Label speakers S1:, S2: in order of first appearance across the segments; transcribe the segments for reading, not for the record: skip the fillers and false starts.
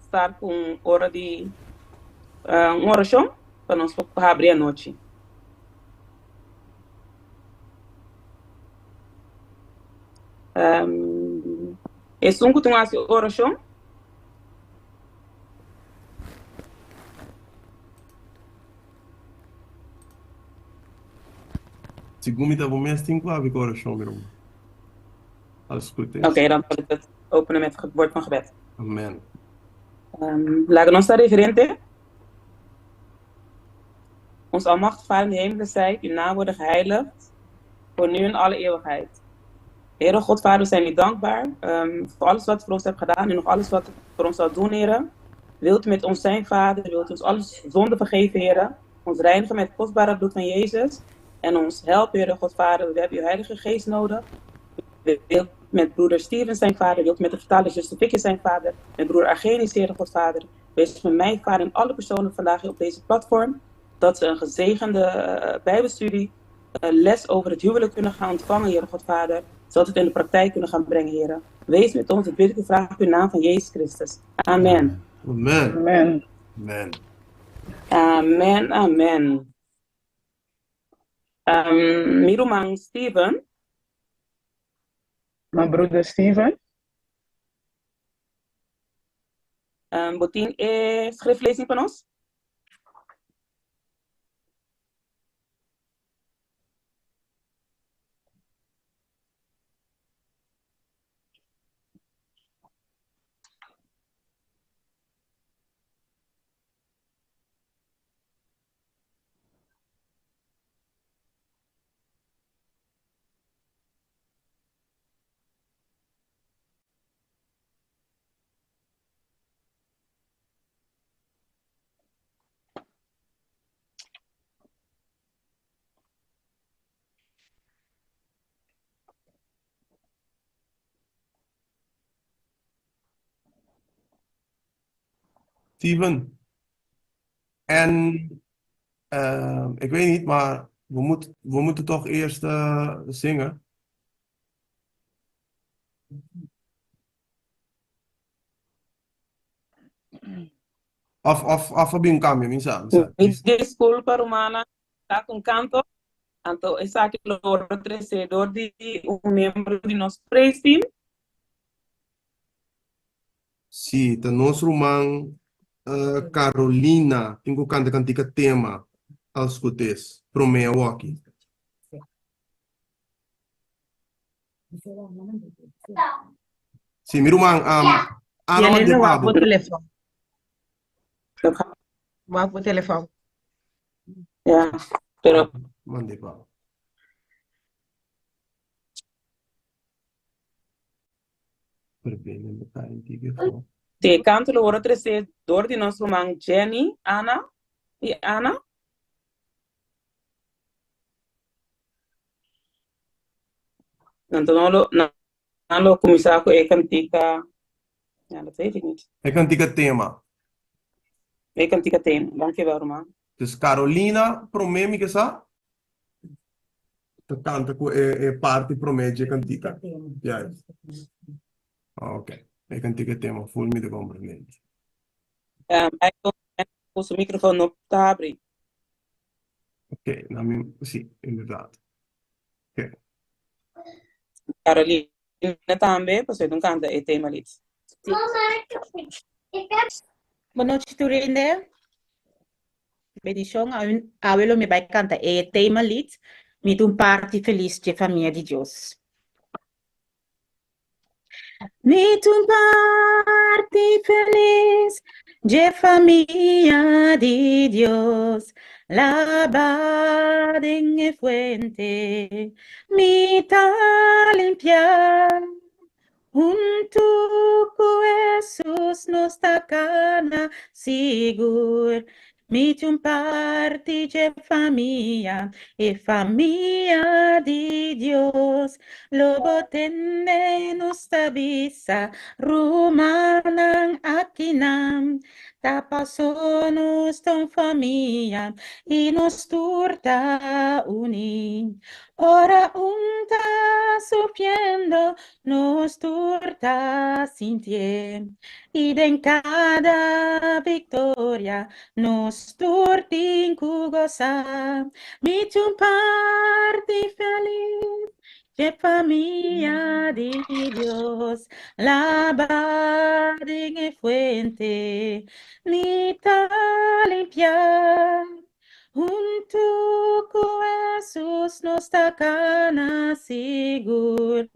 S1: start ku un ora di un orashon pa nos por habri anochi. Esun ku tin hasi orashon.
S2: Segun mi ta bo mes tin ku habri ku orashon, mi ruman. Als het goed is.
S1: Oké, dan zal ik het openen met het woord van gebed.
S2: Amen.
S1: Laga nos ta reverente. Ons Almachtige Vader in de hemelen zijt, uw naam worden geheiligd, voor nu en alle eeuwigheid. Heere God, Vader, we zijn u dankbaar voor alles wat u voor ons hebt gedaan en nog alles wat u voor ons zal doen, Heere. Wilt u met ons zijn, Vader, wilt u ons alle zonden vergeven, Heere. Ons reinigen met het kostbare bloed van Jezus en ons helpen, Heere God, Vader. We hebben uw Heilige Geest nodig. Wilt met broeder Steven zijn, Vader. Wilt met de vertaler zuster Vicky zijn, Vader. Met broeder Argenis, Heere God, Vader. Wees met mij, Vader, en alle personen vandaag op deze platform. Dat ze een gezegende Bijbelstudie, les over het huwelijk kunnen gaan ontvangen, Heere God, Vader. Zodat we het in de praktijk kunnen gaan brengen, Heere. Wees met ons, dat bid ik u vraag op uw naam van Jezus Christus. Amen.
S2: Amen.
S3: Amen.
S2: Amen.
S1: Amen, amen. Mi ruman Steven.
S3: Mijn broeder Steven.
S1: Bo tin e schriftlezing pa nos?
S2: Steven, en ik weet niet, maar we moeten toch eerst zingen. Of a bin cambio, mi sa, mi sa.
S1: Mi disculpa, rumana, ta un canto. Anto esaki lo worde trece door di un miembro di nos praise team.
S2: Sí, ta nos ruman Carolina tin ku kanta kantika tema als goed is, promé awoki. Sí, mi ruman, Ana
S4: Jelena,
S2: manda
S4: wak
S2: pa
S4: bo
S2: bo.
S4: telefon. Wak bo telefon.
S1: Ja, pero
S2: Manda pa bo.
S1: Sí, kanto lo worde trese door di nos ruman Jenny, Ana y Ana. Anto nan lo, nan lo kuminsá ku e kantika, ja, dat weet ik niet.
S2: E kantika tema.
S1: E kantika tema, dankjewel ruman.
S2: Dus Carolina promé mi ke sa ta kanta ku e e parti promé dje kantika. Juist. Ok, e kantika tema full mi ta komprendé.
S1: Michael, ku su microfoon no ta habri.
S2: Ok, na mi, si, inderdaad. Ok.
S1: Carolina tambe, pasobra e ta un kanta e tema lied.
S4: Bon nochi tur hende. Bendicion. Awe lo mi bai canta e tema lied, Mi ta un parti feliz dje famia di Dios. Mi ta un parti feliz dje famia di Dios, laba den e fuente, mi ta limpia. Huntu ku Hesus nos ta kana sigur. Mi ta un parti dje famia, e famia di Dios. Lo bo tende nos ta bisa, rumannan aki. Akinan ta pasó nos ta un famia i nos tur ta uní. Ora un ta sufriendo, nos tur ta sintié. I den kada viktoria, nos tur tin ku gosa. Mi ta un parti felis dje famia di Dios. Laba den e fuente, mi ta limpiá. Huntu ku Hesus nos ta kana sigur.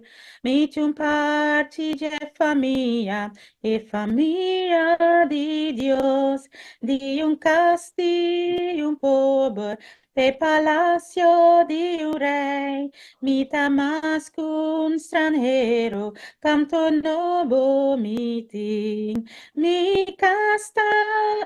S4: Mi ta un parti dje famia, e famia di Dios. Di un kas di un pober te palasio di un rei. Mi ta mas ku un stranhero, kanto nobo mi tin. Mi kas ta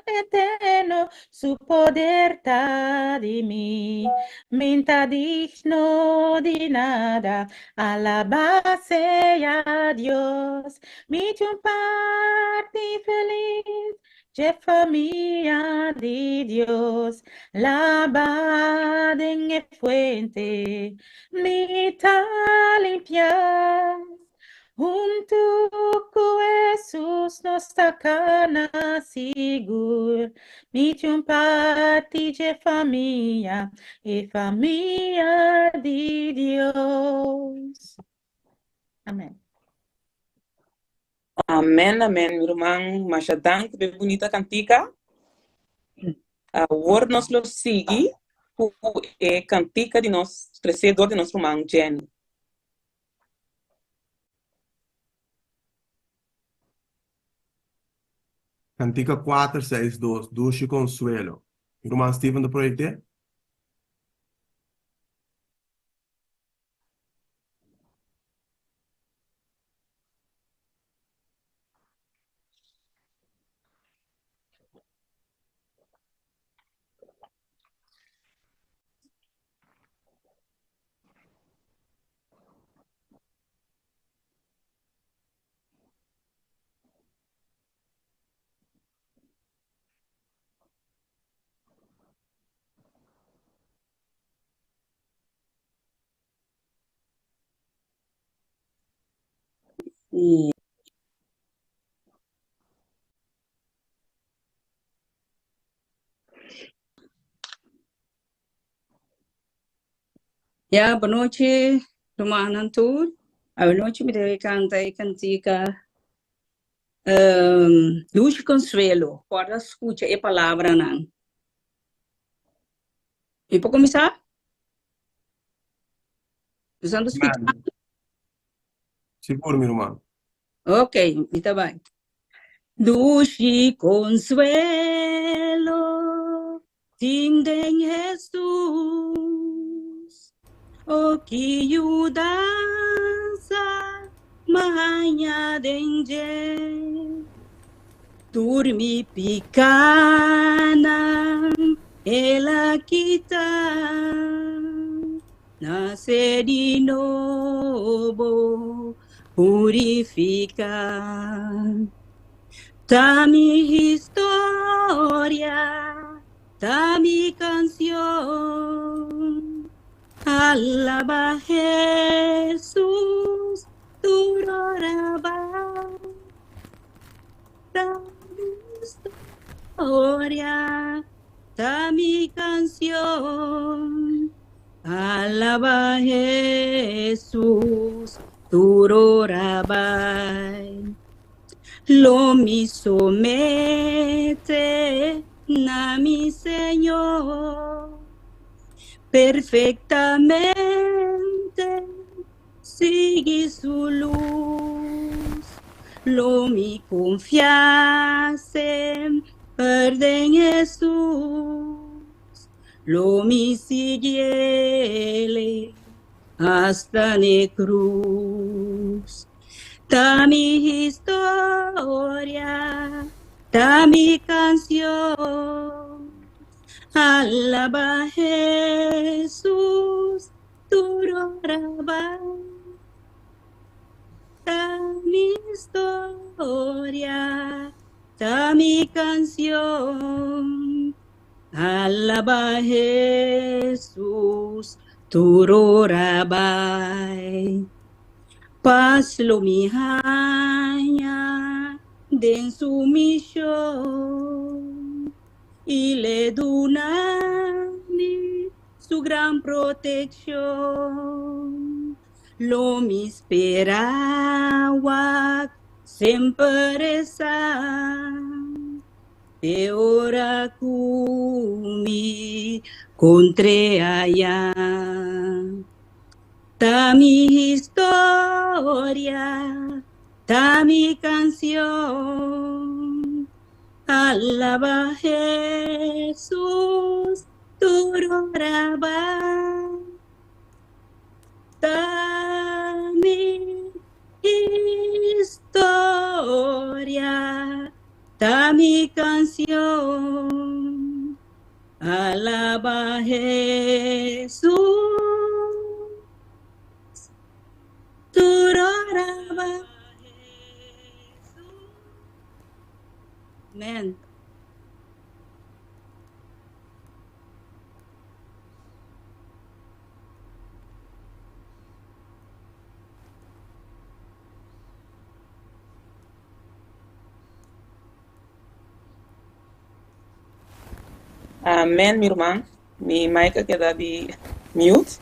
S4: eterno, su poder ta di mi. Mi n'ta digno di nada, alabá sea Dios. Mi ta un parti felis dje famia di Dios. Laba den e fuente, mi ta limpiá. Huntu ku Hesus nos ta kana sigur. Mi ta un parti dje famia, e famia di Dios. Amèn.
S1: Amèn, amèn, mi ruman. Masha danki pa e bunita kantika. Awor nos lo sigui ku e kantika di nos tresé dor di nos ruman Jenny.
S2: Kantika kuater seis dos, Dushi Konsuelo. Mi ruman Steven ta proyekt'é.
S3: Ya, bonochi, rumannan tur. Awenochi mi debe kanta e kantika Dushi Konsuelo. Por a skucha e palabranan. Mi por kuminsá? Boso ta skucha?
S2: Sigur, mi ruman.
S3: Ok, mi ta bai. Dushi konsuelo tin den Hesus, o ki yudansa m'a haña den dje. Tur mi pikánan el a kita, nase di nobo purifiká. Ta mi historia, ta mi kanshon. Alabá Hesus tur ora bai. Ta mi historia, ta mi kanshon. Alabá Hesus tur ora bai. Lo mi somete na mi Señor perfectamente sigui su lus. Lo mi confia semper den Hesus. Lo mi siguiele hasta n'e cruz. Ta mi historia, ta mi canción. Alaba Hesus tur ora bai. Ta mi historia, Ta mi kansion. Alabá Hesus tur ora bai. Pas lo mi haña den su mishon i l'e duna mi su gran protekshon. Lo mi spera wak semper esa te ora ku mi kontr'é aya. Ta mi historia, ta mi kansion. Alabá Hesus tur ora bai. Ta mi historia, ta mi canción. Alaba Jesús. Tur ora bai. Amen.
S1: Amen, mi ruman. Mi mic a keda di mute.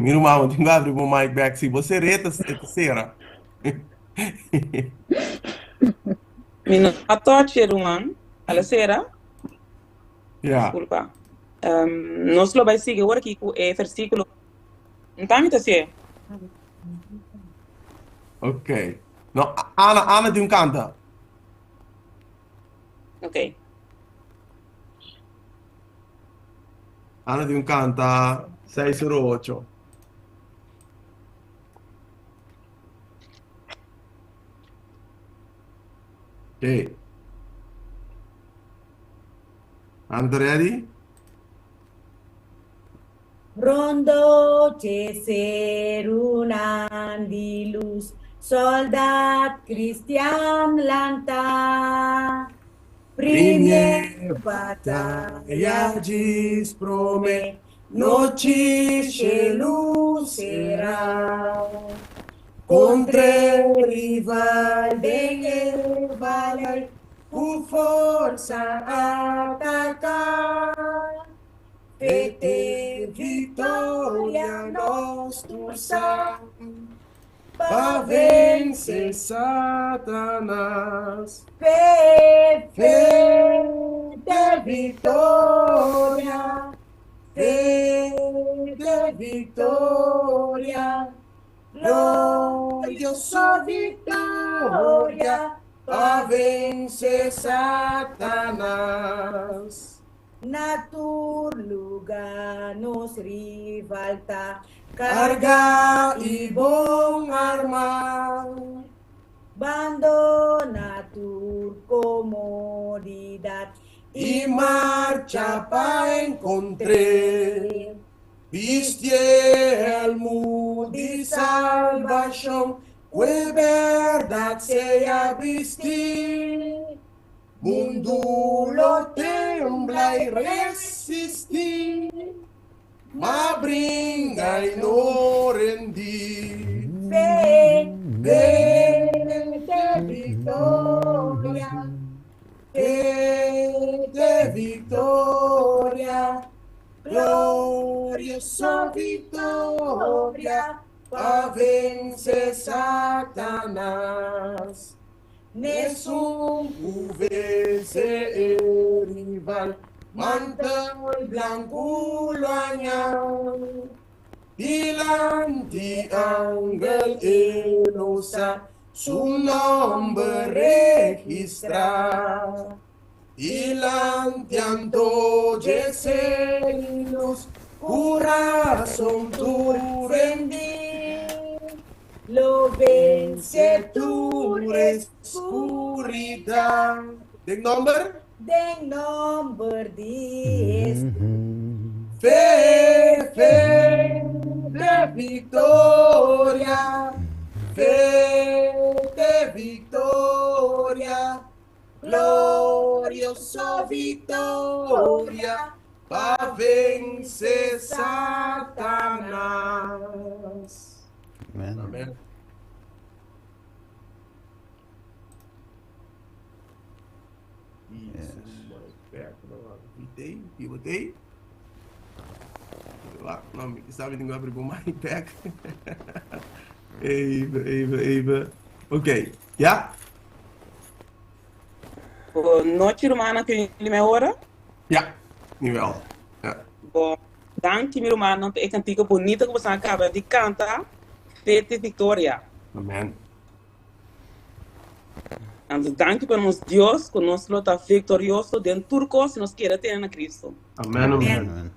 S2: Mi ruman, bo tin ku abri bo mic bek. Si bo ser'é, e ta sera.
S1: Mi no a touch e ruman. A la sera.
S2: Ja.
S1: Disculpa. Nos lo bai sigui ora aki ku e versíkulo. Nta mi ta si'e.
S2: Ok. No, Ana, Ana tin un kanta.
S1: Ok.
S2: Ana tin un kanta 608. Ok. Ana ta ready?
S4: Rondo dje serunan di lus, Soldat kristian lanta.
S2: Primier bataya djis prome, Nochi shelu sera. Kontr'e rival den e valei, Ku forsa ataká. Fe te victoria nos tur sa pa vence Satanas.
S4: Fe,
S2: Fe te victoria, fe te victoria, gloriosa victoria pa vence Satanas.
S4: Na tur lugá nos rival ta
S2: Kargá i bon armá.
S4: Bandoná tur komodidat
S2: I marcha pa enkontr'é. Bistié hèlmu di salbashon, ku e bèrdat sea bistí. Mundu lo tembla i resistí, ma bringa i no rendí.
S4: Fe,
S2: Fe
S4: te viktoria,
S2: fe te viktoria, glorioso viktoria pa vense Satanas. N'esun ku vense e rival, mantel blanku lo haña. Dilanti angel e lo sa su nòmber registrá. Dilanti anto dje selus, kurason tur rendí.
S4: Lo vense
S2: tur
S4: tur
S2: e
S4: skuridat.
S2: skuridat. Den nòmber?
S4: Den nòmber di Hesus.
S2: Fe, fe te viktoria. Fe te viktoria. Glorioso viktoria. Pa vense Satanas.
S5: Amen.
S2: Amen.
S5: Yes.
S2: VT, Nou, ik sabi niet waar ik mijn back. Even, even, even. Oké, ja?
S1: Boa noite, Romana. Kunnen jullie mij horen?
S2: Ja, nu wel. Ja.
S1: Bom, danki, mi ruman. E kantika bunita ku boso a kaba di kanta. Fe ta Viktoria.
S2: Amen.
S1: Anto, danki pa nos Dios, ku nos lo ta viktorioso den tur kos, nos keda tene na Kristo.
S2: Amen, amen.
S5: Amen.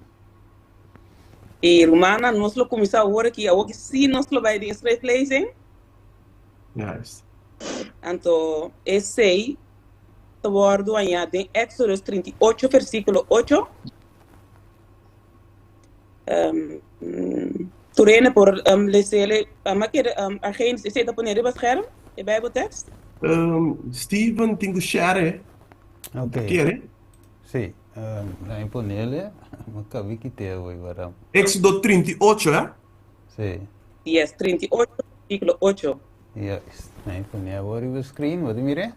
S1: I rumannan, nos lo kuminsá awor aki, awor sí nos lo bai den schriftlezing.
S2: Juist.
S1: Anto, esei ta wòrdu hañá den Éxodo 38, versíkulo 8. Tur hende por les'é, ma kere Argenis, esei ta pone riba scherm, e Bijbeltekst?
S2: Steven tin ku share.
S5: Ok.
S2: Kere?
S5: Sí. Laat me ponerle. Ma kabi kite hoy waarom.
S2: Éxodo 38, hè?
S5: Sí.
S1: Yes, 38, versíkulo 8.
S5: Juist. Laat me poner awor op screen. Wat mire?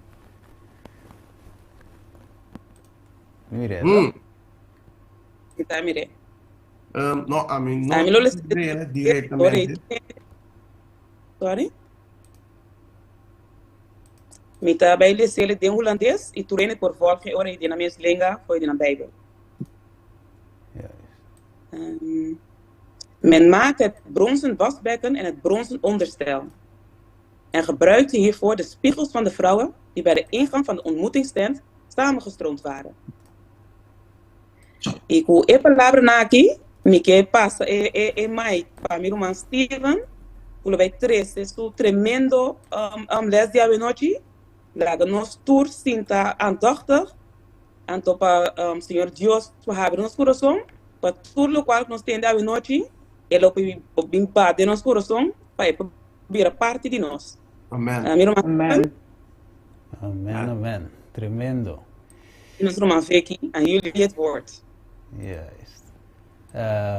S5: Mire,
S1: Ta mire.
S2: No, I mean, no
S1: Ah, mi lo les-
S2: direktamente.
S1: Sorry. Mi ta bai les'é den hulandes i tur hende por volg ora den nan mes lenga for den Bijbel.
S5: Juist.
S1: Men maakte het bronzen wasbekken en het bronzen onderstel. En gebruikte hiervoor de spiegels van de vrouwen die bij de ingang van de ontmoetingstent samengestroomd waren. I ku e palabranan aki, mi ke pasa e mic pa mi ruman Steven, ku bai trese su tremendo les di anochi. Laga nos tur sinta aandachtig. Anto pa Señor Dios pa habri nos kurason, pa tur loke nos tende anochi, E lo bin pa den nos kurason, pa e bira parti di nos.
S2: Amen.
S1: Mi ruman
S6: Amen.
S5: Amen, amen. Tremendo.
S1: Nos ruman Vicky, aan jullie het woord.
S5: Juist.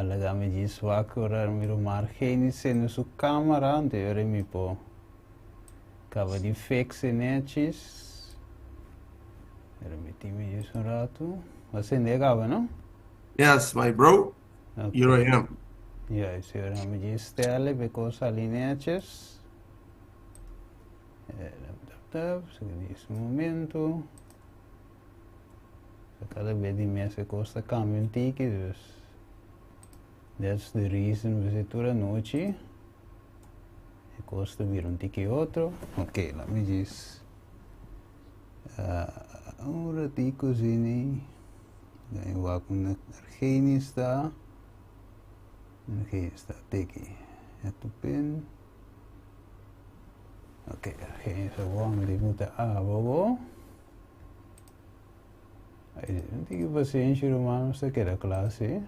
S5: Laga mi djis wak ora mi ruman Argenis sende su kamera, anto ora mi por kaba di fix e netjes. Permití mi djis un ratu. Bo a sende kaba, no?
S2: Yes, my bro.
S5: Okay.
S2: Here I am.
S5: Juist, ora mi djis stellen because ali netjes. Tap, tap, tap. Un momento. Kada bes di mes e kos ta kambia un tiki, dus that's the reason we tur anochi. E kos ta bira un tiki otro. Ok, laat me just un ratico zini. Dan wak un Argenis ta. Argenis ta tiki. Eto pin. Ok, Argenis gewoon die moeten abo. Un tiki pasenshi, ruman, ta keda kla, sí?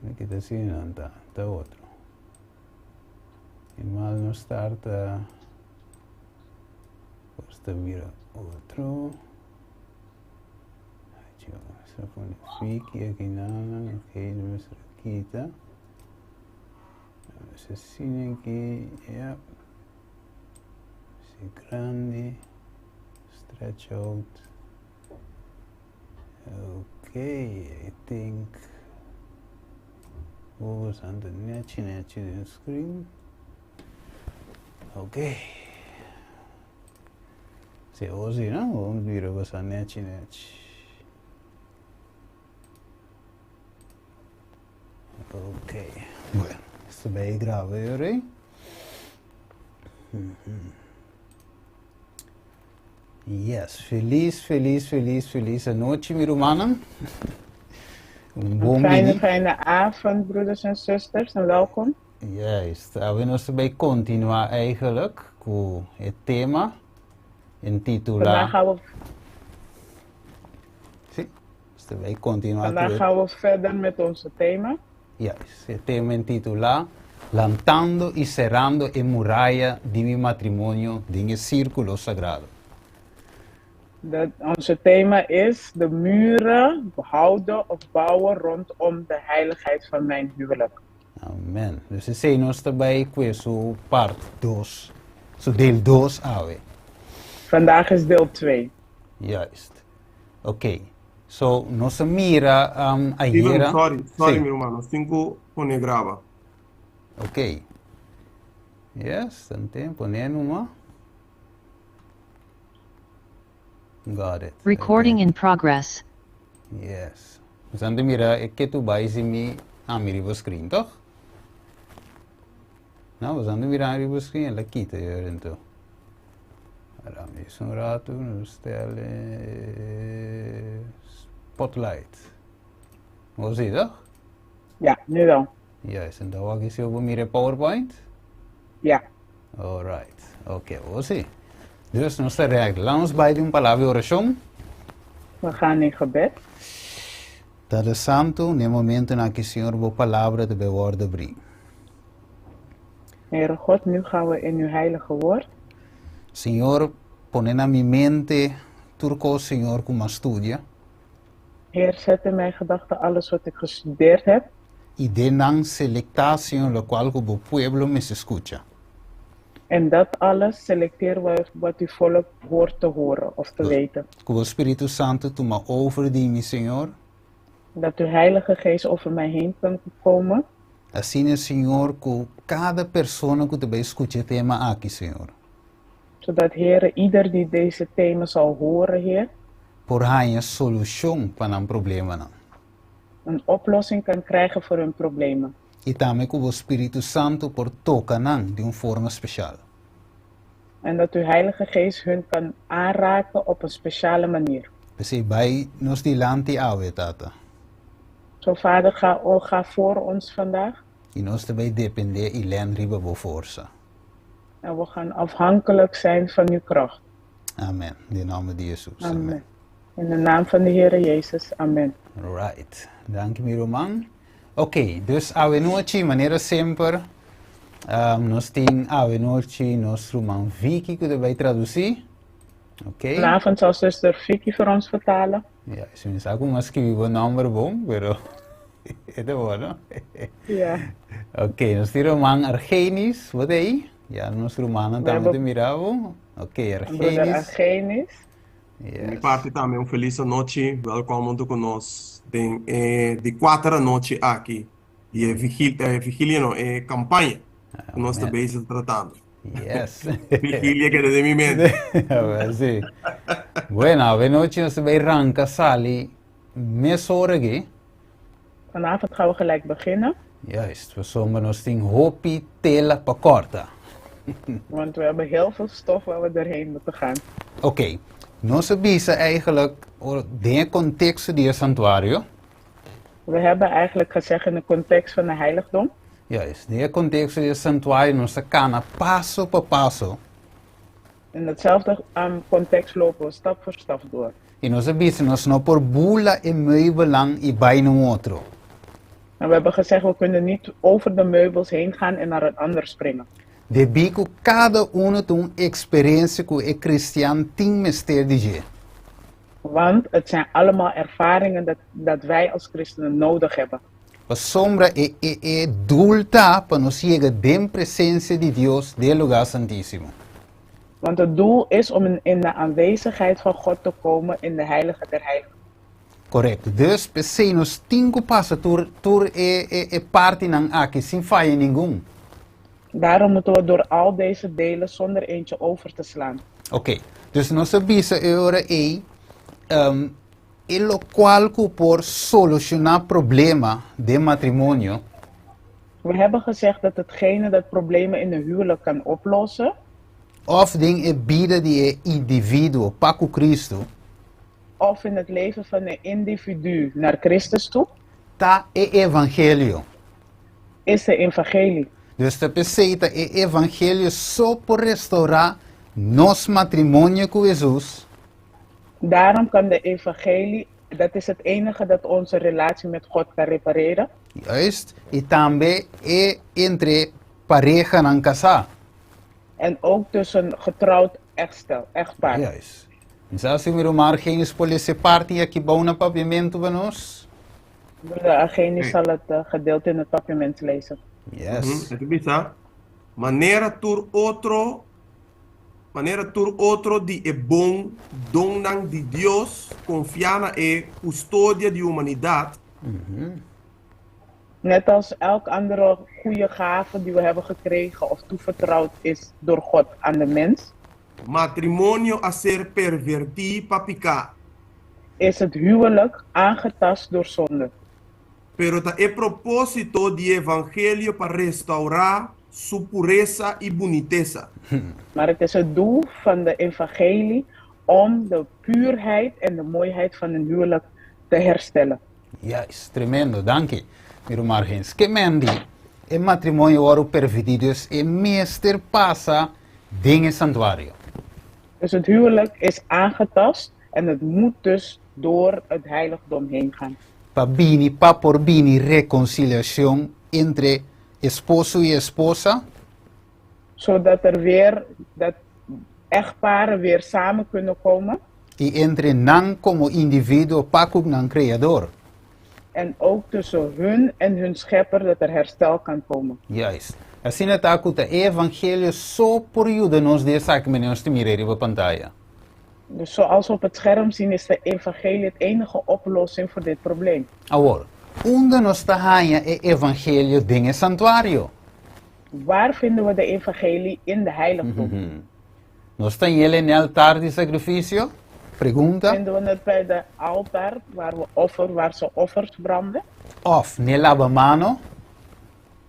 S5: Aki ta asina, no ta, ta otro. I mal no start, ta bira otro. Ai, pone Vicky aki na, ok, nos kita. Asina aki, ja. Asina grandi. Stretch out. Okay, I think what was on the netje netje screen. Okay. Se ozi, no? Vamos mira was aan netje netje. Ok. Bueno, esaki bai graba ei. Yes, felis, felis, felis, felis anochi, mi rumannan.
S6: Un bon fijne, fijne avond, broeders en zusters, en welkom.
S5: Juist. Awe nos ta bay continua eigenlijk cu e tema intitula.
S6: Vandaag gaan we,
S5: Si, nos ta bay continua cu
S6: vandaag
S5: e.
S6: gaan we verder met onze thema.
S5: Juist, e tema intitula Lantando y cerrando e muraya di mi matrimonio den e circulo sagrado.
S6: Dat onze thema is de muren behouden of bouwen rondom de heiligheid van mijn huwelijk.
S5: Amen. Dus esei nos ta bai kue su part dos, su deel dos awe.
S6: Vandaag is deel 2.
S5: Juist. Oké. So, nos a mira
S2: Steven,
S5: ayera.
S2: sorry, sorry
S5: Sí.
S2: mi ruman, nos tin ku pone graba.
S5: Oké. Yes, tanten, pone numa. Got it.
S7: Recording
S5: Oké.
S7: in progress.
S5: Yes. Nos a mira e ke tu bai si mi ami riba screen, toch? No, nos a mira riba screen, el a kita hier ento. Ahora mi un rato, nos stel spotlight. Hoe zie je toch?
S6: Ja, nu wel.
S5: Juist, en dan wak ik zo mira PowerPoint?
S6: Ja.
S5: Alright. Oké, okay, zie. Dus nos ta regla. Laat ons bij un palabra di orashon.
S6: We gaan in gebed.
S5: Tata Santu, na e momentonan aki, Señor, bo palabra ta bay wordo abrí.
S6: Heere God, nu gaan we in uw heilige woord.
S5: Señor, pone na mi mente tur kos, Señor, ku m'a studia.
S6: Heer, zet in mijn gedachten alles wat ik gestudeerd heb.
S5: I den nan selektá, Señor, lokual ku bo pueblo mester skucha.
S6: En dat alles selecteer wat uw volk hoort te horen of te weten.
S5: Ku bo Spiritu Santu tuma over di mi, Señor.
S6: Dat uw Heilige Geest over mij heen kan komen.
S5: Asina, Señor, ku kada persona ku ta bai skucha e tema aki, Señor.
S6: Zodat, Heere, ieder die deze thema zal horen, Heer.
S5: Por haña solushon pa nan problemanan.
S6: Een oplossing kan krijgen voor hun problemen.
S5: I tambe ku bo Spiritu Santu por toka nan di un forma speshal.
S6: En dat uw Heilige Geest hun kan aanraken op een speciale manier.
S5: P'esei bai nos dilanti awe, Tata.
S6: Zo Vader, ga, o, ga voor ons vandaag.
S5: I nos ta bai dependé i lèn riba bo forsa.
S6: En we gaan afhankelijk zijn van uw kracht.
S5: Amen. Den nòmber di Hesus. Amen.
S6: Amen. In de naam van de Heere Jezus. Amen.
S5: Right. Danki mi ruman. Ok, dus awe nochi manera semper nos tin awe nochi nos ruman Vicky ku ta bai tradusi. Ok.
S6: Vanavond zal zuster Vicky voor ons vertalen.
S5: Ja, si mi sa ku mi a skibi bo nomber bon, pero e ta bon, no?
S6: Ja.
S5: Ok, nos tin ruman Argenis, bo ta ei? Ja, nos rumannan
S6: We
S5: tambe ta
S6: hebben
S5: mira bo. Ok,
S6: broeder
S5: Argenis.
S6: Argenis.
S2: Di mi
S5: Yes.
S2: parti tambe un felis anochi, welkom huntu ku nos den e di kuater anochi aki di e vigil, e vigilia no, e kampaña ku nos ta
S5: Amen.
S2: bezig tratando.
S5: Yes.
S2: Vigilia keda den mi mente.
S5: Awel si. Bueno, awenochi nos ta bay ranka sali mesora aki.
S6: Vanavond gaan we gelijk beginnen.
S5: Juist, pasobra nos tin hopi tela pa korta.
S6: Want we hebben heel veel stof waar we doorheen moeten gaan.
S5: Oké, nos a bisa eigenlijk den e konteksto di e santuario.
S6: We hebben eigenlijk gezegd in de context van de heiligdom.
S5: Juist, den e konteksto di e santuario nos ta kana paso pa paso.
S6: In datzelfde context lopen we stap voor stap door.
S5: I nos a bisa nos no por bula e meubelnan i bai na un otro.
S6: En we hebben gezegd we kunnen niet over de meubels heen gaan en naar een ander springen.
S5: Debí ku kada uno ta un eksperensia ku e kristian tin mester di dje.
S6: Want het zijn allemaal ervaringen dat dat wij als christenen nodig hebben.
S5: Pasobra e e e doel ta pa nos yega den presensia di Dios den e lugá santísimo.
S6: Want het doel is om in in de aanwezigheid van God te komen in de heilige der heiligen.
S5: Korekto. Dus p'esei nos tin ku pasa tur tur e e e partinan aki sin faya ningun.
S6: Daarom moeten we door al deze delen zonder eentje over te slaan.
S5: Oké. Dus nos a bisa e ora ei, e lokual ku por solushoná problema den matrimonio.
S6: We hebben gezegd dat hetgene dat problemen in de huwelijk kan oplossen.
S5: Òf den e bida di e individuo pa ku Kristu.
S6: Of in het leven van een individu naar Christus toe.
S5: Ta e evangelio.
S6: Is de evangelie.
S5: Dus ta p'esei ta e evangelio so por restourá nos matrimonio ku Hesus.
S6: Daarom kan de evangelie, dat is het enige dat onze relatie met God kan repareren.
S5: Juist, i tambe e entre parehanan kasá.
S6: En ook tussen getrouwd echtstel, echtpaar.
S5: Juist. Mi sa si mi ruman Argenius por lesa e parti aki bou na papiamentu pa nos.
S6: Broeder Argenius zal het gedeelte in het papiaments lezen.
S5: Yes.
S2: E ta bisa, Manera tur otro, manera tur otro di e bon donnan di Dios konfiá na e kustodia di humanidat,
S6: Net als elk andere goede gave die we hebben gekregen of toevertrouwd is door God aan de mens.
S2: Matrimonio a ser pervertí pa piká.
S6: Is het huwelijk aangetast door zonde.
S2: Pero ta e propósito di e evangelio pa restaurá su puresa i bunitesa.
S6: Maar het is het doel van de evangelie om de puurheid en de mooiheid van een huwelijk te herstellen.
S5: Juist, tremendo, danki. Mi ruman Argens, ke men di e matrimonio wòrdu pervertí, dus e mester pasa den e santuario.
S6: Dus het huwelijk is aangetast en het moet dus door het heiligdom heen gaan.
S5: Pa bini, pa por bini rekonsiliashon entre esposo i esposa.
S6: Zodat er weer, dat echtparen weer samen kunnen komen.
S5: I entre nan komo individuo pa ku nan Kreador.
S6: En ook tussen hun en hun Schepper dat er herstel kan komen.
S5: Juist. Asina ta ku ta e evangelio so por yuda nos di esaki manera nos ta mira riba pantaya.
S6: Dus zoals we op het scherm zien is de evangelie het enige oplossing voor dit probleem.
S5: Awor, unda nos ta haña e evangelio den e santuario?
S6: Waar vinden we de evangelie in de heiligdom?
S5: Nos ta yel en e altar di sakrifisio? Pregunta.
S6: Vinden we het bij de altaar waar we offer, waar ze offers branden?
S5: Of n'e labamano?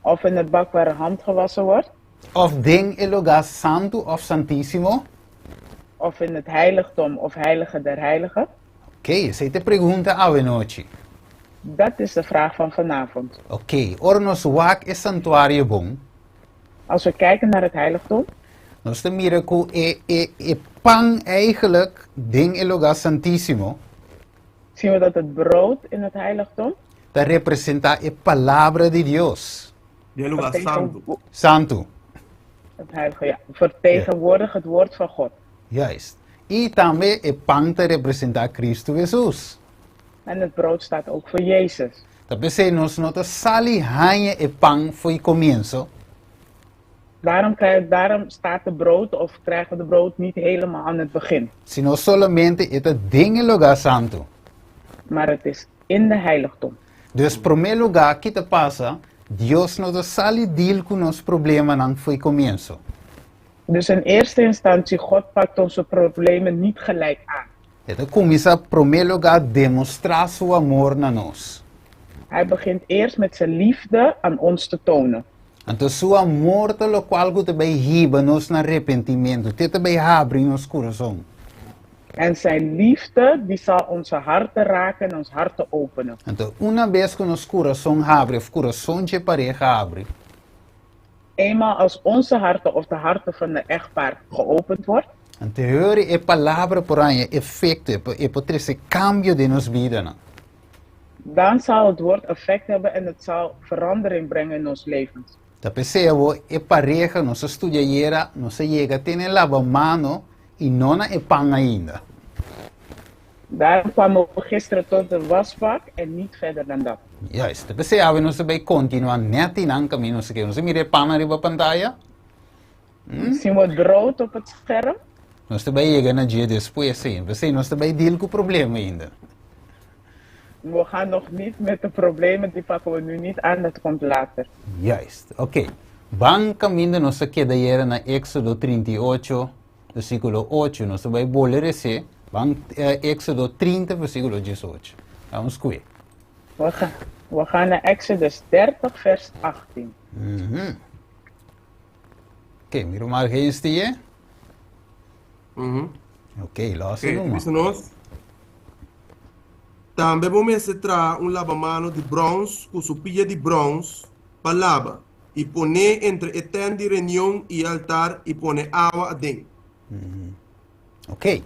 S6: Of in het bak waar hand gewassen wordt?
S5: Of den e lugá santu of santísimo?
S6: Of in het heiligdom of heilige der heiligen?
S5: Oké, esei ta e pregunta awenochi.
S6: Dat is de vraag van vanavond.
S5: Oké, ora nos wak e santuario bon.
S6: Als we kijken naar het heiligdom.
S5: Nos ta mira ku e e e pan eigenlijk den e lugá santísimo.
S6: Zien we dat het brood in het heiligdom.
S5: Ta representá e Palabra di Dios.
S2: Den e lugá santu.
S5: Santu.
S6: Het heilige, ja. Vertegenwoordigt het woord van God.
S5: Juist. I tambe e pan ta representá Cristo Hesus.
S6: En het brood staat ook voor Jezus.
S5: Ta p'esei nos no ta sali haña e pan fo'i komienso.
S6: Daarom krijg, daarom staat de brood of krijgen we de brood niet helemaal aan het begin.
S5: Sino solamente e ta den e lugá santu.
S6: Maar het is in de heiligdom.
S5: Dus promé lugá ki ta pasa, Dios no ta sali deal ku nos problemanan fo'i komienso.
S6: Dus in eerste instantie, God pakt onze problemen niet gelijk aan.
S5: E ta kuminsá promé lugá demostrá su amor na nos.
S6: Hij begint eerst met zijn liefde aan ons te tonen.
S5: Anto su amor ta lokual ku ta bai hiba nos na repentimentu, te ta bai habri nos kurason.
S6: En zijn liefde die zal onze harten raken en ons harten openen.
S5: Anto una bes ku nos kurason habri òf kurason dje pareha habri.
S6: Eenmaal als onze harten of de harten van de echtpaar geopend wordt.
S5: Anto hori e palabra por haña efekto, e por e por trese kambio den nos bidanan.
S6: Dan zal het woord effect hebben en het zal verandering brengen in ons levens.
S5: Ta p'esei awor e pareha nos a studia ayera, nos a yega te na e labamano i no na e pan ainda.
S6: Daarom kwamen we gisteren tot de wasbak en niet verder dan dat.
S5: Juist, ta p'esei awe nos ta bai kontinuá nèt einan kaminda nos a keda. Nos a mira e pannan riba pantaya?
S6: Zien we het brood op het scherm?
S5: Nos ta bai yega na dje despues ei. P'esei nos ta bai deal ku problema ainda.
S6: We gaan nog niet met de problemen, die pakken we nu niet aan, dat komt later.
S5: Juist, oké. Ban kaminda nos a keda yera na Éxodo 38, versíkulo 8. Nos ta bai bole resé. Ban Éxodo 30, versíkulo 18. Vamos sku'e.
S6: We gaan, we gaan naar Exodus 30, vers 18.
S5: Oké, mi ruman Gens ti e? Oké, los e
S2: Oké,
S5: numa.
S2: bisa nos. Tambe bo mester traha un labamano di brons ku su pia di brons pa laba. I pon'é entre e tènt di reunion i e altar i pone awa aden.
S5: Ok,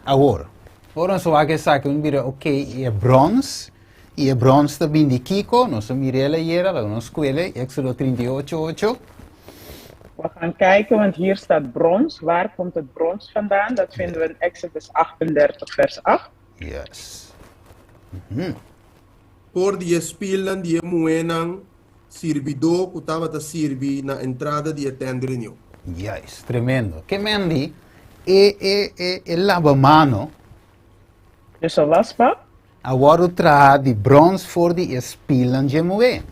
S5: awor, ora nos wak esaki nos mira, ok, e brons, i e brons ta bin di kiko? Nos a mira el ayera, laga nos skuele, Éxodo 38, 8.
S6: We gaan kijken, want hier staat brons. Waar komt het brons vandaan? Dat vinden we in Exodus 38, vers 8.
S5: Yes.
S2: For di e spilnan di e muhénan sirbidó ku tabata sirbi na entrada di e tènt di reunion.
S5: Juist, tremendo. Ke men di e e e e labamano.
S6: Dus een wasbak.
S5: A wòrdu traha di brons for di e spilnan dje muhé.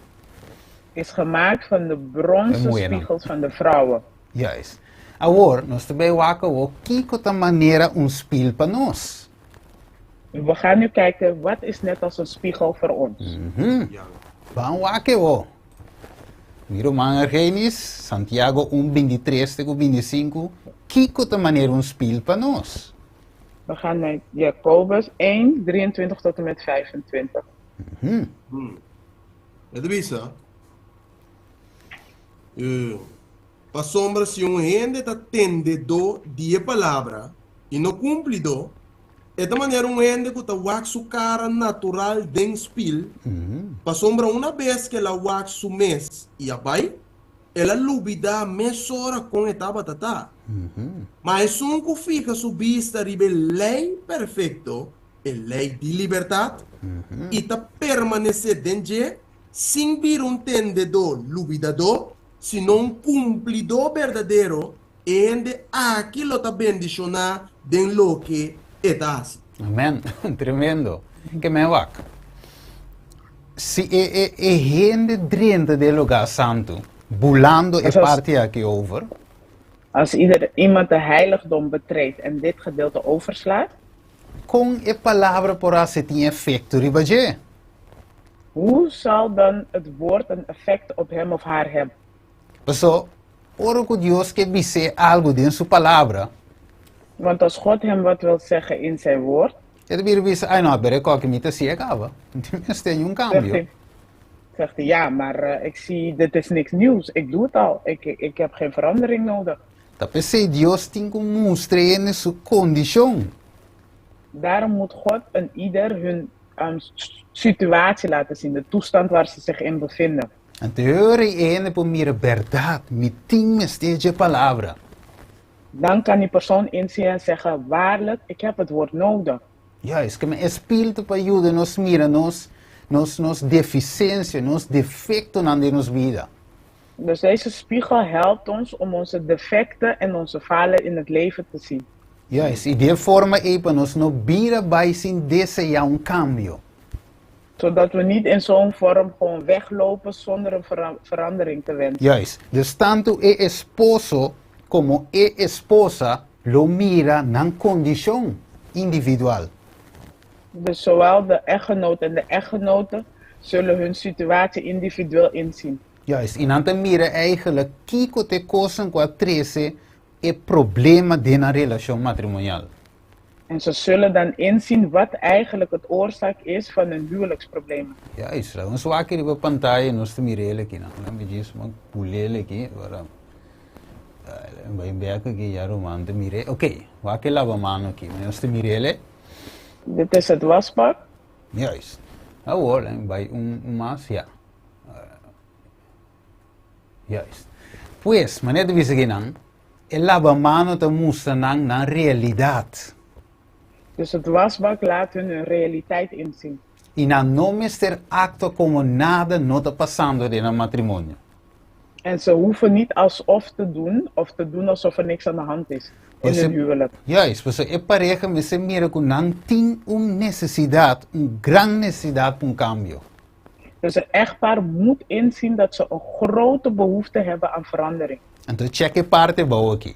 S6: Is gemaakt van de bronzen spiegels van de vrouwen.
S5: Juist. Awor, nos ta bai wak awor kiko ta manera un spil pa nos.
S6: We gaan nu kijken, wat is net als een spiegel voor ons?
S5: Ban wak awor. Mi ruman Argenis, Santiago 1, 23 te ku 25, kiko ta manera un spil pa nos?
S6: We gaan naar Jacobus 1, 23 tot en met 25.
S2: E ta bisa, Pasobra si un hende ta tendedó di e palabra i no kumplidó, e ta manera un hende ku ta wak su kara natural den spil, pasobra una bes ku el a wak su mes i a bai, el a lubidá mesora kon e tabata ta. Ma esun ku fiha su bista riba e lei perfekto, e lei di libertat, i ta permanesé den dje, sin bira un tendedó lubidadó, sino un kumplidó berdadero, e hende aki lo ta bendishoná den loke e ta hasi.
S5: Amen. Tremendo. Ke men wak. Si e, e, e hende drenta den lugá santu, bulando e parti aki over.
S6: Als ieder iemand de heiligdom betreedt en dit gedeelte overslaat.
S5: Kon e palabra por hasi tin efekto riba dje?
S6: Hoe zal dan het woord een effect op hem of haar hebben?
S5: Paso, ora ku Dios ke bis'é algu den su Palabra.
S6: Want als God hem wat wil zeggen in zijn woord.
S5: E ta bira bisa, Ai no, pero e koki mi ta si'e kaba. Mi mester niun kambio.
S6: Zegt hij, zegt hij, ja, maar ik zie, dit is niks nieuws, ik doe het al, ik, ik heb geen verandering nodig.
S5: Ta p'esei Dios tin ku mustra hende su kondishon.
S6: Daarom moet God een ieder hun situatie laten zien, de toestand waar ze zich in bevinden.
S5: Anto e ora ei e hende por mira bèrdat, mi tin mester dje palabra.
S6: Dan kan die persoon inzien en zeggen, waarlijk, ik heb het woord nodig.
S5: Juist, ke men e spiritu pa yuda nos mira nos nos nos defisiensia, nos defektonan den nos bida.
S6: Dus deze spiegel helpt ons om onze defecten en onze falen in het leven te zien.
S5: Juist, i di e forma ei pa nos no bira bai sin deseá un kambio.
S6: Zodat we niet in zo'n vorm gewoon weglopen zonder een verandering te wensen.
S5: Juist, dus tantu e esposo komo e esposa lo mira nan kondishon individual.
S6: Dus zowel de echtgenoot en de echtgenote zullen hun situatie individueel inzien.
S5: Juist, i nan ta mira eigenlijk kiko ta e kosnan ku a trese e problema den nan relashon matrimonial.
S6: En ze zullen dan inzien wat eigenlijk het oorzaak is van hun huwelijksproblemen.
S5: Juist, laga nos wak riba pantaya nos ta mira el aki nan. Laga mi djis man puli el aki para bai bek aki ya ruman ta mira. Ok, wak e labamano aki, nos ta mira el.
S6: Dit is het wasbak.
S5: Juist. Awor, laga mi bai un mas, ya. Juist. Pues, manera ta bisa kinan, e labamano ta mustra nan nan realidat.
S6: Dus het wasbak laat hun hun realiteit inzien.
S5: I nan no mester aktua komo nada no ta pasando den nan matrimonio.
S6: En ze hoeven niet alsof te doen of te doen alsof er niks aan de hand is in hun huwelijk.
S5: Juist, pasobra e pareha mester mira ku nan tin un nesesidat, un gran nesesidat pa un kambio.
S6: Dus een echtpaar moet inzien dat ze een grote behoefte hebben aan verandering.
S5: Anto check e parte abou aki.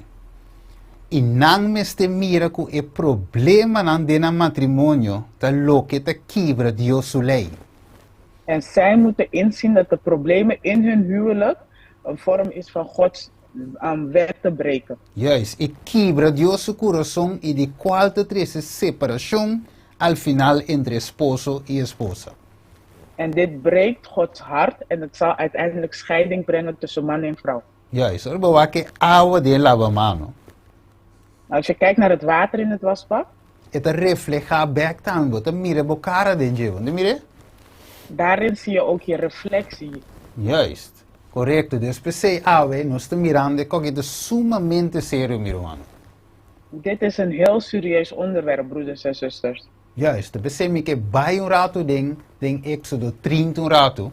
S5: I nan mester mira ku e problemanan den nan matrimonio ta loke ta kibra Dios su lei.
S6: En zij moeten inzien dat de problemen in hun huwelijk een vorm is van Gods wet te breken.
S5: Juist, e kibra Dios su kurason i di kual ta trese separashon al final entre esposo i esposa.
S6: En dit breekt Gods hart en het zal uiteindelijk scheiding brengen tussen man en vrouw.
S5: Juist, ora bo wak e awa den labamano.
S6: Als je kijkt naar het water in het wasbak.
S5: E ta reflehá bèk tambe, bo ta mira bo kara den dje, bo no ta mir'é?
S6: Daarin zie je ook je reflectie.
S5: Juist, korekto. Dus p'esei awe nos ta mirando e kòke ta sumamente serio, mi rumannan.
S6: Dit is een heel serieus onderwerp, broeders en zusters.
S5: Juist, p'esei mi ke bai un ratu den den Éxodo 30 un ratu.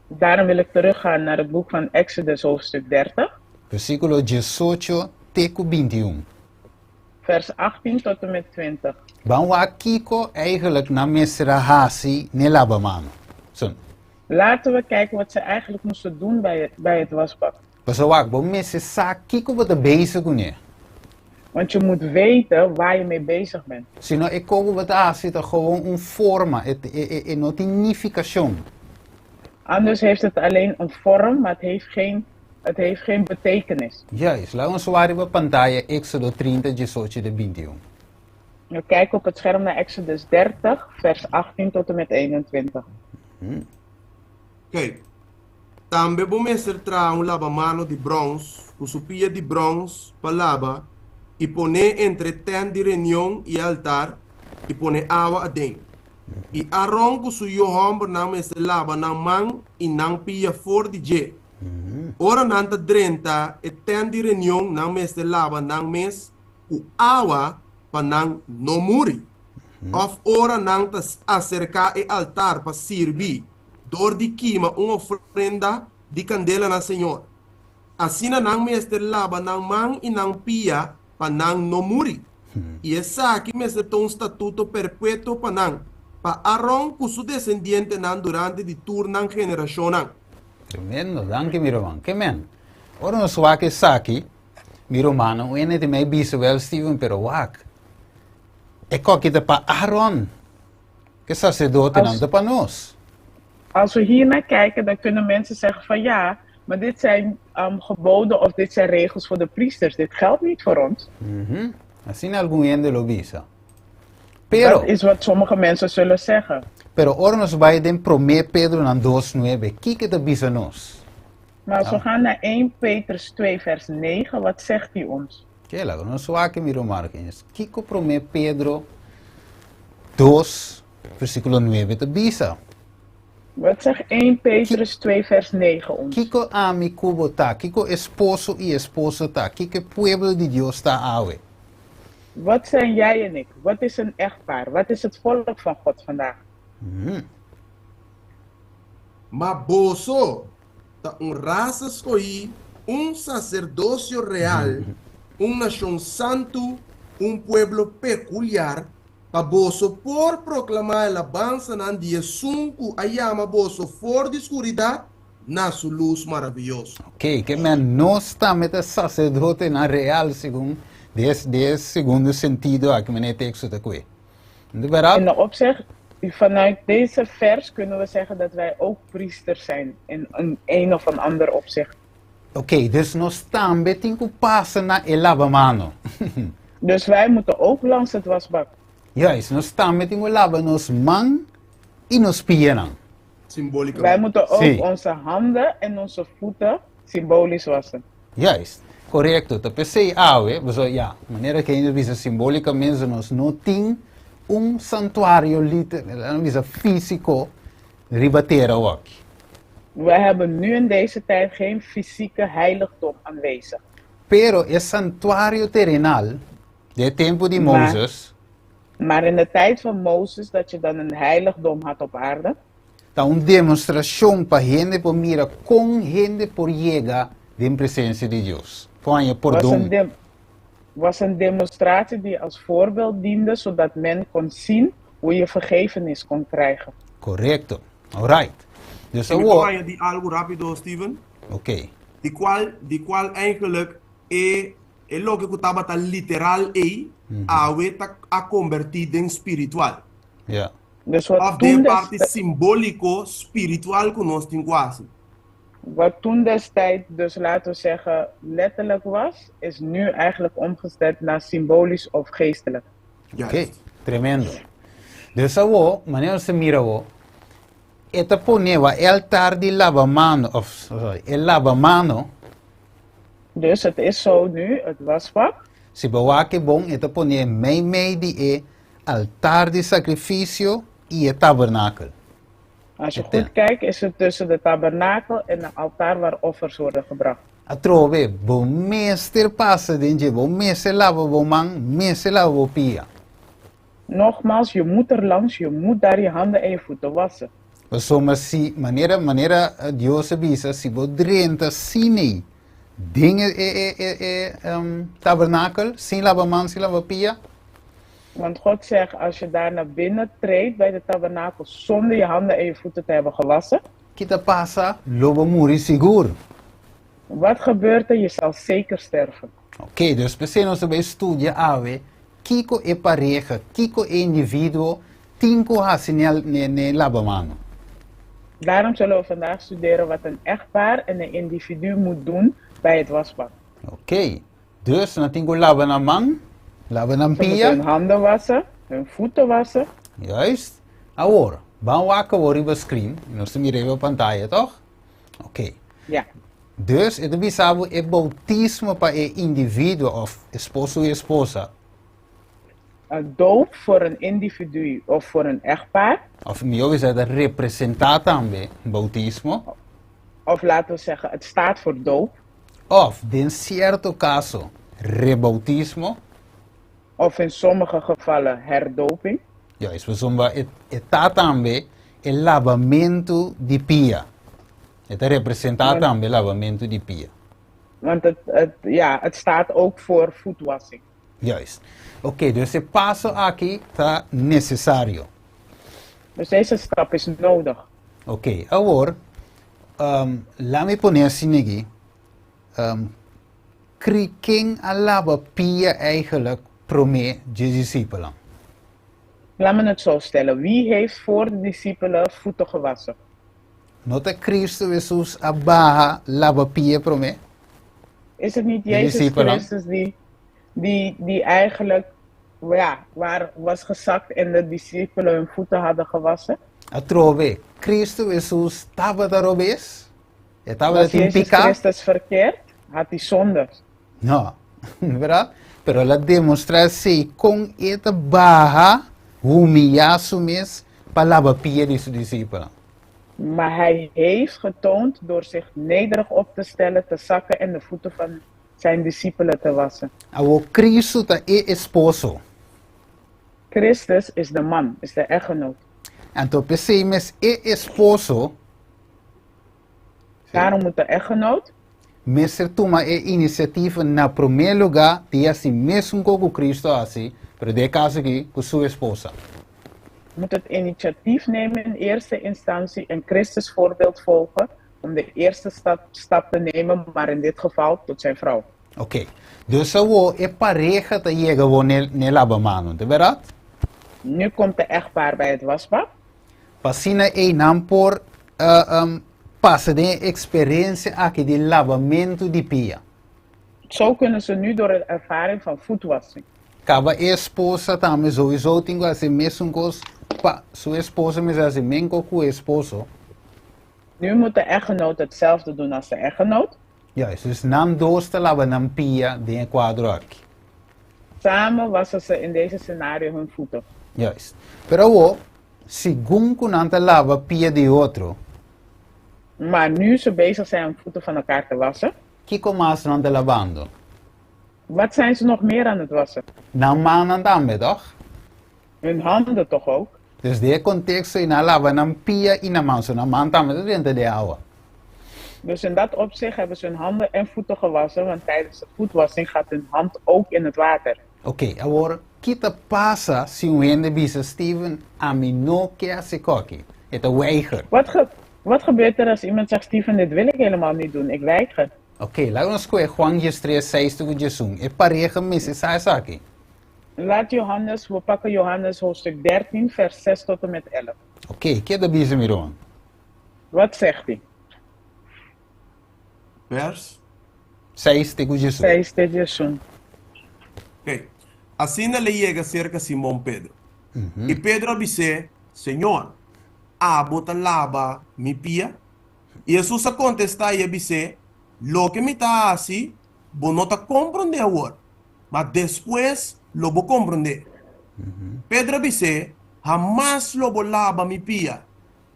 S6: Daarom wil ik teruggaan naar het boek van Exodus hoofdstuk 30.
S5: Versíkulo 18 te ku 21.
S6: Vers 18 tot en met 20.
S5: Ban wak kiko eigenlijk nan mester a hasi n'e labamano. So.
S6: Laten we kijken wat ze eigenlijk moesten doen bij het, bij het wasbak.
S5: Pasobra wak, bo mester sa kiko bo ta bezig kuné.
S6: Want je moet weten waar je mee bezig bent.
S5: Sino e ko ku bo ta hasi ta gewoon un forma, e, e, e no tin nifikashon.
S6: Anders heeft het alleen een vorm, maar het heeft geen, het heeft geen betekenis.
S5: Juist, laga nos wak riba pantaya Éxodo 30, 18 te 21.
S6: We kijken op het scherm naar Exodus 30, vers 18 tot en met 21.
S2: Kijk, tambe bo mester traha un labamano di brons ku su pia di brons pa laba i pon'é entre e tènt di reunion i e altar i pone awa aden. I Aron ku su yu hòmbernan mester laba nan man i nan pia for di dje. Ora nan ta drenta e tènt di reunion nan mester laba nan mes ku awa pa nan no muri. Òf ora nan ta aserká e altar pa sirbi dor di kima un ofrenda di kandela na señor. Asina nan mester laba nan man i nan pia pa nan no muri. I esaki mester ta un statuto perpetuo pa nan, pa Aron ku su desendientenan durante di tur nan generashonnan.
S5: Tremendo, danki mi ruman. Ke men, ora nos wak esaki, mi rumannan, un hende tin mei bisa wel Steven, pero wak, e koki ta pa Aron, ke saserdotenan, ta pa nos.
S6: Als we hiernaar kijken, dan kunnen mensen zeggen van ja, maar dit zijn geboden of dit zijn regels voor de priesters. Dit geldt niet voor ons.
S5: Asina algun hende lo bisa. Pero,
S6: Dat is wat sommige mensen zullen zeggen.
S5: Pero ora nos bai den Promé Pedronan dos nuebe, kiko e ta bisa nos?
S6: Maar als we gaan naar 1 Petrus 2 vers 9, wat zegt hij ons?
S5: Ke laga nos wak mi ruman eens. Kiko Promé Pedro dos versíkulo nuebe ta bisa?
S6: Wat zegt 1 Petrus 2 vers 9 ons?
S5: Kiko ami ku bo ta? Kiko esposo i esposa ta? Kiko e pueblo di Dios ta awe?
S6: Wat zijn jij en ik? Wat is een echtpaar? Wat is het volk van God vandaag?
S2: Ma boso ta un rasa skohí, un saserdosio real, un nashon santu, un pueblo pekuliar, pa boso por proklamá e alabansanan di esun ku a yama boso for di skuridat na su lus maravioso.
S5: Oké, ke men nos tambe ta saserdotenan real segun des des segundo sentido aki manera e teksto ta kue. No ta bèrdat?
S6: In de opzicht, vanuit deze vers kunnen we zeggen dat wij ook priesters zijn in een een of een ander opzicht.
S5: Oké, dus nos tambe tin ku pasa na e labamano.
S6: Dus wij moeten ook langs het wasbak.
S5: Juist, nos tambe tin ku laba nos man i nos pianan.
S2: Simbólikamente.
S6: Wij moeten ook
S5: Sí.
S6: onze handen en onze voeten symbolisch wassen.
S5: Juist, korekto. Ta p'esei awe, pasobra ya, manera ku hende bisa simbólikamente nos no tin un santuario liter, nan bisa físiko riba tera awaki.
S6: Wij hebben nu in deze tijd geen fysieke heiligdom aanwezig.
S5: Pero e santuario terenal den e tempu di
S6: Maar,
S5: Moses.
S6: maar in de tijd van Mozes dat je dan een heiligdom had op aarde.
S5: Ta un demostrashon pa hende por mira kon hende por yega den presensia di Dios, por haña
S6: Was een,
S5: pordon.
S6: dem, was een demonstratie die als voorbeeld diende zodat men kon zien hoe je vergevenis kon krijgen.
S5: Korekto. Alright. Dus
S2: I mi por
S5: awor.
S2: añadí algu rápido, Steven?
S5: Oké.
S2: Di kual, di kual eigenlijk e e loke ku tabata literal ei, awe ta a kombertí den spiritual.
S5: Ja.
S6: Dus wat
S2: Òf
S6: toen
S2: den
S6: des,
S2: parti simbóliko spiritual ku nos tin ku hasi.
S6: Wat toen destijds dus laten we zeggen letterlijk was, is nu eigenlijk omgezet naar symbolisch of geestelijk.
S5: Oké,
S2: Juist.
S5: tremendo. Dus awor, manera nos ta mira awor, E ta pone e altar di labamano, of sorry, e labamano.
S6: Dus het is zo nu, het wasbak.
S5: Si bo wak e bon, e ta pone meimei di e altar di sakrifisio i e tabernakel.
S6: Als je goed kijkt, is het tussen de tabernakel en de altaar waar offers worden gebracht.
S5: Atrobe, bo mester pasa den dje, bo mester laba bo man, mester laba bo pia.
S6: Nogmaals, je moet er langs, je moet daar je handen en je voeten wassen.
S5: Pasobra si, manera, manera Dios a bisa, si bo drenta sin ei den e, e, e, e, e tabernakel, sin laba man, sin laba pia.
S6: Want God zegt, als je daar naar binnen treedt bij de tabernakel zonder je handen en je voeten te hebben gewassen.
S5: Ki ta pasa? Lo bo muri sigur.
S6: Wat gebeurt er? Je zal zeker sterven.
S5: Oké, dus p'esei nos ta bai studia awe kiko e pareha, kiko e individuo tin ku hasi n'e labamano.
S6: Daarom zullen we vandaag studeren wat een echtpaar en een individu moet doen bij het wasbad.
S5: Oké, dus nan tin ku laba nan man, laba nan
S6: Ze moeten
S5: pia.
S6: hun handen wassen, hun voeten wassen.
S5: Juist. Awor, ban wak awor riba screen, nos ta mira riba pantaya, toch? Oké.
S6: Ja.
S5: Dus e ta bisa bo e boutismo pa e individuo of esposo i esposa.
S6: Een doop voor een individu of voor een echtpaar.
S5: Of mihó bisa e ta representá tambe boutismo.
S6: Of laten we zeggen, het staat voor doop.
S5: Of den sierto kaso reboutismo.
S6: Of in sommige gevallen herdoping.
S5: Juist, pasobra e e ta tambe e labamentu di pia. E ta representá tambe e labamentu di pia.
S6: Want het, het, ja, het staat ook voor voetwassing.
S5: Juist. Oké, dus e paso aki ta nesesario.
S6: Dus deze stap is nodig.
S5: Oké, awor, laat mi pone asina aki. Kri ken a laba pia eigenlijk promé dje disipelnan?
S6: Laat me het zo stellen, wie heeft voor de discipelen voeten gewassen?
S5: No ta Cristo Hesus a baha laba pia promé?
S6: Is het niet
S5: Di
S6: Jezus
S5: disipelnan?
S6: Christus die, die, die eigenlijk, ja, waar was gezakt en de discipelen hun voeten hadden gewassen?
S5: Atrobe, Cristo Hesus tabata robes? E tabata
S6: Was
S5: tin
S6: Jezus
S5: piká?
S6: Christus verkeerd? Had hij zonde?
S5: No, bèrdat? Pero el a demostrá esei kon e ta baha, humiyá su mes pa laba pia di su disipelnan.
S6: Maar hij heeft getoond door zich nederig op te stellen, te zakken en de voeten van zijn discipelen te wassen.
S5: Awor Cristo ta e esposo.
S6: Christus is de man, is de echtgenoot.
S5: Anto p'esei mes e esposo.
S6: Daarom moet de echtgenoot.
S5: Mester tuma e inisiativa na promé lugá di hasi mesun kos ku Cristo a hasi, pero den e kaso akí ku su esposa.
S6: Moet het initiatief nemen in eerste instantie en Christus voorbeeld volgen om de eerste stap te nemen, maar in dit geval tot zijn vrouw.
S5: Oké, dus awor e pareha ta yega awor n'e labamano, ta bèrdat?
S6: Nu komt de echtpaar bij het wasbak.
S5: Pa asina einan por pasa den e eksperensia aki di labamentu di pia.
S6: Zo kunnen ze nu door de ervaring van voetwassing.
S5: Kaba e esposa tambe souiso tin ku hasi mesun kos pa su esposo mester hasi menko ku e esposo.
S6: Nu moet de echtgenoot hetzelfde doen als de echtgenoot.
S5: Juist, dus nan dos ta laba nan pia den e kuadro aki.
S6: Samen wassen ze in deze scenario hun voeten.
S5: Juist. Pero awor, segun ku nan ta laba pia di otro.
S6: Maar nu ze bezig zijn om voeten van elkaar te wassen.
S5: Kiko mas nan ta labando?
S6: Wat zijn ze nog meer aan het wassen?
S5: Nan mannan tambe, toch?
S6: Hun handen toch ook?
S5: Dus den e konteksto ei nan a laba nan pia i nan man, so nan man tambe ta drenta den awa.
S6: Dus in dat opzicht hebben ze hun handen en voeten gewassen, want tijdens de voetwassing gaat hun hand ook in het water.
S5: Oké, awor ki ta pasa si un hende bisa, Steven, ami no ke hasi koki. E ta weiger.
S6: Wat ge wat gebeurt er als iemand zegt, Steven, dit wil ik helemaal niet doen, ik weiger?
S5: Oké, laga nos kohe Juan diestres, seis te ku diesun. E pareha mester sa esaki.
S6: Laat Johannes, we pakken Johannes hoofdstuk 13, vers 6 tot en met 11.
S5: Oké, ke ta bisa mi ruman?
S6: Wat zegt hij?
S2: Vers?
S5: Seis te ku diesun.
S6: Seis te diesun.
S2: Oké. Asina el a yega serka Simon Pedro. I Pedro a bis'é, Señor. abo ta laba mi pia? I Hesus a kontestá i a bis'é, Loke mi ta hasi, bo no ta komprondé awor, ma despues lo bo komprondé. Pedro a bis'é, Hamas lo bo laba mi pia.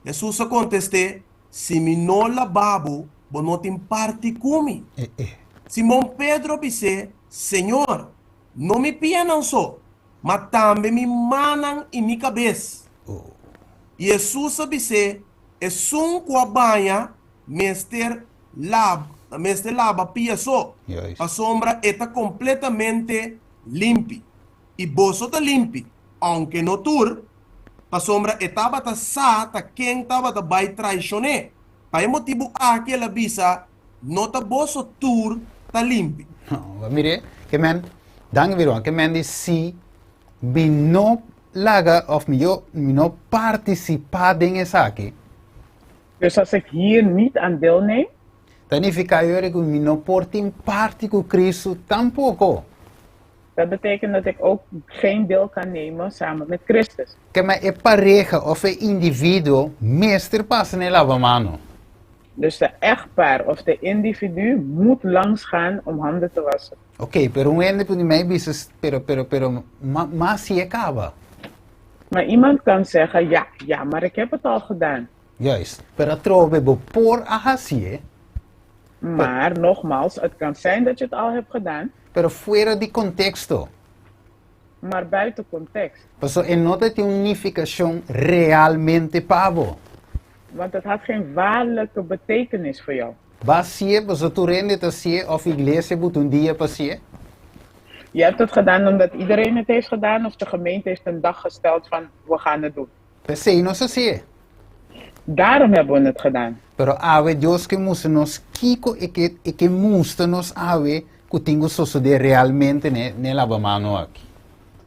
S2: Hesus a kontest'é, Si mi no laba bo, bo no tin parti ku mi. Simon Pedro a bis'é, Señor, no mi pianan so, ma tambe mi mannan i mi kabes. I Hesus a bis'é, Esun ku a baña mester laba, mester laba pia so, pasobra e ta kompletamente limpi. I boso ta limpi, ounke no tur, pasobra e tabata sa ta ken tabata bai traishon'é. Pa e motibu aki el a bisa, No ta boso tur ta limpi.
S5: Mire, ke men, danki Biruan, ke men di si mi no laga of mi yo mi no partisipá den esaki.
S6: Dus als ik hier niet aan deelneem.
S5: Ta nifiká yori ku mi no por tin parti ku Kristu tampoko.
S6: Dat betekent dat ik ook geen deel kan nemen samen met Christus.
S5: Ke men e pareha of e individuo mester pasa na e lavamano.
S6: Dus de echtpaar of de individu moet langs gaan om handen te wassen.
S5: Ok, pero un hende por di mei bisa, pero, pero, pero, ma, ma si e kaba.
S6: Maar iemand kan zeggen, ja, ja, maar ik heb het al gedaan.
S5: Juist, pero atrobe bo por a hasié.
S6: Maar, nogmaals, het kan zijn dat je het al hebt gedaan.
S5: Pero fuera di konteksto.
S6: Maar buiten context.
S5: Pasobra e no ta tin un nifikashon realmente pa bo.
S6: Want het had geen waarlijke betekenis voor jou.
S5: Bo a hasié pasobra tur hende ta hasié òf iglesia buta un dia pa hasié.
S6: Je hebt het gedaan omdat iedereen het heeft gedaan of de gemeente heeft een dag gesteld van we gaan het doen.
S5: P'esei nos a hasié.
S6: Daarom hebben we het gedaan.
S5: Pero awe Dios ke mustra nos kiko e ke e ke mustra nos awe ku tin ku sosodé realmente n'e n'e labamano aki.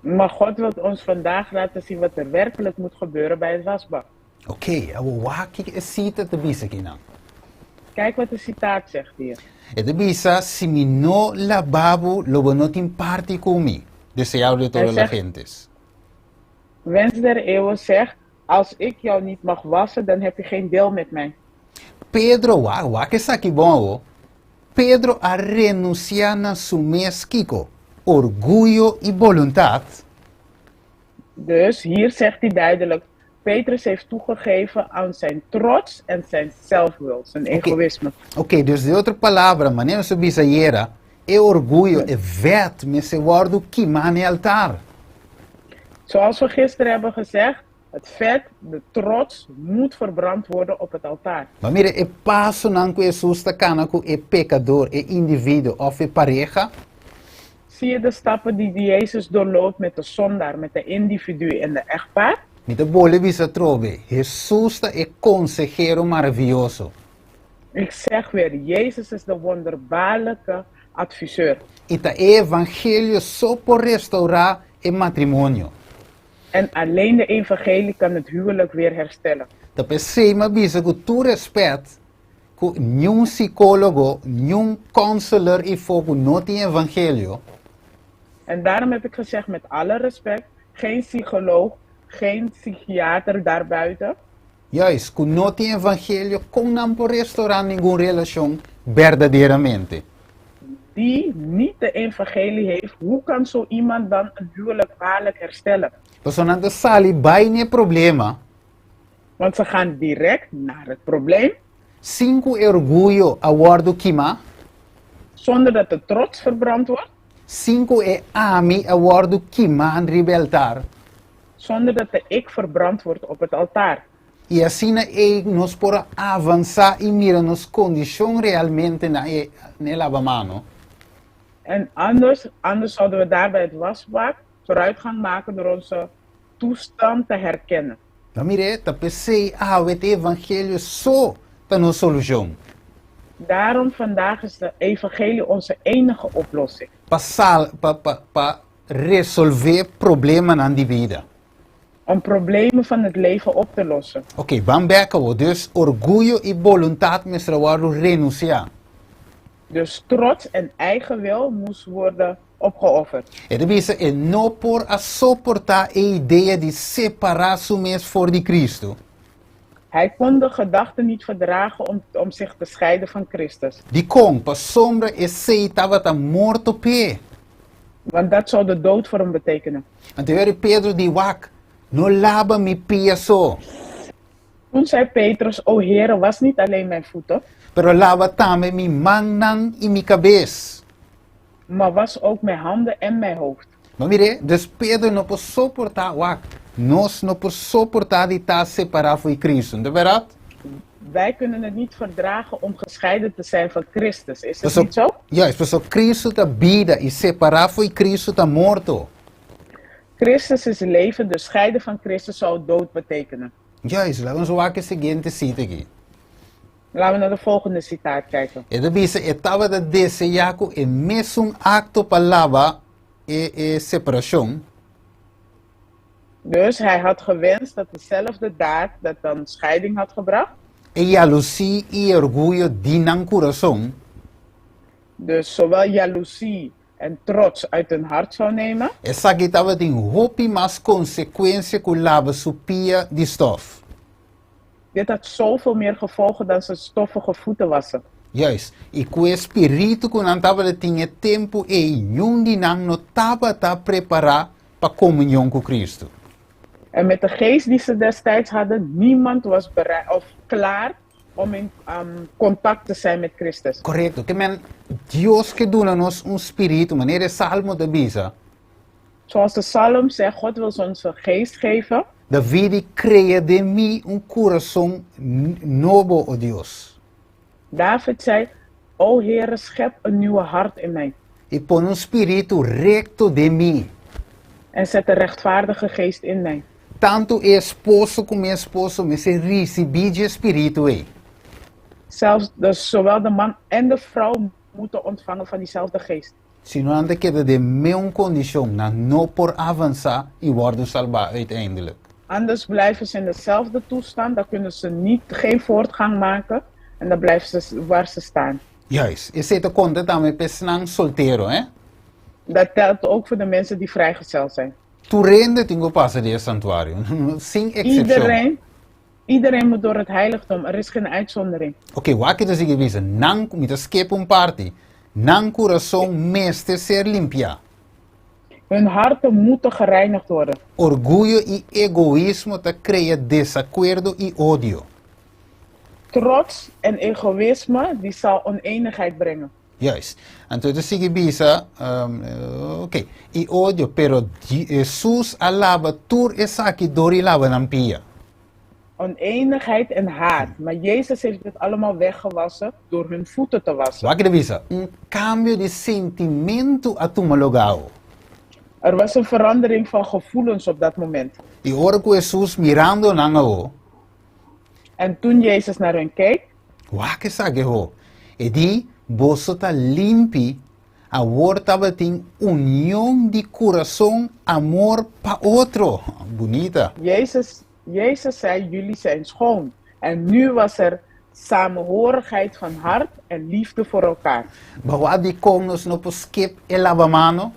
S6: Maar God wilt ons vandaag laten zien wat er werkelijk moet gebeuren bij het wasbak.
S5: Oké, awor wak kiko e sita ta bisa akinan.
S6: Kijk wat de citaat zegt hier.
S5: E ta bisa, Si mi no laba bo, lo bo no tin parti ku mi. Deseado de
S6: Hij
S5: todas las
S6: zegt,
S5: gentes.
S6: Wens der eeuwen zegt, Als ik jou niet mag wassen, dan heb je geen deel met mij.
S5: Pedro, wak, wak esaki bon awor. Pedro a renunsiá na su mes kiko? Orguyo i boluntat.
S6: Dus hier zegt hij duidelijk, Petrus heeft toegegeven aan zijn trots en zijn zelfwil, zijn egoïsme.
S5: Oké, dus den otro palabra, manera nos a bisa ayera, e orguyo, e vèt mester wòrdu kimá na e altar.
S6: Zoals we gisteren hebben gezegd, het vet, de trots, moet verbrand worden op het altaar.
S5: Ma mira e pasonan ku Hesus ta kana ku e pekador, e individuo òf e pareha.
S6: Zie je de stappen die Jezus doorloopt met de zondaar, met de individu en de echtpaar?
S5: Mi ta bolbe bisa atrobe, Hesus ta e konsehero maravioso.
S6: Ik zeg weer, Jezus is de wonderbaarlijke adviseur.
S5: I ta e evangelio so por restourá e matrimonio.
S6: En alleen de evangelie kan het huwelijk weer herstellen.
S5: Ta p'esei mi a bisa ku tur rèspèt ku niun sikólogo, niun counselor i fo ku no tin evangelio.
S6: En daarom heb ik gezegd met alle respect, geen psycholoog, geen psychiater daarbuiten.
S5: Juist, ku no tin evangelio kon nan por restorá ningun relashon berdaderamente.
S6: Die niet de evangelie heeft, hoe kan zo iemand dan een huwelijk waarlijk herstellen?
S5: Pasobra nan ta sali bai n'e problema.
S6: Want ze gaan direct naar het probleem.
S5: Sin ku e orguyo a wòrdu kimá.
S6: Zonder dat de trots verbrand wordt.
S5: Sin ku e ami a wòrdu kimá riba e altar.
S6: Zonder dat de ik verbrand wordt op het altaar.
S5: I asina ei nos por a avansá i mira nos kondishon realmente na e na e labamano.
S6: En anders, anders zouden we daar bij het wasbak vooruitgang maken door onze toestand te herkennen.
S5: No mir'é, ta p'esei awe t'e evangelio so ta nos solushon.
S6: Daarom vandaag is de evangelie onze enige oplossing.
S5: Pa sal, pa, pa, pa resolvé problemanan di bida.
S6: Om problemen van het leven op te lossen.
S5: Oké, ban bèk awor. Dus orguyo i boluntat mester a wòrdu renunsiá.
S6: Dus trots en eigen wil moest worden opgeofferd.
S5: E ta bisa e no por a soportá e idea di separá su mes for di Cristo.
S6: Hij kon de gedachte niet verdragen om zich te scheiden van Christus.
S5: Dikon? Pasobra esei tabata morto p'e.
S6: Want dat zou de dood voor hem betekenen.
S5: Anto e ora Pedro di, Wak, no laba mi pia so.
S6: Toen zei Petrus, O Heere, was niet alleen mijn voeten.
S5: Pero laba tambe mi mannan i mi kabes.
S6: Maar was ook mijn handen en mijn hoofd.
S5: Bo mir'é? Dus Pedro no por soportá, wak, nos no por soportá di ta separá fo'i Cristo, no ta bèrdat?
S6: Wij kunnen het niet verdragen om gescheiden te zijn van Christus, is het niet zo?
S5: Juist, pasobra Cristo ta bida i separá fo'i Cristo ta morto.
S6: Christus is leven, dus scheiden van Christus zou dood betekenen.
S5: Juist, laga nos wak e siguiente sita aki.
S6: Laten we naar de volgende citaat kijken.
S5: E ta bisa e tabata deseá ku e mesun akto pa laba e e separashon.
S6: Dus hij had gewenst dat dezelfde daad dat dan scheiding had gebracht.
S5: E yalusí i e orguyo di nan kurason.
S6: Dus zowel jaloezie en trots uit hun hart zou nemen.
S5: Esaki tabatin hopi mas konsekuensia ku laba su pia di stòf.
S6: Dit had zoveel meer gevolgen dan zijn stoffige voeten wassen.
S5: Juist, i ku e spiritu ku nan tabata tin e tempu ei, niun di nan no tabata prepará pa komunion ku Kristu.
S6: En met de geest die ze destijds hadden, niemand was bereid of klaar om in contact te zijn met Christus.
S5: Korekto, ke men Dios ke duna nos un spiritu, manera e Salmo ta bisa.
S6: Zoals de Psalm zegt, God wil ons een geest geven.
S5: David di, Krea den mi un kurason nobo, o Dios.
S6: David zei, O Heere, schep een nieuwe hart in mij.
S5: I pone un spiritu rekto den mi.
S6: En zet een rechtvaardige geest in mij.
S5: Tantu e esposo ku mi esposo mester risibí dje spiritu ei.
S6: Zelfs, dus zowel de man en de vrouw moeten ontvangen van diezelfde geest.
S5: Si no nan ta keda den meun kondishon, nan no por avansá i wòrdu salbá uiteindelijk.
S6: Anders blijven ze in dezelfde toestand, dan kunnen ze niet, geen voortgang maken en dan blijven ze waar ze staan.
S5: Juist, esei ta konta tambe pa esnan soltero, hè?
S6: Dat telt ook voor de mensen die vrijgezel zijn.
S5: Tur hende tin ku pasa di e santuario, sin eksepshon.
S6: Iedereen, iedereen moet door het heiligdom, er is geen uitzondering.
S5: Oké, wak e ta sigui bisa, Nan, mi ta skep un parti, nan kurason mester ser limpiá.
S6: Hun harten moeten gereinigd worden.
S5: Orguyo i egoismo ta krea desakuerdo i odio.
S6: Trots en egoïsme die zal onenigheid brengen.
S5: Juist. Anto e ta sigui bisa, Oké, i odio, pero Hesus a laba tur esaki dor i laba nan pia.
S6: Onenigheid en haat, maar Jezus heeft dit allemaal weggewassen door hun voeten te wassen.
S5: Wak e ta bisa, Un kambio di sentimentu a tuma lugá.
S6: Er was een verandering van gevoelens op dat moment.
S5: I ora ku Hesus mirando nan awo.
S6: En toen Jezus naar hun keek.
S5: Wak esaki ho. E di, Boso ta limpi, awor tabatin union di kurason, amor pa otro. Bunita.
S6: Jezus, Jezus zei, Jullie zijn schoon. En nu was er samenhorigheid van hart en liefde voor elkaar.
S5: Bo wak dikon nos no por skip e labamano?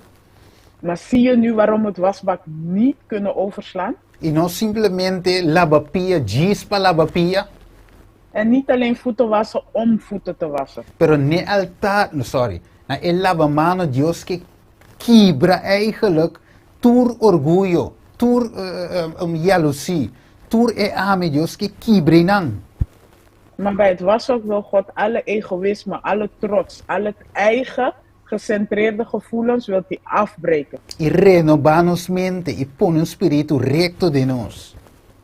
S6: Maar zie je nu waarom we het wasbak niet kunnen overslaan?
S5: I no simplemente laba pia djis pa laba pia.
S6: En niet alleen voeten wassen om voeten te wassen.
S5: Pero n'e altar, no sorry, na e labamano Dios ke kibra eigenlijk tur orguyo, tur jalusie, tur e ami Dios ke kibra einan.
S6: Maar bij het washok wil God alle egoïsme, alle trots, al het eigen gecentreerde gevoelens wilt hij afbreken.
S5: I renobá nos mente i pone un spiritu rekto den nos.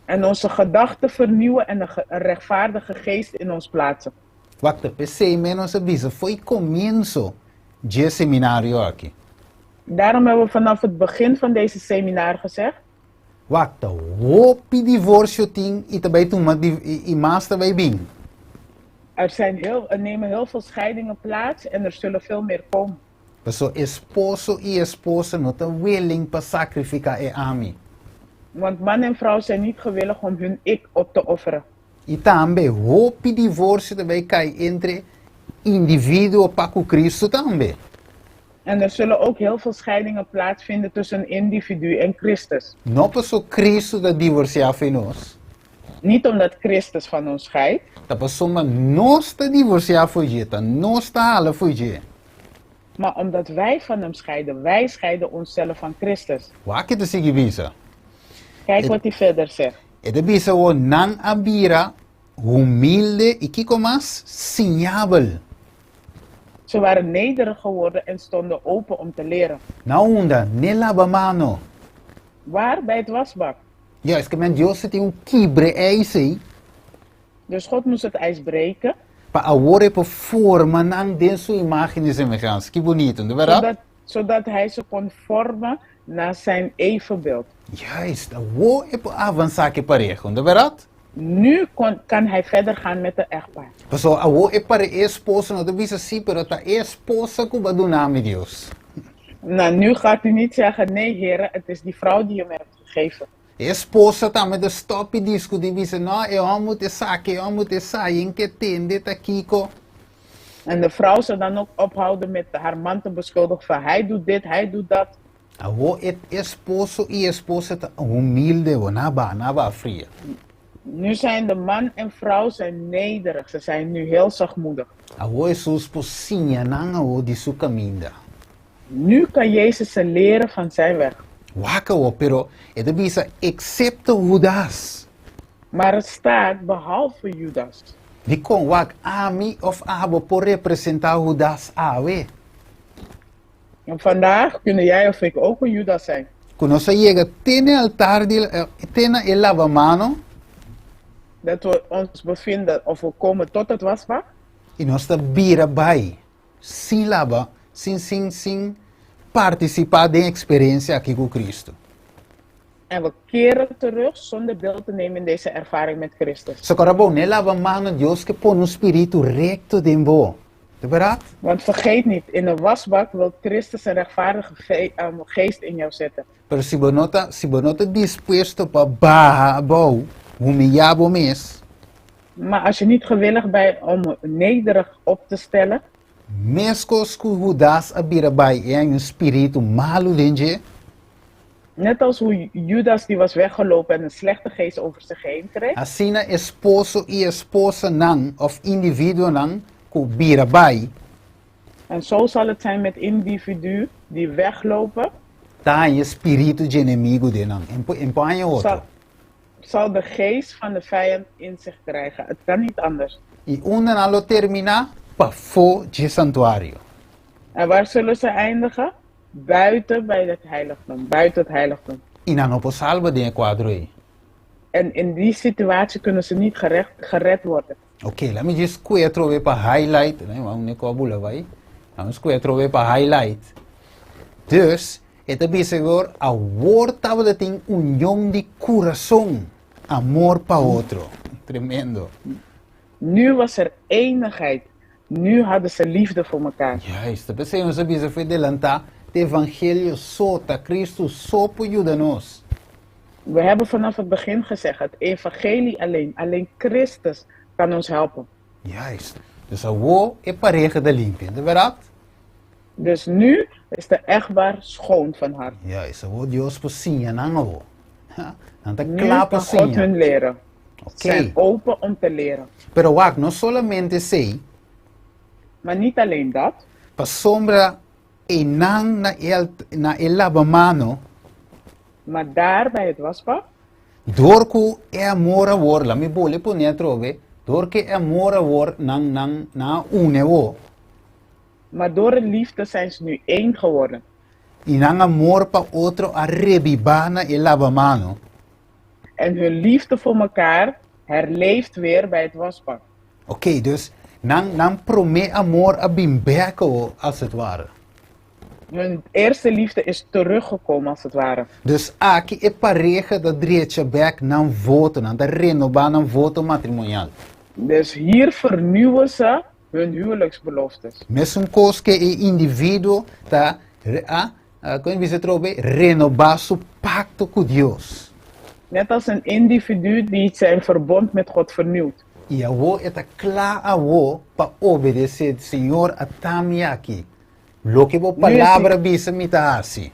S6: En onze gedachten vernieuwen en een rechtvaardige geest in ons plaatsen.
S5: Wak ta p'esei mes nos a bisa fo'i komienso dje seminario aki.
S6: Daarom hebben we vanaf het begin van deze seminar gezegd.
S5: Wak ta hopi divorsio tin i ta bai tuma i mas ta bai bin.
S6: Er zijn heel, er nemen heel veel scheidingen plaats en er zullen veel meer komen.
S5: Paso esposo i esposa no ta willing pa sakrifiká e ami.
S6: Want man en vrouw zijn niet gewillig om hun ik op te offeren.
S5: I tambe hopi divorsio ta bai kai entre individuo pa ku Cristo tambe.
S6: En er zullen ook heel veel scheidingen plaatsvinden tussen een individu en Christus.
S5: No paso Cristo ta divorsiá fo'i nos.
S6: Niet omdat Christus van ons scheidt.
S5: Ta pasobra nos ta divorsiá fo'i dje, ta nos ta hala fo'i dje.
S6: Maar omdat wij van hem scheiden, wij scheiden onszelf van Christus.
S5: Wak e ta sigui bisa.
S6: Kijk wat hij verder zegt.
S5: E ta bisa awor, Nan a bira humilde i kiko mas? Siñabel.
S6: Ze waren nederig geworden en stonden open om te leren.
S5: Na unda? N'e laba mano.
S6: Waar? Bij het wasbak.
S5: Juist, ke men Dios ta tin un kibre ijs ei.
S6: Dus God moest het ijs breken.
S5: Pa awor e por forma nan den su imagen i semehansa. Ki bunito, no ta berdad?
S6: Zodat, zodat hij ze kon vormen naar zijn evenbeeld.
S5: Juist, awor e por avansá ku e pareha, no ta berdad?
S6: Nu kon, kan hij verder gaan met de echtpaar.
S5: Pasobra awor e pare e esposo no ta bisa sí, pero ta e esposa ku bo a duna mi, Dios.
S6: Nou, nu gaat u niet zeggen, nee Heere, het is die vrouw die u me hebt gegeven.
S5: E esposa tambe ta stop i diskutí bisa, no, e hòmber ta esaki, e hòmber ta esai, en ke tende ta kiko.
S6: En de vrouw zal dan ook ophouden met haar man te beschuldigen van hij doet dit, hij doet dat.
S5: Awor e esposo i esposa ta humilde, bo na ba, na ba fria.
S6: Nu zijn de man en vrouw zijn nederig, ze zijn nu heel zachtmoedig.
S5: Awor Hesus por siña nan awor di su kaminda.
S6: Nu kan Jezus ze leren van zijn weg.
S5: Wak awor, pero e ta bisa, eksepto Hudas.
S6: Maar het staat, behalve Judas.
S5: Dikon wak ami òf abo por representá Hudas awe?
S6: En vandaag kunnen jij of ik ook een Judas zijn.
S5: Ku nos a yega te na e altar di, te na e lavamano.
S6: Dat we ons bevinden of we komen tot het wasbak.
S5: I nos ta bira bai sin laba, sin sin sin partisipá den e eksperensia aki ku Kristu.
S6: En we keren terug zonder deel te nemen in deze ervaring met Christus.
S5: Sokora bo, n'e lavamano Dios ke pone un spiritu rekto den bo. Ta berdad?
S6: Want vergeet niet, in de wasbak wil Christus een rechtvaardige geest in jou zetten.
S5: Pero si bo no ta, si bo no ta dispuesto pa baha abou, humiyá bo mes.
S6: Maar als je niet gewillig bent om nederig op te stellen.
S5: Meskos ku Hudas a bira bai e haña un spiritu malu den dje.
S6: Net als hoe Judas die was weggelopen en een slechte geest over zich heen kreeg.
S5: Asina esposo i esposanan of individuonan ku bira bai.
S6: En zo zal het zijn met individu die weglopen.
S5: Ta haña spiritu dje enemigu den nan, en por haña otro.
S6: Zal, zal de geest van de vijand in zich krijgen. Het kan niet anders.
S5: I unda nan lo terminá? Pafó dje santuario.
S6: En waar zullen ze eindigen? Buiten bij het heiligdom, buiten het heiligdom.
S5: I nan no por salba den e kuadro ei.
S6: En in die situatie kunnen ze niet gerecht, gered worden.
S5: Ok, laat mi djis kue atrobe pa highlight. Nee, wou ne kua bula bai. Laat mi kue atrobe pa highlight. Dus, e ta bisa awor, awor tabata tin union di kurason, amor pa otro. Tremendo.
S6: Nu was er eenigheid. Nu hadden ze liefde voor mekaar.
S5: Juist, ta p'esei nos a bisa fo'i delantá, t'e evangelio so, ta Cristo so por yuda nos.
S6: We hebben vanaf het begin gezegd, het evangelie alleen, alleen Christus kan ons helpen.
S5: Juist, dus awor e pareha ta limpia, ta berdad?
S6: Dus nu is de echtbaar schoon van hart.
S5: Juist, awor Dios por siña nan awor. Nan ta
S6: Nu
S5: kla pa
S6: kan God
S5: siña.
S6: hun leren.
S5: Ok.
S6: Zijn open om te leren.
S5: Pero wak, no solamente esei.
S6: Maar niet alleen dat.
S5: Pasobra einan na e na e labamano.
S6: Maar daar bij het wasbak.
S5: Dor ku e amor awor, la mi bole pone atrobe, dor ku e amor awor nan nan nan a une awor.
S6: Maar door de liefde zijn ze nu één geworden.
S5: I nan amor pa otro a rebibá na e labamano.
S6: En hun liefde voor mekaar herleeft weer bij het wasbak.
S5: Oké, dus nan nan promé amor a bin bèk awor, als het ware.
S6: Hun eerste liefde is teruggekomen, als het ware.
S5: Dus aki e pareha ta drecha bèk nan voto, nan ta renobá nan voto matrimonial.
S6: Dus hier vernieuwen ze hun huwelijksbeloftes.
S5: Mesun kos ke e individuo ta a, kon bisa atrobe, renobá su pakto ku Dios.
S6: Net als een individu die zijn verbond met God vernieuwt.
S5: I awor e ta kla awor pa obedesé, Señor a ta mi aki. Loke bo palabra bisa mi ta hasi.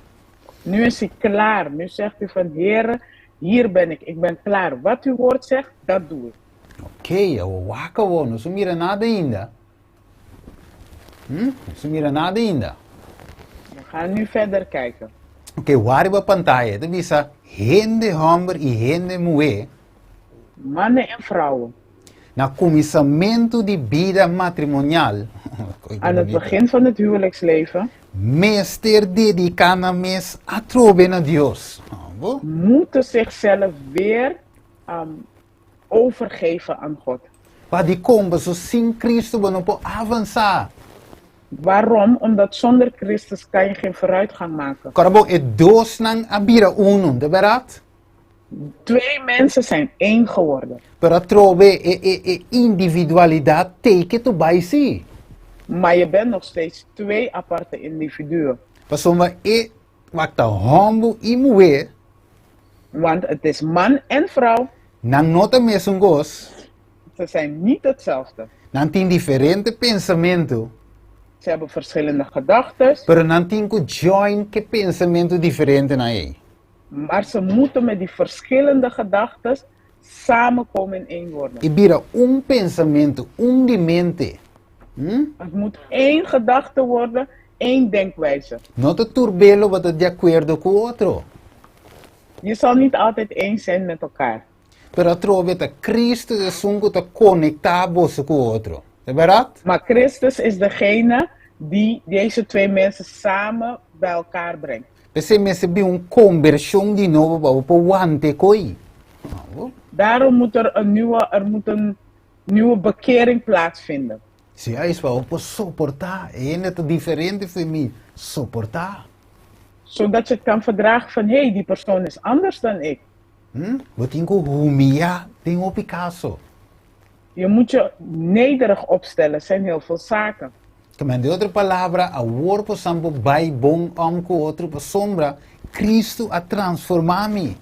S6: Nu is hij klaar. Nu zegt hij van, Heere, Hier ben ik, ik ben klaar. Wat uw woord zegt, dat doe ik.
S5: Ok, awor wak awor, nos no mira nada ainda. Hm? Nos no mira nada ainda.
S6: We gaan nu verder kijken.
S5: Ok, wak riba pantaya, ta bisa hende hòmber i hende muhé.
S6: Mannen en vrouwen.
S5: Na kuminsamentu di bida matrimonial.
S6: Aan het begin van het huwelijksleven.
S5: Mester dediká nan mes atrobe na Dios.
S6: Moeten zichzelf weer overgeven aan God.
S5: Pa dikon? Pasobra sin Cristo bo no por avansá.
S6: Waarom? Omdat zonder Christus kan je geen vooruitgang maken.
S5: Kòrda bo, e dosnan a bira unu, ta bèrdat?
S6: Twee mensen zijn één geworden.
S5: Pero atrobe e e e individualidat tei ke tu bai sí.
S6: Maar je bent nog steeds twee aparte individuen.
S5: Pasobra e wak ta hòmber i muhé.
S6: Want het is man en vrouw.
S5: Nan no ta mesun kos.
S6: Ze zijn niet hetzelfde.
S5: Nan tin diferente pensamentu.
S6: Ze hebben verschillende gedachtes.
S5: Pero nan tin ku join ku e pensamentu diferentenan ei.
S6: Maar ze moeten met die verschillende gedachtes samenkomen en één worden.
S5: E bira un pensamentu, un di mente. Hm?
S6: Het moet één gedachte worden, één denkwijze.
S5: No ta tur be lo bo ta di akuerdo ku otro.
S6: Je zal niet altijd eens zijn met elkaar.
S5: Pero atrobe ta Cristo esun ku ta konektá boso ku otro. Ta bèrdat?
S6: Maar Christus is degene die deze twee mensen samen bij elkaar brengt.
S5: P'esei mester bin un kombershon di nobo pa bo por wanta e koi.
S6: Daarom moet er een nieuwe, er moet een nieuwe bekering plaatsvinden.
S5: Si juist pa bo por soportá. E hende ta diferente for mi. Soportá.
S6: Zodat je het kan verdragen van, hey, die persoon is anders dan ik.
S5: Hm? Bo tin ku humiyá den hopi kaso.
S6: Je moet je nederig opstellen, zijn heel veel zaken.
S5: Kmen, den otro palabra, awor por san bo bai bon om ku otro pasobra Cristo a transformá mi.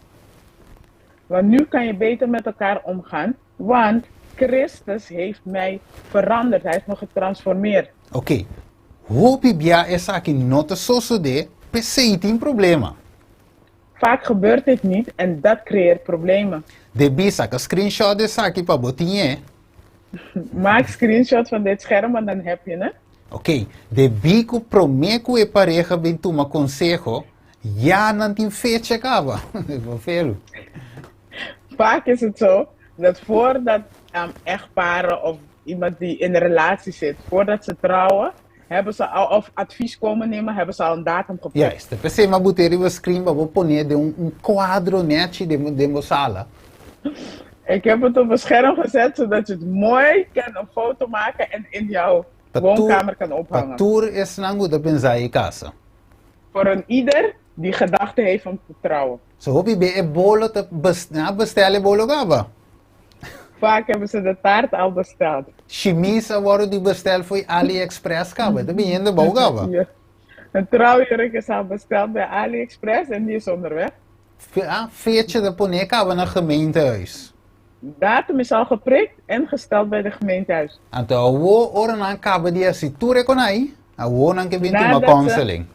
S6: Want nu kan je beter met elkaar omgaan, want Christus heeft mij veranderd, hij heeft me getransformeerd.
S5: Oké, hopi bia esaki no ta sosodé, p'esei tin problema.
S6: Vaak gebeurt dit niet en dat creëert problemen.
S5: Debí saka screenshot di esaki pa bo tin e.
S6: Maak screenshot van dit scherm, want dan heb je het.
S5: Oké, debí ku promé ku e pareha bin tuma konseho, ya nan tin fecha kaba. Felu.
S6: Vaak is het zo dat voordat echtparen of iemand die in een relatie zit, voordat ze trouwen, hebben ze al, of advies komen nemen, hebben ze al een datum geprikt.
S5: Juist, p'esei m'a bot'é riba screen pa bo pon'é den un un kuadro nèchi den den bo sala.
S6: Ik heb het op een scherm gezet, zodat je het mooi kan een foto maken en in jouw
S5: Pa tur
S6: woonkamer kan
S5: pa
S6: ophangen.
S5: tur esnan ku ta pensa ei kasa.
S6: Voor een ieder die gedachte heeft om te trouwen.
S5: So hopi be e bolo ta bes nan a bestel e bolo kaba.
S6: Vaak hebben ze de taart al besteld.
S5: Shimis a wòrdu di bestel fo'i AliExpress kaba. E ta bini hende bou kaba.
S6: Ja. Een trouwjurk is al besteld bij AliExpress en die is onderweg.
S5: Ah, fecha ta pone kaba na gemeentehuis.
S6: Datum is al geprikt en gesteld bij de gemeentehuis.
S5: Anto awor ora nan kaba di hasi tur e konai, awor nan ke bin tuma
S6: Nadat ze,
S5: counseling.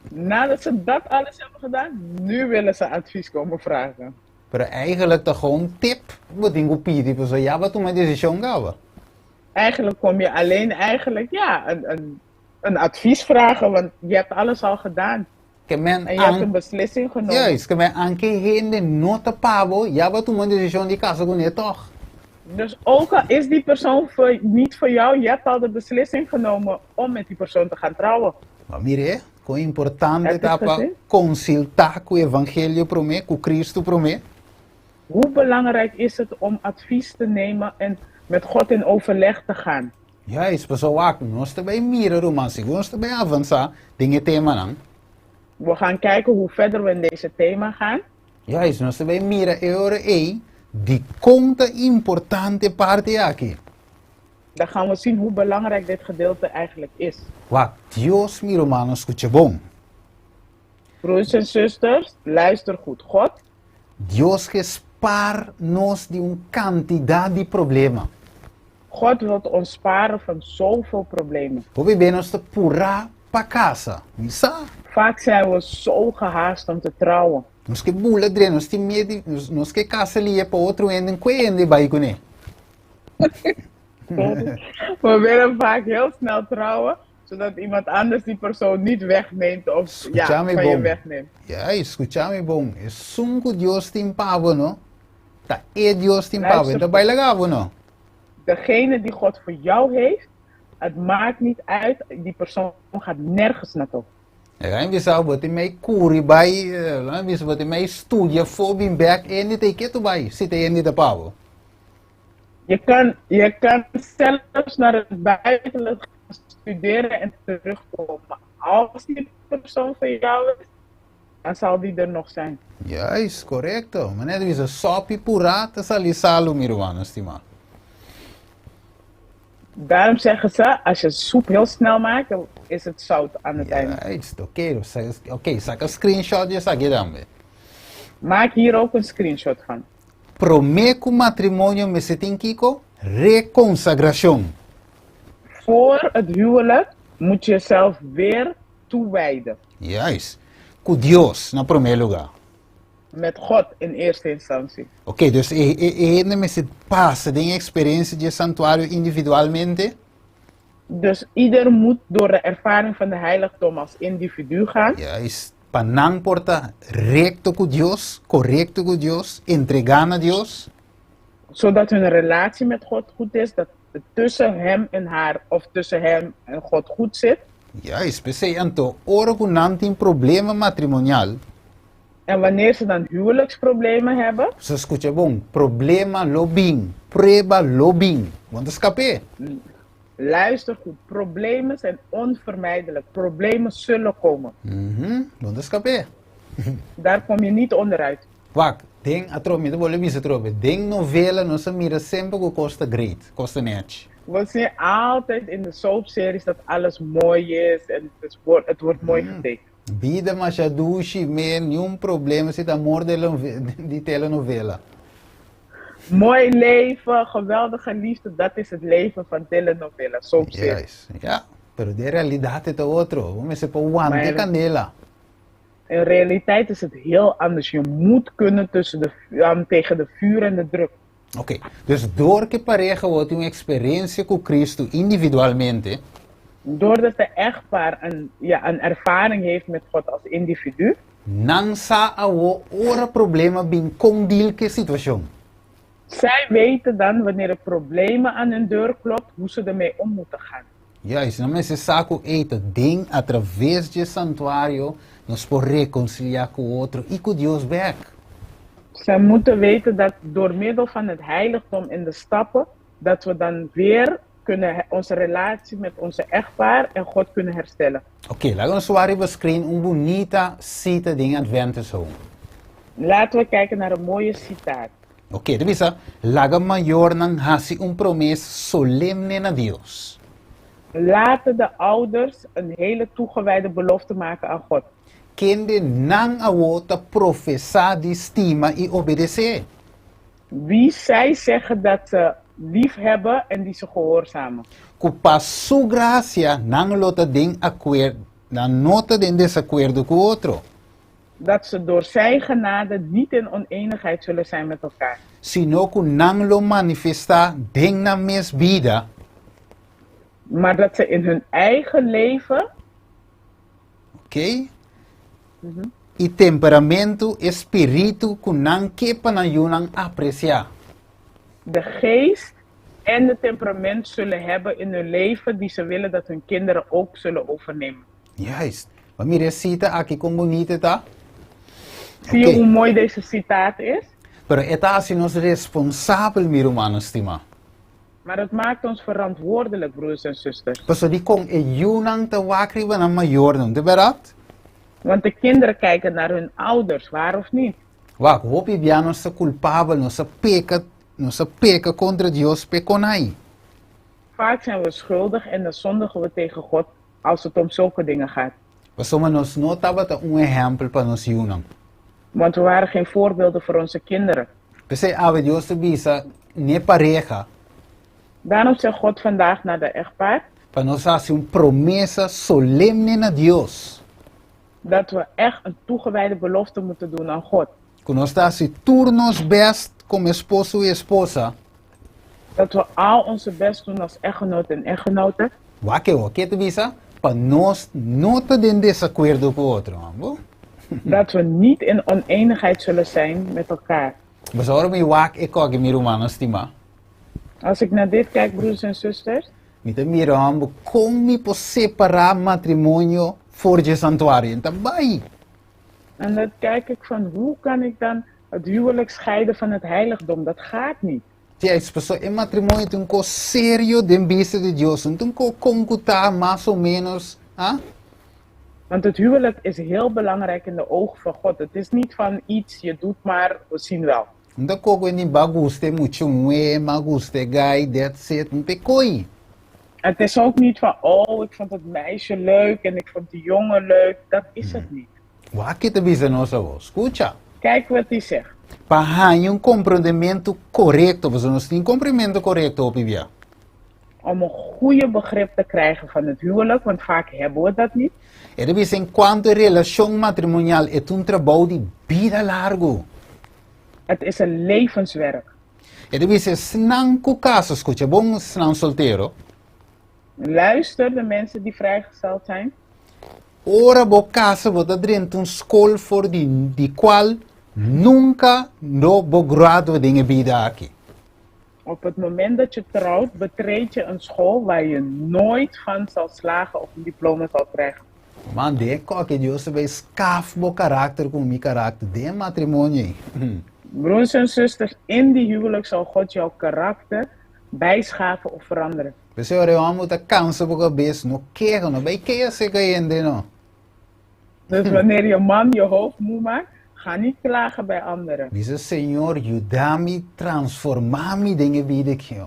S6: nadat ze dat alles hebben gedaan, nu willen ze advies komen vragen.
S5: Pero eigenlijk ta gewoon tip bo tin ku pidi pasobra ya bo a tuma e desishon kaba.
S6: Eigenlijk kom je alleen eigenlijk, ja, een, een, een advies vragen, want je hebt alles al gedaan.
S5: Ke men
S6: En je hebt
S5: an
S6: een beslissing genomen.
S5: Juist, ke men anke hende no ta pa bo, ya bo a tuma un desishon di kasa kuné tòg.
S6: Dus ook al is die persoon voor, niet voor jou, je hebt al de beslissing genomen om met die persoon te gaan trouwen.
S5: Bo a mir'é kon importante
S6: Heb je
S5: ta
S6: het
S5: pa
S6: gezien?
S5: konsiltá ku evangelio promé, ku Cristo promé?
S6: Hoe belangrijk is het om advies te nemen en met God in overleg te gaan?
S5: Juist, pasobra wak, nos ta bai mira ruman, segun nos ta bai avansá den e temanan.
S6: We gaan kijken hoe verder we in deze thema gaan.
S5: Juist, nos ta bai mira e ora ei dikon ta importante e parti aki.
S6: Dan gaan we zien hoe belangrijk dit gedeelte eigenlijk is.
S5: Wak, Dios mi rumannan skucha bon.
S6: Broers en zusters, luister goed. God.
S5: Dios ke spar nos di un kantidat di problema.
S6: God wilt ons sparen van zoveel problemen.
S5: Hopi be nos ta purá pa kasa. Mi sa.
S6: Vaak zijn we zo gehaast om te trouwen.
S5: Nos ke bula dre, nos tin miedo, nos ke kasa lia pa otro hende kue hende bai kuné.
S6: We willen vaak heel snel trouwen, zodat iemand anders die persoon niet wegneemt of ja,
S5: Skuchami
S6: van je
S5: bon.
S6: wegneemt.
S5: Ja, skuchami bon. Esun ku Dios tin pa bo, no? Ta e Dios tin pa bo.
S6: Luister
S5: Ta bai laga bo, no?
S6: Degene die God voor jou heeft, het maakt niet uit, die persoon gaat nergens naartoe.
S5: Laga mi bisa bo tin mei kuri bai, laga mi bisa bo tin mei studia afó bin bèk, hende ta ketu bai, si ta hende ta pa bo.
S6: Je kan zelfs naar het buitenland gaan studeren en terugkomen. Als die persoon van jou is, dan zal die er nog zijn.
S5: Juist, korekto. Manera ta bisa sòpi purá ta sali salu, mi rumannan stimá.
S6: Daarom zeggen ze, als je soep heel snel maakt, dan is het zout aan het eind.
S5: Juist, oké. Oké, saka screenshot di esaki tambe.
S6: Maak hier ook een screenshot van.
S5: Promé ku matrimonio mester tin kiko? Rekonsagrashon.
S6: Voor het huwelijk moet je jezelf weer toewijden.
S5: Juist. Ku Dios na promé lugá.
S6: Met God in eerste instantie.
S5: Oké, dus e hende mester pasa den eksperensia di santuario individualmente.
S6: Dus ieder moet door de ervaring van de heiligdom als individu gaan.
S5: Juist. Pa nan por ta rekto ku Dios, korekto ku Dios, entregá na Dios.
S6: Zodat hun relatie met God goed is, dat het tussen hem en haar of tussen hem en God goed zit.
S5: Juist, p'esei anto, ora ku nan tin problema matrimonial.
S6: En wanneer ze dan huwelijksproblemen hebben.
S5: So skucha bon, problema lo bin, prueba lo bin, bo n' ta skap'é.
S6: Luister goed, problemen zijn onvermijdelijk. Problemen zullen komen.
S5: Bo n' ta skap'é.
S6: Daar kom je niet onderuit.
S5: Wak, den atrobe, mi ta bolbe bisa atrobe, den novela nos a mira semper ku kos ta great, kos ta nèchi.
S6: We zien altijd in de soapseries dat alles mooi is en het wordt mooi getekend.
S5: Bida masha dushi, me niun problema si ta amor di telenovela.
S6: Mooi leven, geweldige liefde, dat is het leven van telenovela, soapseries.
S5: Juist, ja. Pero den realidat ta otro. Bo mester por wanta
S6: Maar-
S5: kandela.
S6: In realiteit is het heel anders. Je moet kunnen tegen de vuur en de druk.
S5: Ok. Dus dor ku pareha tin un eksperensia ku Kristu individualmente,
S6: Doordat de echtpaar een, ja, een ervaring heeft met God als individu,
S5: nan sa awo ora problema bin kon deal ku e situashon.
S6: Zij weten dan wanneer er problemen aan hun deur klopt, hoe ze ermee om moeten gaan.
S5: Juist, nan mester sa ku ei ta den atraves di santuario nos por rekonsiliá ku otro i ku Dios bèk.
S6: Zij moeten weten dat door middel van het heiligdom en de stappen, dat we dan weer kunnen onze relatie met onze echtpaar en God kunnen herstellen.
S5: Ok, laga nos wak riba screen un bunita sita di Adventist Home.
S6: Laten we kijken naar een mooie citaat.
S5: Ok, ta bisa, laga mayornan hasi un promesa solemne na Dios.
S6: Laten de ouders een hele toegewijde belofte maken aan God.
S5: Kende nan awo ta profesá di stima i obedesé.
S6: Wie zij zeggen dat ze lief hebben en die ze gehoorzamen.
S5: Ku pa su grasia nan lo ta den akuerdo, nan no ta den desakuerdo ku otro.
S6: Dat ze door zijn genade niet in oneenigheid zullen zijn met elkaar.
S5: Sino ku nan lo manifestá den nan mes bida.
S6: Maar dat ze in hun eigen leven
S5: Ok? I temperamento, spiritu ku nan ke pa nan yunan apresiá.
S6: De geest en het temperament zullen hebben in hun leven die ze willen dat hun kinderen ook zullen overnemen.
S5: Juist. Ma mira e sita aki kon bunita ta?
S6: Zie je hoe mooi deze citaat is?
S5: Pero e ta hasi nos responsabel, mi rumannan stimá.
S6: Maar het maakt ons verantwoordelijk, broers en zusters.
S5: Paso di kon e yunan ta wak riba nan mayornan, di bèrdat?
S6: Want de kinderen kijken naar hun ouders, waar of niet?
S5: Wak, hopi bia nos ta kulpabel, nos a peka, nos a peka kontra Dios p'e kosnan ei.
S6: Vaak zijn we schuldig en dan zondigen we tegen God als het om zulke dingen gaat.
S5: Pasobra nos no tabata un ehèmpel pa nos yunan.
S6: Want we waren geen voorbeelden voor onze kinderen.
S5: P'esei awe Dios ta bisa n'e pareha.
S6: Daarom zegt God vandaag naar de echtpaar.
S5: Pa nos hasi un promesa solemne na Dios.
S6: Dat we echt een toegewijde belofte moeten doen aan God.
S5: Ku nos ta hasi tur nos bèst komo esposo i esposa.
S6: Dat we al onze best doen als echtgenoot en echtgenote.
S5: Wak e oke ta bisa pa nos no ta den desakuerdo ku otro, bo?
S6: Dat we niet in onenigheid zullen zijn met elkaar.
S5: Pasobra ora mi wak e koki mi rumannan stimá.
S6: Als ik naar dit kijk, broeders en zusters.
S5: Mi ta mira hòmber kon mi por separá matrimonio for dje santuario. N ta bai.
S6: En dan kijk ik van hoe kan ik dan het huwelijk scheiden van het heiligdom? Dat gaat niet.
S5: Juist, pasobra e matrimonio ta un kos serio den bista di Dios, no ta un kos kon ku ta mas o ménos, ah?
S6: Want het huwelijk is heel belangrijk in de ogen van God. Het is niet van iets, je doet maar, we zien wel.
S5: No ta koko e ni ba gusta e mucha muhé, m'a gusta e gai, that's it, no ta e koi.
S6: Het is ook niet van, oh, ik vond het meisje leuk en ik vond die jongen leuk. Dat is het niet.
S5: Wak ke ta bisa nos awor. Skucha.
S6: Kijk wat hij zegt.
S5: Pa haña un komprondementu korekto, pasobra nos tin komprendementu korekto hopi bia.
S6: Om een goede begrip te krijgen van het huwelijk, want vaak hebben we dat niet.
S5: E ta bisa enkuanto e relashon matrimonial e ta un trabou di bida largu.
S6: Het is een levenswerk.
S5: E ta bisa esnan ku kasa, skucha bon esnan soltero.
S6: Luister de mensen die vrijgesteld zijn.
S5: Ora bo kasa bo ta drenta un skol for di di kual nunka no bo gradua den e bida aki.
S6: Op het moment dat je trouwt, betreed je een school waar je nooit van zal slagen of een diploma zal krijgen.
S5: Man, den e koke Dios ta bay skaf bo karakter ku mi karakter den e matrimonio ei.
S6: Broers en zusters, in die huwelijk zal God jouw karakter bijschaven of veranderen.
S5: P'esei ora e hòmber ta kansa bo kabes, no keha, no bai keha serka hende, no.
S6: Dus wanneer je man je hoofd moe maakt, ga niet klagen bij anderen.
S5: Bisa, Señor, yuda mi transformá mi den e bida aki.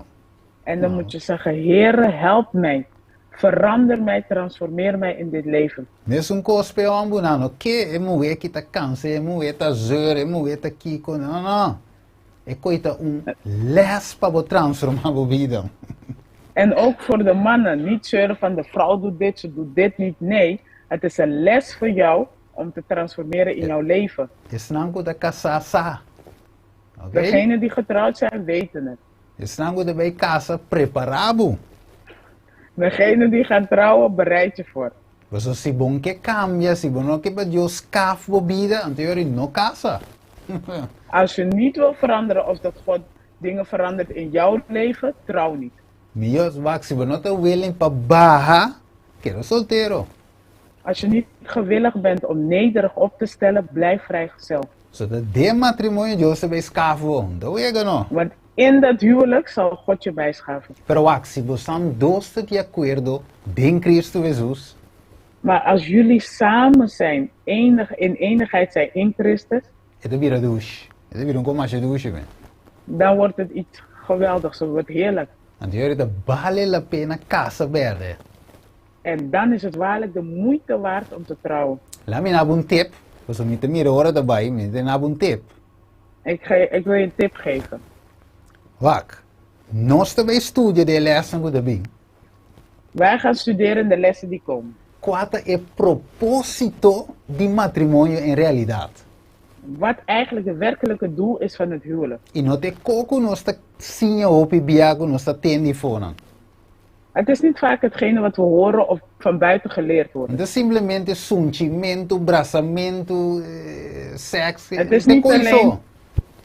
S6: En dan moet je zeggen, Heere, help mij. Verander mij, transformeer mij in dit leven.
S5: Mesun kos p'e hòmbernan, no ke e muhé ki ta kansa, e muhé ta zeur, e muhé ta kiko, no, no. E koi ta un les pa bo transformá bo bida.
S6: En ook voor de mannen, niet zeuren van de vrouw doet dit, ze doet dit niet. Nee, het is een les voor jou om te transformeren in jouw leven.
S5: Esnan ku ta kasá sa. Oké?
S6: Degenen die getrouwd zijn, weten het.
S5: Esnan ku ta bai kasa, prepará bo.
S6: Degenen die gaan trouwen, bereid je voor.
S5: Pasobra si bo no ke kambia, si bo no ke pa Dios skaf bo bida, anto yori no kasa.
S6: Als je niet wil veranderen of dat God dingen verandert in jouw leven, trouw niet.
S5: Mihó wak si bo no ta willing pa baha, keda soltero.
S6: Als je niet gewillig bent om nederig op te stellen, blijf vrijgezel.
S5: So ta den matrimonio Dios ta bay skaf bo, no ta wega no.
S6: Want in dat huwelijk zal God je bijschaven.
S5: Pero wak, si bosan dos ta di akuerdo den Cristo Jesus.
S6: Maar als jullie samen zijn, enig, in enigheid zijn in Christus.
S5: E ta bira dushi. E ta bira un kos masha dushi men.
S6: Dan wordt het iets geweldigs, het wordt heerlijk.
S5: Anto yori ta bale la pena kasa berde.
S6: En dan is het waarlijk de moeite waard om te trouwen.
S5: Laat mi nabo un tip, pasobra mi ta mira ora ta bai, mi ta nabo un tip.
S6: Ik, ge, ik wil je een tip geven.
S5: Wak, nos ta bai studia den e lèsnan ku ta bin.
S6: Wij gaan studeren in de lessen die komen.
S5: Kua ta e propósito di matrimonio en realidat?
S6: Wat eigenlijk de werkelijke doel is van het huwelijk.
S5: I no ta e ko ku nos ta siña hopi bia ku nos ta tende fonan.
S6: Het is niet vaak hetgene wat we horen of van buiten geleerd wordt.
S5: No ta simplemente sunchimentu, brasamentu, seks,
S6: Het is
S5: no ta
S6: niet
S5: koi
S6: alleen,
S5: so.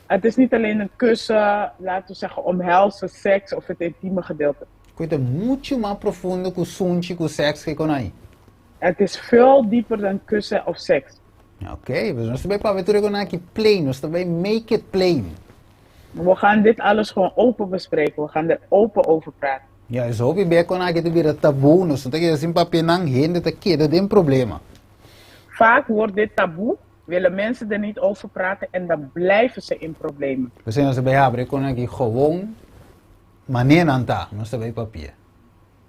S6: het is niet alleen een kussen, laten we zeggen omhelzen, seks of het intieme gedeelte.
S5: Koi ta muchu mas profundo ku sunchi ku seks ke konai.
S6: Het is veel dieper dan kussen of seks.
S5: Ok, pues nos ta bai papia tur e konai aki plain, nos ta bai make it plain.
S6: We gaan dit alles gewoon open bespreken, we gaan er open over praten.
S5: Ya, es hopi bia kon aki ta bira taboe, nos no ta keda sin papia nan, hende ta keda den problema.
S6: Vaak wordt dit taboe, willen mensen er niet over praten en dan blijven ze in problemen.
S5: P'esei nos ta bai habri kon aki gewoon manera nan ta, nos ta bai papia.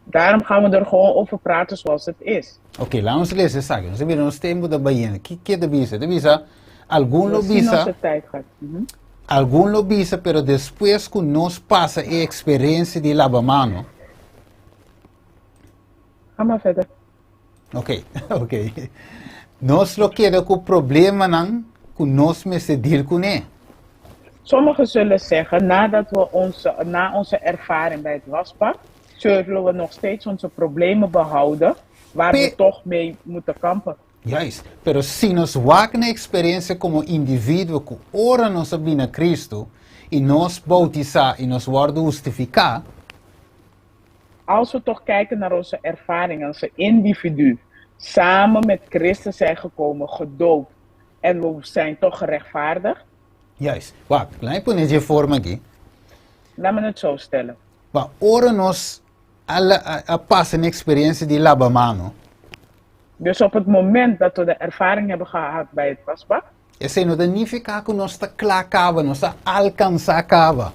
S6: Daarom gaan we er gewoon over praten zoals het is.
S5: Ok, laat nos lesa esaki. Nos ta mira nos tempu ta bayendo. Ki ke ta bisa? Ta bisa, algun
S6: We
S5: lo
S6: zien
S5: bisa,
S6: onze tijd gaat. Mhm.
S5: algun lo bisa, pero despues ku nos pasa e eksperensia di laba mano.
S6: Ga maar verder.
S5: Ok, ok. Nos lo keda ku problemanan ku nos mester deal kuné.
S6: Sommigen zullen zeggen, nadat we onze, na onze ervaring bij het wasbak, zullen we nog steeds onze problemen behouden, waar we toch mee moeten kampen.
S5: Juist. Pero si nos wak na eksperensia komo individuo ku ora nos a bini na Kristu i nos boutisá i nos wòrdu hustifiká,
S6: Als we toch kijken naar onze ervaring als individu, samen met Christus zijn gekomen, gedoopt en we zijn toch gerechtvaardigd.
S5: Juist. Wak, laat mi pone dje forma aki.
S6: Laat me het zo stellen.
S5: Wak, ora nos a, a, a pasa na eksperensia di labamano.
S6: Dus op het moment dat we de ervaring hebben gehad bij het wasbak.
S5: Esei no ta nifiká ku nos ta kla kaba, nos a alkansá kaba.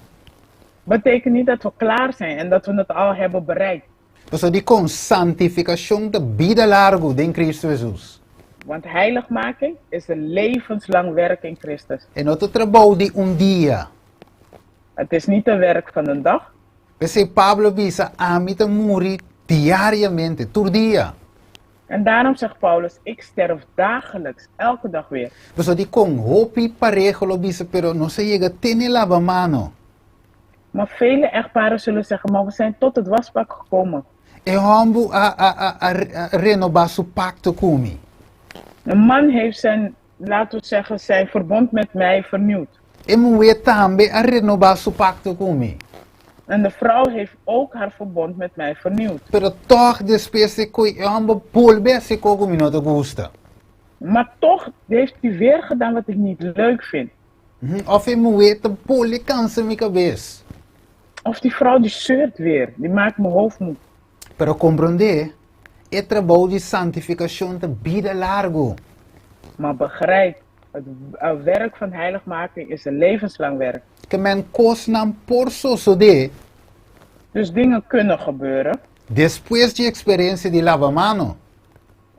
S6: Betekent niet dat we klaar zijn en dat we het al hebben bereikt.
S5: Pasobra dikon santifikashon ta bida largu den Kristu Hesus.
S6: Want heiligmaking is een levenslang werk in Christus.
S5: E no ta trabou di un dia.
S6: Het is niet een werk van een dag.
S5: P'esei Pablo a bisa, Ami ta muri diariamente, tur dia.
S6: En daarom zegt Paulus, Ik sterf dagelijks, elke dag weer.
S5: Pasobra dikon hopi pareha lo bisa, pero nos a yega te n'e labamano.
S6: Maar vele echtparen zullen zeggen, maar we zijn tot het wasbak gekomen.
S5: E hòmber a a a a renobá su pakto ku mi.
S6: Een man heeft zijn, laten we zeggen, zijn verbond met mij vernieuwd.
S5: E muhé tambe a renobá su pakto ku mi.
S6: En de vrouw heeft ook haar verbond met mij vernieuwd.
S5: Pero tòg despues e koe e hòmber bolbe hasi kos ku mi no ta gusta.
S6: Maar toch heeft hij weer gedaan wat ik niet leuk vind.
S5: Òf e muhé ta bolbe kansa mi kabes.
S6: Of die vrouw die zeurt weer, die maakt mijn hoofd moe.
S5: Pero komprondé, e trabou di santifikashon ta bida largu.
S6: Maar begrijp, het werk van heiligmaking is een levenslang werk.
S5: Ke men kosnan por sosodé.
S6: Dus dingen kunnen gebeuren.
S5: Despues dje eksperensia di lavamano.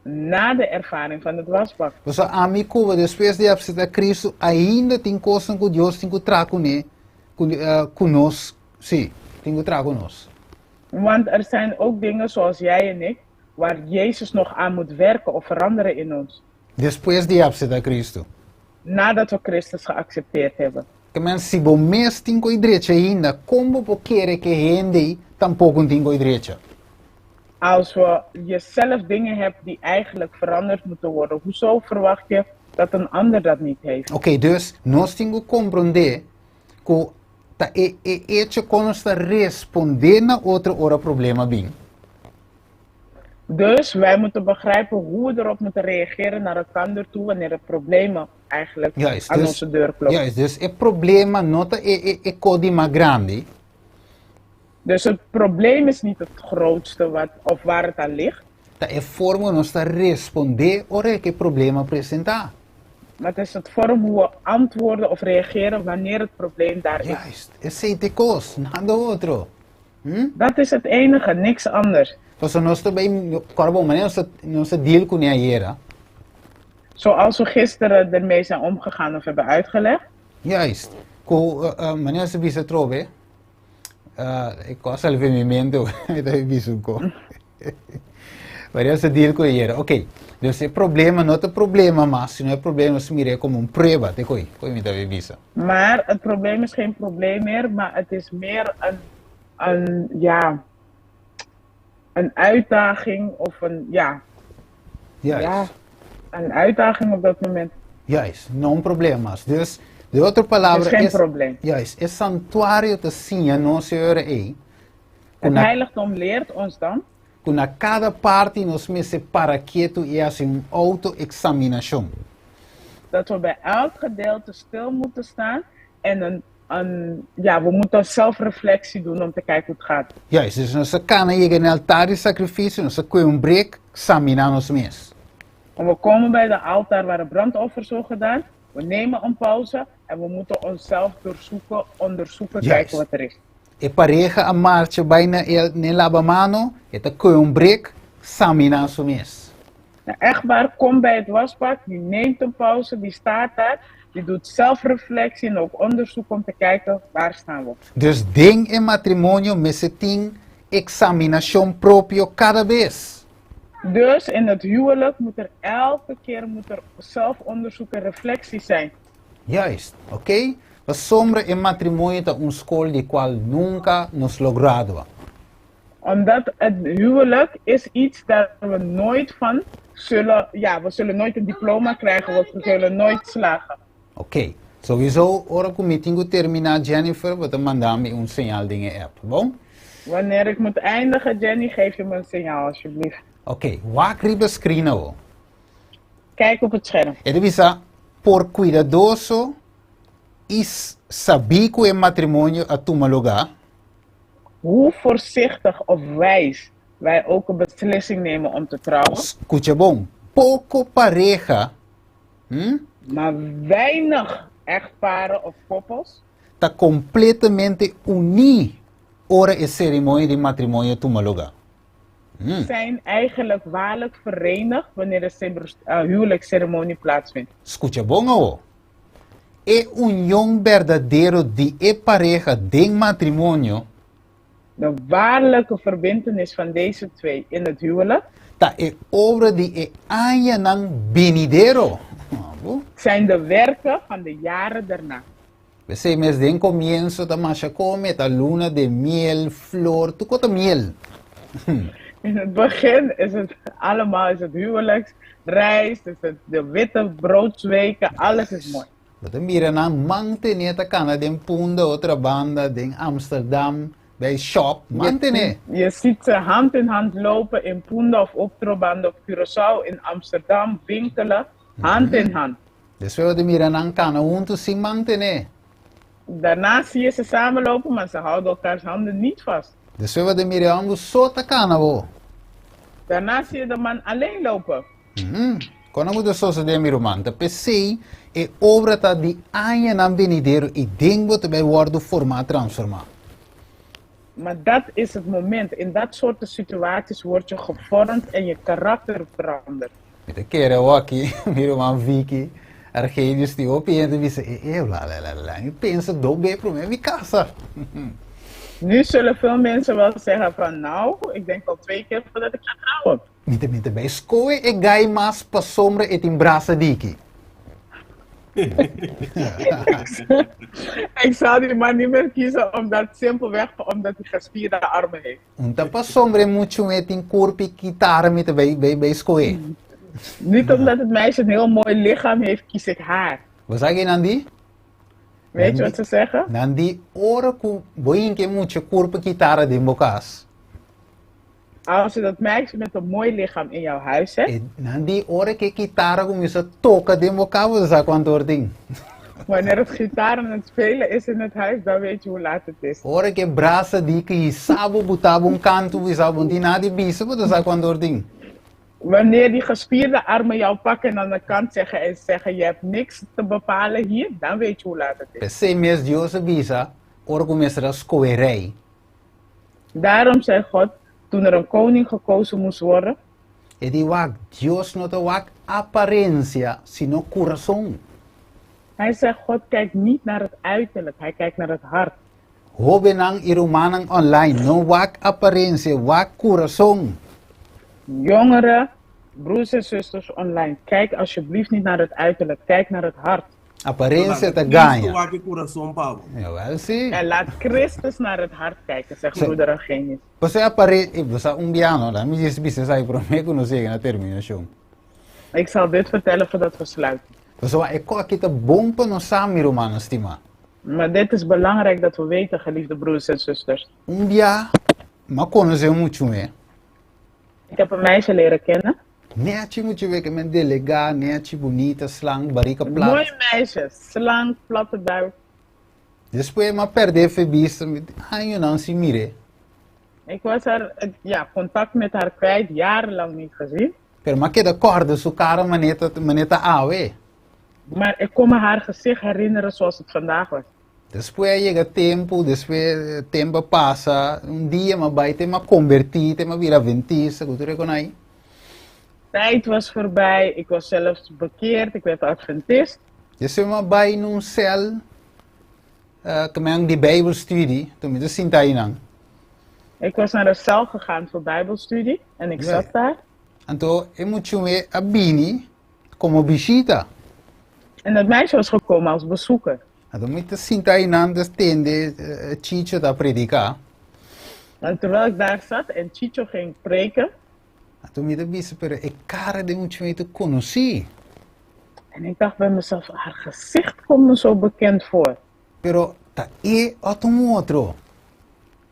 S6: Na de ervaring van het wasbak.
S5: Pasobra ami ku bo despues di apseptá Kristu ainda tin kosnan ku Dios tin ku traha kuné, ku nos, sí, tin ku traha ku nos.
S6: Want er zijn ook dingen zoals jij en ik, waar Jezus nog aan moet werken of veranderen in ons.
S5: Despues di apseptá Kristu.
S6: Nadat we Christus geaccepteerd hebben.
S5: Ke men si bo mes tin ku e drecha ainda, kon bo por kere ku e hende ei tampoko tin ku e drecha?
S6: Als we jezelf dingen hebt die eigenlijk veranderd moeten worden, hoezo verwacht je dat een ander dat niet heeft?
S5: Oké, dus nos tin ku komprondé ku ta e e echo kon nos ta respondé na otro ora problema bin.
S6: Dus wij moeten begrijpen hoe we erop moeten reageren naar elkander toe wanneer er problemen eigenlijk
S5: Juist,
S6: aan
S5: dus,
S6: onze deur kloppen.
S5: juist, dus e problema no ta e e e kos di mas grandi.
S6: Dus het probleem is niet het grootste wat, of waar het aan ligt.
S5: Ta e forma ku nos ta respondé ora e ke problema presentá.
S6: Maar het is het vorm hoe we antwoorden of reageren wanneer het probleem daar is.
S5: Juist, esei ta e kos, nada otro. Hm?
S6: Dat is het enige, niks anders.
S5: Pasobra nos ta bai kòrda bon manera nos ta nos ta deal kuné ayera.
S6: Zoals we gisteren ermee zijn omgegaan of hebben uitgelegd.
S5: Juist, ku manera nos a bisa atrobe, e kos a sali mi mente mi ta bisa un kos. Manera nos a deal ku ayera, ok, dus e problema no ta problema mas, sino e problema nos mir'é komo un prueba, te koe, koe mi ta bai bisa.
S6: Maar het probleem is geen probleem meer, maar het is meer een, een, ja, een uitdaging of een, ja,
S5: Juist.
S6: ja, een uitdaging op dat moment.
S5: Juist, no un problema mas. Dus, de otro palabra
S6: Het is geen
S5: es,
S6: probleem.
S5: Juist, e santuario ta siña nos e ora ei, ku
S6: Het
S5: na,
S6: heiligdom leert ons dan.
S5: ku na kada parti nos mester para ketu i hasi un auto-eksaminashon.
S6: Dat we bij elk gedeelte stil moeten staan en een, een, ja, we moeten zelfreflectie doen om te kijken hoe het gaat.
S5: Juist, dus nos a kana yega na e altar di sakrifisio, nos a kohe un brek, saminá nos mes.
S6: En we komen bij de altaar waar de brandoffers worden gedaan, we nemen een pauze en we moeten onszelf doorzoeken, onderzoeken, kijken wat er is.
S5: E pareha a marcha bai na e na e labamano, e ta kohe un brek, saminá su mes.
S6: Een echtpaar komt bij het wasbak, die neemt een pauze, die staat daar, die doet zelfreflectie en ook onderzoek om te kijken waar staan we.
S5: Dus den e matrimonio mester tin eksaminashon propio kada bes.
S6: Dus in het huwelijk moet er elke keer moet er zelfonderzoek en reflectie zijn.
S5: Juist, oké? Pasobra e matrimonio ta un skol di kual nunka nos lo gradua.
S6: Omdat het huwelijk is iets daar we nooit van zullen, ja, we zullen nooit een diploma krijgen, we zullen nooit slagen.
S5: Oké, sowieso ora ku mi tin ku terminá Jennifer, bo ta manda mi un señal den e app, bon?
S6: Wanneer ik moet eindigen, Jenny, geef je me een signaal alsjeblieft.
S5: Oké, wak riba screen awo.
S6: Kijk op het scherm.
S5: E ta bisa, por kuidadoso i sabí ku e matrimonio a tuma lugá.
S6: Hoe voorzichtig of wijs wij ook een beslissing nemen om te trouwen.
S5: Skucha bon, poko pareha, hm?
S6: Maar weinig echtparen of koppels.
S5: Ta kompletamente uní ora e seremonia di matrimonio tuma lugá.
S6: Zijn eigenlijk waarlijk verenigd wanneer de huwelijksceremonie plaatsvindt.
S5: Skucha bon awo. E union berdadero di e pareha den matrimonio.
S6: De waarlijke verbintenis van deze twee in het huwelijk.
S5: Ta e obra di e añanan binidero.
S6: Zijn de werken van de jaren daarna.
S5: P'esei mes den komienso ta masha kome, ta luna de miel, flor, tur kos ta miel.
S6: In het begin is het allemaal, is het huwelijksreis, is het de witte broodsweken, alles is mooi.
S5: Bo ta mira nan mantene ta kana den Punda, Otrabanda, den Amsterdam, bij shop, mantene.
S6: Je ziet ze hand in hand lopen in Punda of Otrobanda of Curaçao, in Amsterdam, winkelen, hand in hand.
S5: Despues bo ta mira nan kana huntu sin mantené.
S6: Daarna zie je ze samen lopen, maar ze houden elkaars handen niet vast.
S5: Despues bo ta mira e hòmber so ta kana bo.
S6: Daarna zie je de man alleen lopen.
S5: Kon a ku ta sosodé mi ruman? Ta p'esei e obra ta di añanan benidero i den bo ta bai wòrdu formá, transformá.
S6: Maar dat is het moment. In dat soorten situaties word je gevormd en je karakter verandert.
S5: Mi ta kere awaki, mi ruman Vicky, Argenius tin hopi hende bisa, e e, bla bla bla bla. Mi pensa do be prome mi casa.
S6: Nu zullen veel mensen wel zeggen van nou, ik denk al twee keer voordat ik ga trouwen.
S5: Mi ta mi ta bay scohe e guy mas pasobra e tin brasa diki.
S6: Ik zou die man niet meer kiezen omdat simpelweg omdat hij gespierde armen heeft.
S5: Un ta pasobra e muchu e tin kurpi kitara mi ta bay bay bay skohe.
S6: Niet omdat het meisje een heel mooi lichaam heeft, kies ik haar.
S5: Bo sa ke nan di?
S6: Weet je wat ze zeggen?
S5: Nan di ora ku bo hinka e mucha kurpa kitara den bo kas.
S6: Als je dat meisje met een mooi lichaam in jouw huis hebt.
S5: E nan di ora ku e kitara kuminsa toka den bo kas bo ta sa kuantu ora tin.
S6: Wanneer het gitaar aan het spelen is in het huis, dan weet je hoe laat het is.
S5: Ora ku e brasa di ku hisa bo buta bo un kantu bisa bo no tin nada di bisa bo ta sa kuantu ora tin.
S6: Wanneer die gespierde armen jou pakken en aan de kant zeggen en zeggen je hebt niks te bepalen hier, dan weet je hoe laat het is.
S5: P'esei mes Dios a bisa ora ku mester a skohe rei.
S6: Daarom zei God, toen er een koning gekozen moest worden.
S5: E di wak, Dios no ta wak aparensia, sino kurason.
S6: Hij zegt, God kijkt niet naar het uiterlijk, hij kijkt naar het hart.
S5: Hóbennan i rumannan online, no wak aparensia, wak kurason.
S6: Jongeren, broers en zusters online, kijk alsjeblieft niet naar het uiterlijk, kijk naar het hart.
S5: Aparensia ta
S2: Laga
S5: gaña.
S2: Cristo wak e kurason pa bo.
S5: Jawel si.
S6: En laat Christus naar het hart kijken, zegt broeder Eugenius.
S5: Pasobra apare, bo sa un biano, laat mi djis bisa esaki prome ku nos yega na terminashon.
S6: Ik zal dit vertellen voordat we sluiten.
S5: Pasobra e koki ta bon pa nos sa, mi rumannan stimá.
S6: Maar dit is belangrijk dat we weten, geliefde broers en zusters.
S5: Un bia, m'a konosé un muchume.
S6: Ik heb een meisje leren kennen.
S5: Nechi muchu ke men delegá, nechi, bunita, slank, barika plat.
S6: Mooi meisje, slank, platte buik.
S5: Despues m'a pèrdè fe bista, mi tin añonan sin mir'é.
S6: Ik was haar, ja, contact met haar kwijt, jarenlang niet gezien.
S5: Pero m'a keda kòrda su kara manera ta awe.
S6: Maar ik kon me haar gezicht herinneren zoals het vandaag was.
S5: Despues a yega tempu, despues tempu a pasa, un dia m'a bai te m'a kombertí, te m'a bira adventista, ku tur e konai.
S6: Tijd was voorbij, ik was zelfs bekeerd, ik werd adventist.
S5: Despues m'a bai na un sèl, ku men di bijbelstudie, tur mi ta sinta einan.
S6: Ik was naar een cel gegaan voor bijbelstudie en ik zat daar.
S5: Anto e mucha muhé a bini komo bishita.
S6: En dat meisje was gekomen als bezoeker.
S5: Anto mi ta sinta einan ta tende Chicho ta prediká.
S6: En terwijl ik daar zat en Chicho ging preken.
S5: Anto mi ta bisa, pero e kara di e mucha muhé ta konosí.
S6: En ik dacht bij mezelf, haar gezicht komt me zo bekend voor.
S5: Pero ta e òf ta un otro?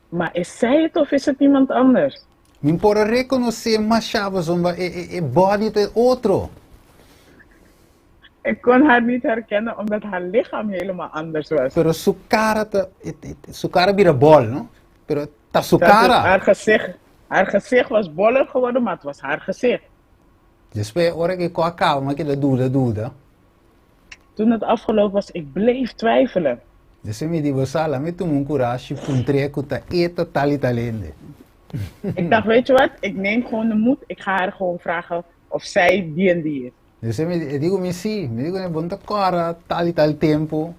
S6: Maar is zij het of is het iemand anders?
S5: Mi por a rekonosé mashá pasobra e body ta e otro.
S6: Ik kon haar niet herkennen omdat haar lichaam helemaal anders was.
S5: Pero su kara ta, su kara bira bòl, no? Pero ta su kara.
S6: Haar gezicht, haar gezicht was boller geworden, maar het was haar gezicht.
S5: Despues ora ku e kò a kaba, mi a keda duda, duda.
S6: Toen het afgelopen was, ik bleef twijfelen.
S5: Despues mi di, Bo sa, laat mi tuma un kurashi puntr'é ku ta e ta tal i tal hende.
S6: Ik dacht, weet je wat, ik neem gewoon de moed, ik ga haar gewoon vragen of zij die en die is.
S5: Despues mi e di ku mi si. Mi di ku bo no ta kòrda tal i tal tempu?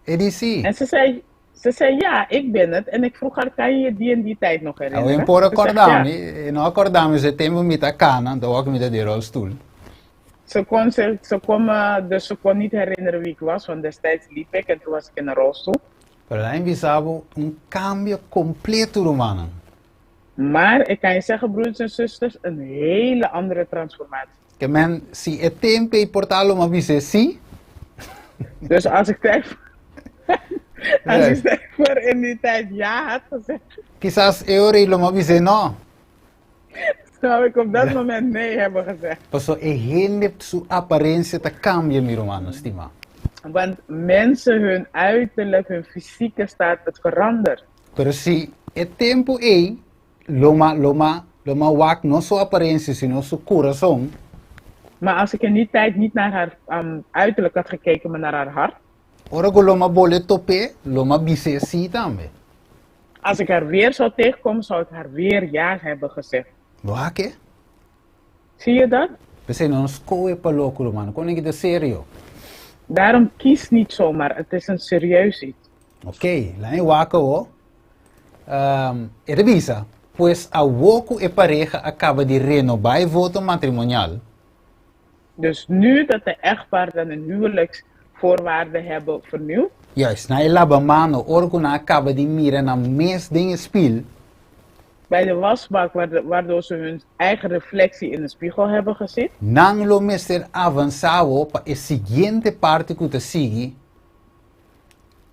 S5: E di si.
S6: En ze zei, ze zei, ja, ik ben het. En ik vroeg haar, kan je je die en die tijd nog herinneren?
S5: Awe por a
S6: Ze zegt,
S5: kòrda
S6: ja.
S5: mi, e no a kòrda mi, e tempu mi ta kana, anto awor ku mi ta den rolstoel.
S6: Ze kon, ze, ze kon me, dus ze kon niet herinneren wie ik was, want destijds liep ik en toen was ik in een rolstoel.
S5: Pero laat mi bisa bo un cambio completo rumannan.
S6: Maar ik kan je zeggen, broeders en zusters, een hele andere transformatie.
S5: Ke men si e tempo ei por ta lo m'a bis'é sí.
S6: Dus als ik tijd, als ik tijd voor in die tijd ja had gezegd.
S5: Kisas e ora ei lo m'a bis'é no.
S6: Zou ik op dat moment nee hebben gezegd.
S5: Paso e hende su aparencia ta cambia, mi rumannan stima.
S6: Want mensen hun uiterlijk, hun fysieke staat, het verandert.
S5: Pero si e tempo ei lo m'a lo m'a lo m'a wak no su aparencia sino su curason.
S6: Maar als ik in die tijd niet naar haar uiterlijk had gekeken, maar naar haar hart.
S5: Ora cu lo m'a bole top'é, lo m'a bis'é sí tambe.
S6: Als ik haar weer zou tegenkomen, zou ik haar weer ja hebben gezegd.
S5: Bo a ke?
S6: Zie je dat?
S5: P'esei no scohe pa loco, ruman. Con e ta serio?
S6: Daarom kies niet zomaar, het is een serieus iets.
S5: Ok, laat mi wak awo. E ta bisa, Pues awo cu e pareha a caba di renoba e voto matrimonial.
S6: Dus nu dat de echtpaar dan hun huwelijksvoorwaarden hebben vernieuwd.
S5: Juist, na e laba mano ora cu nan a caba di mira nan mes den e spiel.
S6: Bij de wasbak, waardoor ze hun eigen reflectie in de spiegel hebben gezien.
S5: Nan lo mester avansa awo pa e siguiente parti cu ta sigui.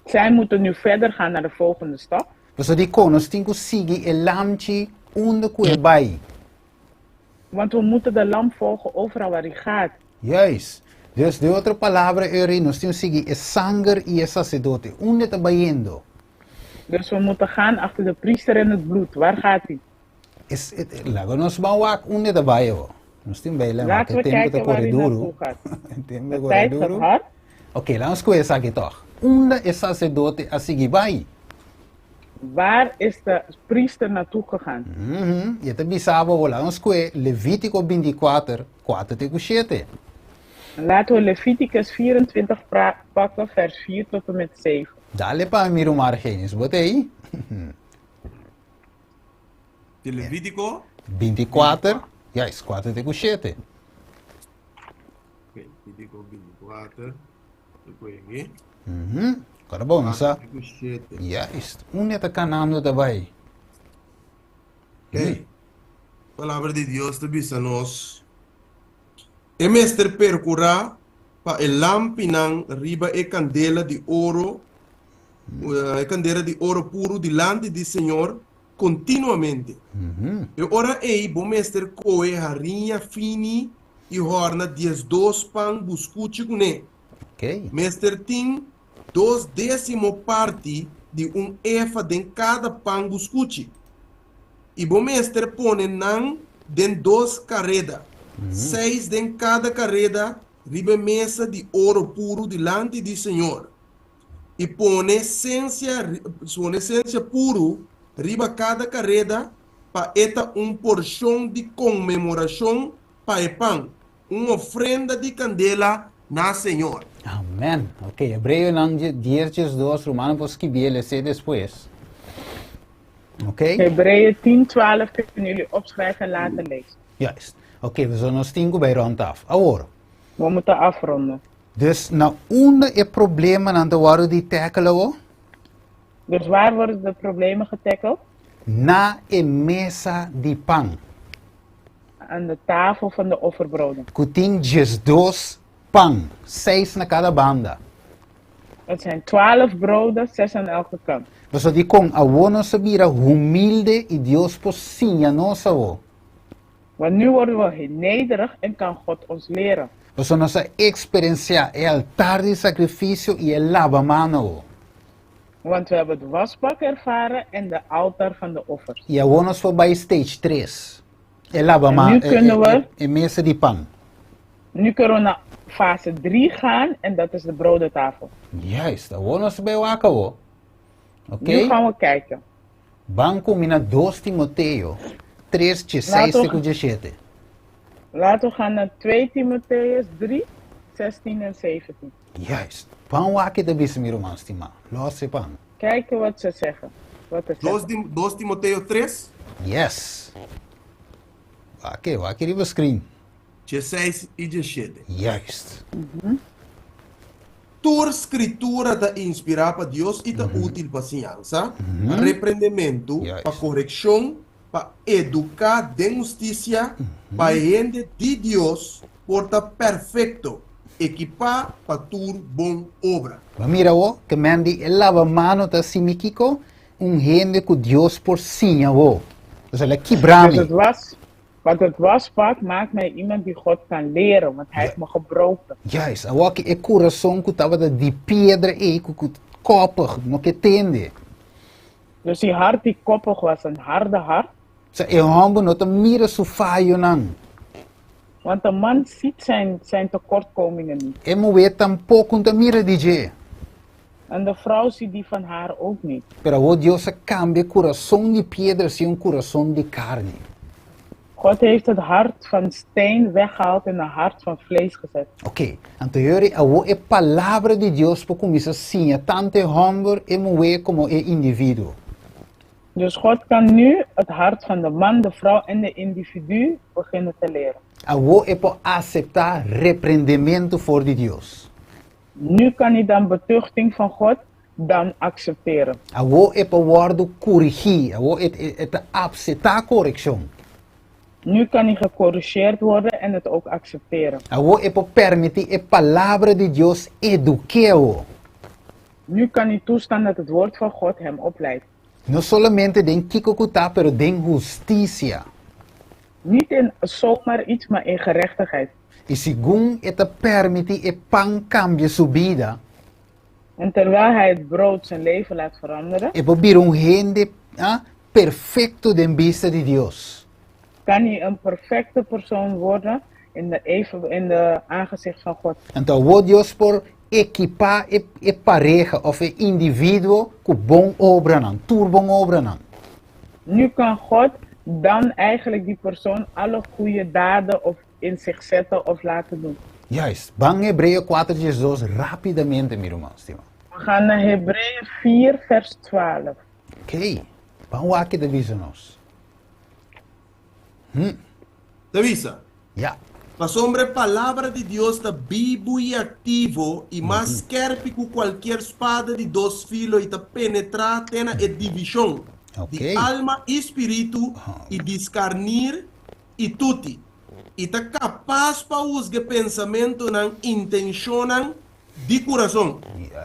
S6: Zij moeten nu verder gaan naar de volgende stap.
S5: Pasobra dikon nos tin ku sigui e lamchi unda ku e bai?
S6: Want we moeten de lam volgen overal waar hij gaat.
S5: Juist. Dus, den otro palabra, Uri, nos tin ku sigui e sanger i e saserdote. Unda e ta bayendo?
S6: Dus we moeten gaan achter de priester en het bloed. Waar gaat hij?
S5: Es, laga nos ban wak unda e ta bai awo. Nos tin bai lema,
S6: Laten
S5: e
S6: we
S5: tempu ta
S6: kijken waar
S5: kore
S6: hij
S5: duru.
S6: naartoe gaat.
S5: E tempu ta
S6: De
S5: kore
S6: tijd gaat
S5: duru.
S6: hard.
S5: Oké, laga nos kohe esaki tòg. Unda e saserdote a sigui bai?
S6: Waar is de priester naartoe gegaan?
S5: I e ta bisa bo, Laga nos kohe Levítiko 24, kuater te ku shete.
S6: Laten we Leviticus 24 pakken, vers 4 tot en met 7.
S5: Dale pa mi ruman Argenis, bo ta ei?
S2: Di Levítiko?
S5: 24, juist, kuater te ku shete.
S2: Ok, Levítiko 24, te ku aki.
S5: Kora bon, no sa?
S2: Kuater te ku shete.
S5: Juist, unda ta kanando ta bai?
S2: Ok, Palabra di Dios ta bisa nos, E mester perkurá pa e lampinan riba e kandela di oro, e kandela di oro puru dilanti di Señor kontinuamente. E ora ei bo mester kohe hariña fini i hòrna 12 pan buskuchi kuné. Mester tin dos désimo parti di un efa den kada pan buskuchi. I bo mester pone nan den dos kareda, seis den kada kareda riba e mesa di oro puru dilanti di Señor. I pone sensia pone sensia puru riba kada kareda pa e ta un porshon di konmemorashon pa e pan, un ofrenda di kandela na Señor.
S5: Amen. Ok, Hebreonan 10 12, rumannan por skibi e les'é despues. Ok?
S6: Hebreeën 10, 12 kunnen jullie opschrijven en later lezen.
S5: Juist. Oké, so nos tin ku bai rond af. Awor.
S6: We moeten afronden.
S5: Dus na unda e problemanan ta wòrdu di tackle awor?
S6: Dus waar worden de problemen getackled?
S5: Na e mesa di pan.
S6: Aan de tafel van de offerbroden.
S5: Ku tin 12 pan, 6 na kada banda.
S6: Het zijn 12 broden, 6 aan elke kant.
S5: Pasobra dikon awor nos a bira humilde i Dios por siña nos awor.
S6: Want nu worden we nederig en kan God ons leren.
S5: Pasobra nos a eksperensiá e altar di sakrifisio i e labaman awor.
S6: Want we hebben het wasbak ervaren en de altaar van de offers.
S5: I awor nos por bai stage 3, e labaman,
S6: En nu kunnen we-
S5: e mesa di pan.
S6: Nu kunnen we naar fase 3 gaan en dat is de brodentafel.
S5: Juist, awor nos ta bai wak awor. Oké?
S6: Nu gaan we kijken.
S5: Ban ku mi na 2 Timoteo 3, 16
S6: Laten we-
S5: ku 17.
S6: Laten we gaan naar 2 Timotheus 3, 16 en 17.
S5: Juist. Ban wak e ta bisa mi ruman stimá. Los e pan.
S6: Kijken wat ze zeggen. Wat ze
S2: 2
S6: zeggen.
S2: 2 Timoteo 3,
S5: Yes. Wak e, wak e riba screen.
S2: 16 i 17.
S5: Juist.
S2: Tur Skritura ta inspirá pa Dios i ta útil pa siñansa, pa reprendementu, pa korekshon, pa eduká den hustisia, pa e hende di Dios por ta perfekto, ekipá pa tur bon obra.
S5: Bo mira awor, ke men di e laba mano ta simi kiko? Un hende ku Dios por siña awor. Osea, el a kibra mi.
S6: Dus het was, want het wasbak maakt mij iemand die God kan leren, want hij heeft me gebroken.
S5: Juist, awor ki e kurason ku tabata di piedra ei, ku ku koppig, no ke tende.
S6: Dus die hart die koppig was, een harde hart.
S5: Sa e hòmber no ta mira su fayonan.
S6: Want een man ziet zijn, zijn tekortkomingen niet.
S5: E muhé tampoko no ta mira di dje.
S6: En de vrouw ziet die van haar ook niet.
S5: Pero awor Dios a kambia e kurason di piedra haci un kurason di karni.
S6: God heeft het hart van steen weggehaald en een hart van vlees gezet.
S5: Ok, anto yori awor e Palabra di Dios por kuminsá siña tantu e hòmber, e muhé komo e individuo.
S6: Dus God kan nu het hart van de man, de vrouw en de individu beginnen te leren.
S5: Awor e por aseptá reprendementu for di Dios.
S6: Nu kan hij dan betuchting van God dan accepteren.
S5: Awor e por wòrdu kurigí, awor e e ta apsetá korekshon.
S6: Nu kan hij gecorrigeerd worden en het ook accepteren.
S5: Awor e por permití e Palabra di Dios eduk'é awor.
S6: Nu kan hij toestaan dat het woord van God hem opleidt.
S5: No solamente den kiko ku ta, pero den hustisia.
S6: Niet in zomaar iets, maar in gerechtigheid.
S5: I segun e ta permití e pan kambia su bida.
S6: En terwijl hij het brood zijn leven laat veranderen.
S5: E por bira un hende perfekto den bista di Dios.
S6: Kan hij een perfecte persoon worden in de even in de aangezicht van God.
S5: Anto awor Dios por ekipá e e pareha òf e individuo ku bon obranan, tur bon obranan.
S6: Nu kan God dan eigenlijk die persoon alle goede daden of in zich zetten of laten doen.
S5: Juist. Ban Hebreo 4 diesdos rápidamente, mi ruman stima.
S6: We gaan naar Hebreeën 4 vers 12.
S5: Oké. Ban wak e ta bisa nos. Hm.
S2: Ta bisa.
S5: Ja.
S2: Pasobra e Palabra di Dios ta bibu i aktivo i mas skèrpi ku kualkier spada di dos filo i ta penetrá te na e divishon di alma i spiritu i di skarnir i tuti, i ta kapas pa husga e pensamentunan, intenshonnan, di kurason.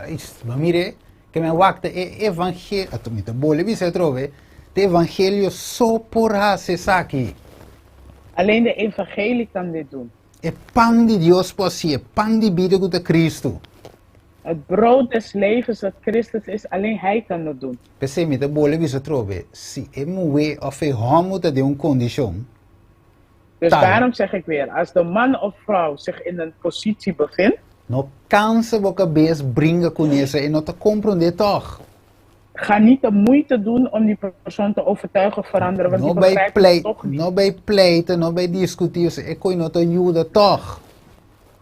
S5: Juist, ma mire, ke men wak ta e evangelio, ato mi ta bole bisa atrobe, ta evangelio so por hasi esaki.
S6: Alleen de evangelie kan dit doen.
S5: E pan di Dios por hasié, e pan di bida ku ta Cristo.
S6: Het brood des levens dat Christus is, alleen Hij kan dat doen.
S5: P'esei mi ta bole bisa atrobe, si e muhé òf e hòmber ta den un kondishon
S6: Dus
S5: tal.
S6: daarom zeg ik weer, als de man of vrouw zich in een positie bevindt.
S5: No kansa bo kabes bringa kuné, e no ta komprondé tòg.
S6: Ga niet de moeite doen om die persoon te overtuigen of veranderen, want
S5: No
S6: die
S5: bai
S6: begrijpt het
S5: plei,
S6: toch niet.
S5: no bai pleita, no bai diskutí, osea, e koi no ta yuda tòg.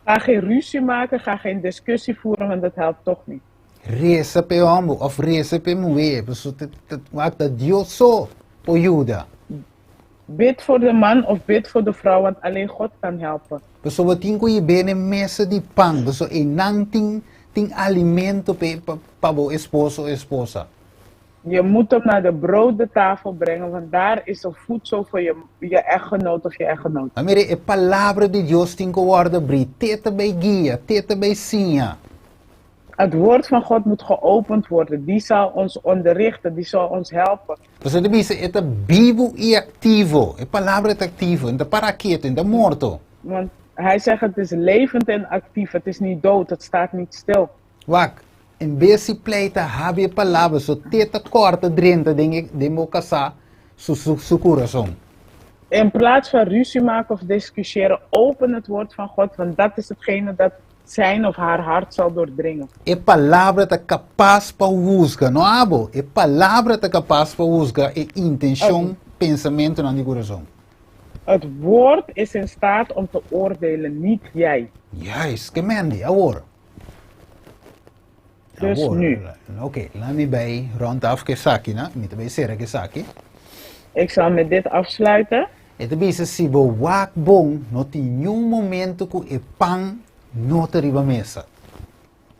S6: Ga geen ruzie maken, ga geen discussie voeren, want dat helpt toch niet.
S5: Resa p'e hòmber òf resa p'e muhé, pasobra ta wak ta Dios so por yuda.
S6: Bid voor de man of bid voor de vrouw, want alleen God kan helpen.
S5: Pasobra bo tin ku hib'é na e mesa di pan, pasobra einan tin tin alimento p'e pa bo esposo o esposa.
S6: Je moet hem naar de brodentafel brengen, want daar is er voedsel voor je, je echtgenoot of je echtgenoot.
S5: A mira, e Palabra di Dios tin ku wòrdu abrí, te ta bai guia, te ta bai siña.
S6: Het woord van God moet geopend worden, die zal ons onderrichten, die zal ons helpen.
S5: Pasobra e ta bisa e ta bibu i aktivo, e Palabra ta aktivo, e no ta para ketu, e no ta morto.
S6: Want hij zegt het is levend en actief, het is niet dood, het staat niet stil.
S5: Wak, en bes di pleita habi e Palabra, so te ta kòrta drenta den e den bo kasá su su su kurason.
S6: In plaats van ruzie maken of discussiëren, open het woord van God, want dat is hetgene dat zijn of haar hart zal doordringen.
S5: E Palabra ta kapas pa husga, no abo, e Palabra ta kapas pa husga e intenshon, pensamentunan di kurason.
S6: Het woord is in staat om te oordelen, niet jij.
S5: Juist, ke mendi, awor.
S6: Dus
S5: Awor,
S6: nu.
S5: Oké, laat mi bij rond af ku esaki, na? Mi ta bai sera ku esaki.
S6: Ik zal met dit afsluiten.
S5: E ta bisa si bo wak bon no tin niun momento ku e pan no ta riba mesa.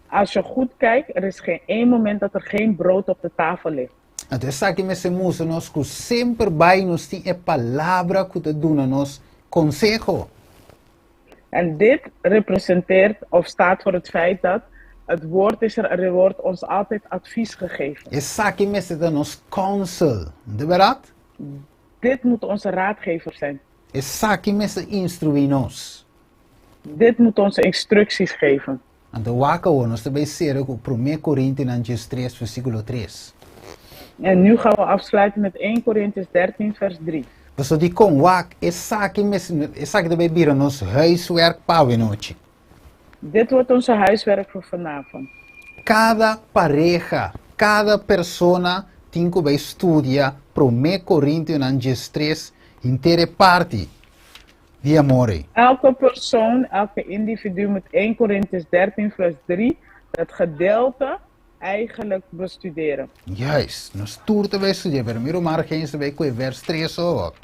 S6: Als je goed kijkt, er is geen één moment dat er geen brood op de tafel ligt.
S5: Anto esaki mester mustra nos ku semper bai nos tin e palabra ku ta duna nos konseho.
S6: En dit representeert of staat voor het feit dat het woord is er, er wordt ons altijd advies gegeven.
S5: Esaki mester ta nos konsel, no ta bèrdat?
S6: Dit moet onze raadgever zijn.
S5: Esaki mester instruí nos.
S6: Dit moet ons instructies geven.
S5: Anto wak awor, nos ta bai sera ku Promé Korintinan diestres versíkulo tres.
S6: En nu gaan we afsluiten met 1 Korintiërs 13 vers 3.
S5: Pasobra dikon? Wak, esaki mester, esaki ta bai bira nos huiswerk pa awenochi.
S6: Dit wordt onze huiswerk voor vanavond.
S5: Kada pareha, kada persona tin ku bai studia Promé Korintionan diestres henter e parti di amor ei.
S6: Elke persoon, elke individu moet 1 Korintiërs 13 vers 3, dat gedeelte, eigenlijk bestuderen.
S5: Juist, nos tur ta bai studia, pero mi ruman Argenis ta bai ku e vers tres ook.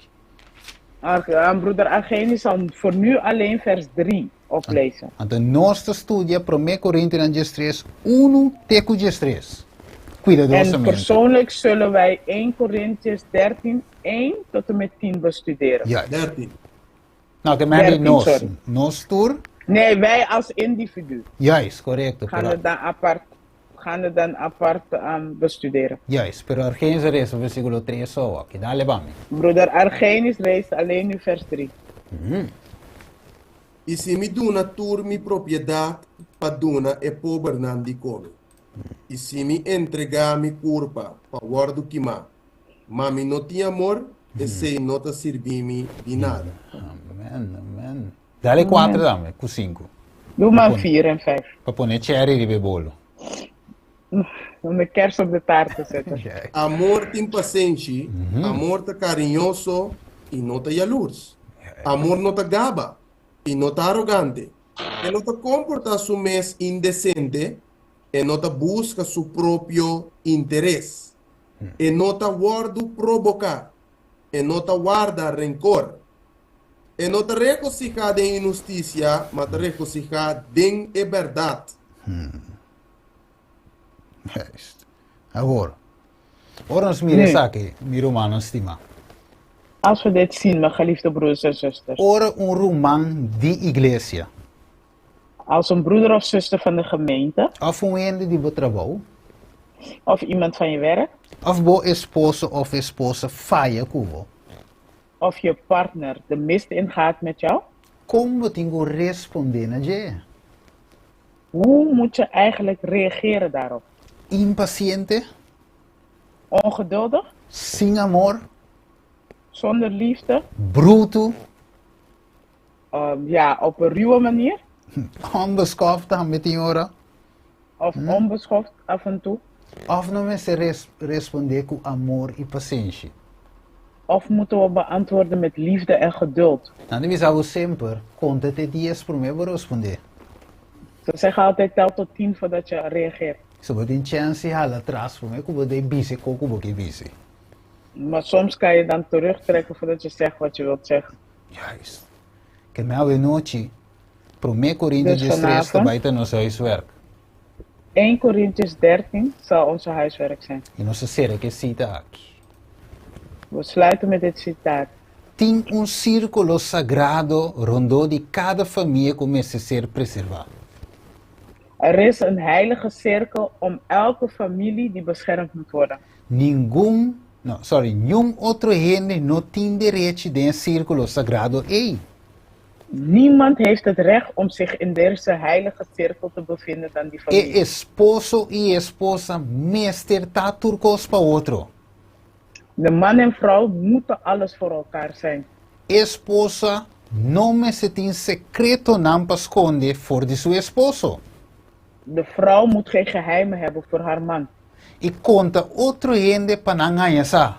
S6: Broeder Argenis zal voor nu alleen vers 3 oplezen.
S5: Anto nos ta studia Promé Korintianan diestres unu te ku diestres, kuidadosamente.
S6: En persoonlijk zullen wij 1 Korintiërs 13, 1 tot en met 10 bestuderen.
S5: Juist.
S2: 13.
S5: No, ke men di
S6: 13,
S5: nos,
S6: sorry.
S5: nos tur.
S6: Nee, wij als individu.
S5: Juist, korekto.
S6: Gaan
S5: Pero,
S6: het dan apart, gaan het dan apart bestuderen.
S5: juist, pero Argenis a resa versíkulo 3 so aki. Dale pa mi.
S6: Broeder Argenis leest alleen nu vers 3.
S2: I si mi duna tur mi propiedat pa duna e pobernan di kome, i si mi entregá mi kurpa pa wòrdu kimá, ma mi no tin amor, esei no ta sirbi mi di nada.
S5: Amen, amen. Dale kuater tambe, ku sinku.
S6: Doe maar 4 en 5.
S5: Pa pone cherry riba e bolo.
S6: Om de kers op de taart te zetten.
S2: Amor tin pasenshi, amor ta kariñoso i no ta yalurs. Amor no ta gaba i no ta arogante. E no ta komportá su mes indesente, e no ta buska su propio interes. E no ta wòrdu proboká, e no ta warda renkor. E no ta regosihá den inhustisia, ma ta regosihá den e bèrdat.
S5: Juist. Awor, ora nos mira esaki, mi rumannan stimá.
S6: Als we dit zien, mijn geliefde broeders en zusters.
S5: Ora un ruman di iglesia.
S6: Als een broeder of zuster van de gemeente.
S5: Of un hende di bo trabou.
S6: Of iemand van je werk.
S5: Of bo esposo of esposa faya ku bo.
S6: Of je partner de mist in gaat met jou.
S5: Kon bo tin ku respondé na dje?
S6: Hoe moet je eigenlijk reageren daarop?
S5: Impaciente?
S6: Ongeduldig?
S5: Sin amor?
S6: Zonder liefde?
S5: Brutu?
S6: Ja, op een ruwe manier.
S5: Onbeskoft tambe tin ora.
S6: Of onbeschoft af en toe.
S5: Of no mester respondé ku amor i pasenshi.
S6: Of moeten we beantwoorden met liefde en geduld.
S5: Nan ta bisa bo semper, konta te dies promé bo respondé.
S6: Ze zeggen altijd tel tot tien voordat je reageert.
S5: So bo tin chèns di hala atras promé ku bo dei bise koko bo ke bise.
S6: Maar soms kan je dan terugtrekken voordat je zegt wat je wilt zeggen.
S5: Juist. Ke men awe nochi, Promé Korintio
S6: Dus
S5: 13 ta
S6: vanavond,
S5: bai ta nos huiswerk.
S6: 1 Korintiërs 13 zal onze huiswerk zijn.
S5: I nos ta sera ku e sita aki.
S6: We sluiten met dit citaat.
S5: Tin un sírkulo sagrado rondó di kada famia ku mester ser preservá.
S6: Er is een heilige cirkel om elke familie die beschermd moet worden.
S5: Ningun, no, sorry, niun otro hende no tin derechi den e sírkulo sagrado ei.
S6: Niemand heeft het recht om zich in deze heilige cirkel te bevinden dan die
S5: E
S6: familie.
S5: esposo i esposa mester ta tur kos pa otro.
S6: De man en vrouw moeten alles voor elkaar zijn.
S5: Esposa no mester tin sekretonan pa skonde for di su esposo.
S6: De vrouw moet geen geheimen hebben voor haar man.
S5: I konta otro hende pa nan haña sa.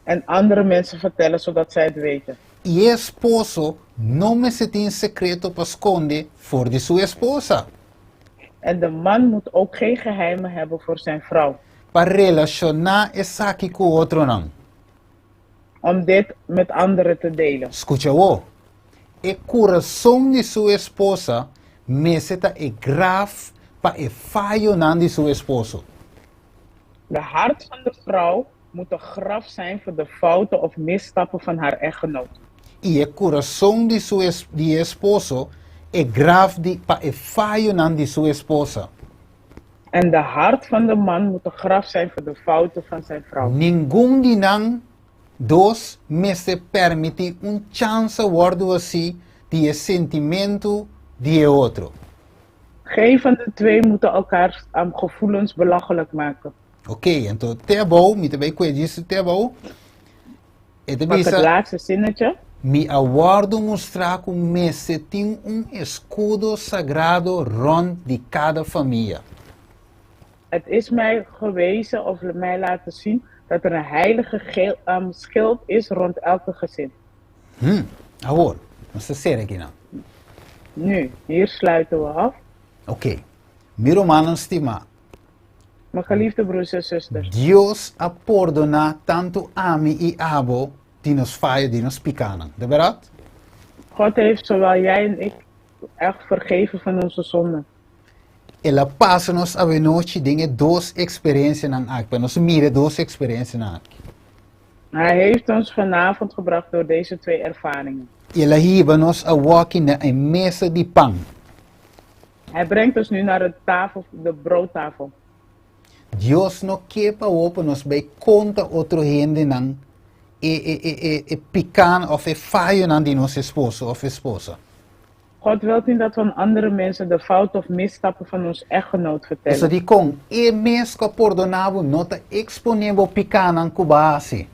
S6: En andere mensen vertellen zodat zij het weten.
S5: I e esposo no mester tin sekreto pa skonde for di su esposa.
S6: En de man moet ook geen geheimen hebben voor zijn vrouw.
S5: Pa relashoná esaki ku otronan.
S6: Om dit met anderen te delen.
S5: Skucha awor, E kurason di su esposa mester ta e graf pa e fayonan di su esposo.
S6: De hart van de vrouw moet een graf zijn voor de fouten of misstappen van haar echtgenoot.
S5: I e kurason di su di e esposo e graf di pa e fayonan di su esposa.
S6: En de hart van de man moet een graf zijn voor de fouten van zijn vrouw.
S5: Ningun di nan dos mester permití un chansa wòrdu hasí di e sentimentu di e otro.
S6: Geen van de twee moeten elkaars gevoelens belachelijk maken.
S5: Ok, anto te abou, mi ta bai kue djis te abou, e ta
S6: Pak het
S5: bisa,
S6: laatste zinnetje.
S5: Mi a wòrdu mustrá ku mester tin un eskudo sagrado rònt di kada famia.
S6: Het is mij gewezen of mij laten zien dat er een heilige geel, schild is rond elke gezin.
S5: Hm, awor, nos ta sera akinan.
S6: Nu, hier sluiten we af.
S5: Ok, mi rumannan stimá.
S6: Mijn geliefde broers en zusters.
S5: Dios a pordoná tantu ami i abo di nos fayo, di nos pikánan. Ta bèrdat?
S6: God heeft zowel jij en ik echt vergeven van onze zonden.
S5: El a pasa nos awenochi den e dos eksperensianan aki, pa nos mira e dos eksperensianan aki.
S6: Hij heeft ons vanavond gebracht door deze twee ervaringen.
S5: I el a hiba nos awoki na e mesa di pan.
S6: Hij brengt ons nu naar de tafel, de broodtafel.
S5: Dios no ke pa awor pa nos bai konta otro hendenan e e e e e pikánan òf e fayonan di nos esposo òf esposa.
S6: God wilt niet dat we aan andere mensen de fouten of misstappen van ons echtgenoot
S5: Pasobra
S6: vertellen.
S5: dikon e mes ku a pordoná bo no ta eksponé bo pikánan ku bo a hasi.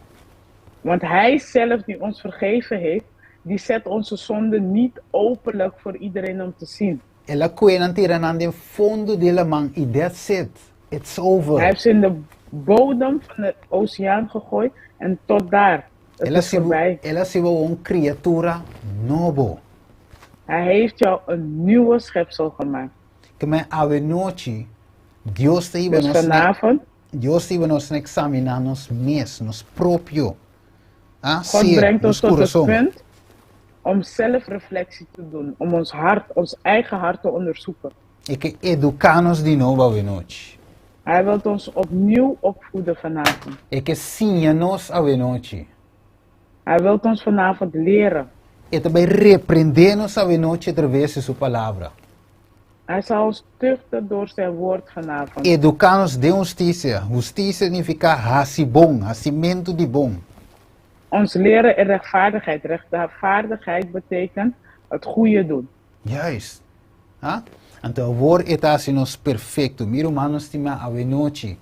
S6: Want Hij zelf die ons vergeven heeft, die zet onze zonde niet openlijk voor iedereen om te zien.
S5: El a kue nan tira nan den fondo di laman i that's it, it's
S6: Hij
S5: over.
S6: heeft ze in de bodem van de oceaan gegooid en tot daar. Het
S5: El a
S6: is
S5: hasi bo,
S6: voorbij.
S5: el a hasi bo un kriatura nobo.
S6: Hij heeft jou een nieuwe schepsel gemaakt.
S5: Ke men awe nochi Dios ta hiba
S6: Dus
S5: nos na
S6: vanavond,
S5: Dios ta hiba nos na examiná nos mes, nos propio ah,
S6: God
S5: ser,
S6: brengt
S5: nos
S6: ons tot het
S5: kurason.
S6: punt om zelfreflectie te doen, om ons hart, ons eigen hart te onderzoeken.
S5: E ke eduká nos di nobo awe nochi.
S6: Hij wilt ons opnieuw opvoeden vanavond.
S5: E ke siña nos awe nochi.
S6: Hij wilt ons vanavond leren.
S5: E ta bai reprendé nos awe nochi atraves di su Palabra.
S6: Hij zal ons tuchten door zijn woord vanavond.
S5: Eduká nos den hustisia. Hustisia signifiká hasi bon, hasimentu di bon.
S6: Ons leren in rechtvaardigheid. Rechtvaardigheid betekent het goede doen.
S5: Juist. Ha? Anto awor e ta hasi nos perfekto. Mi rumannan stimá, awe nochi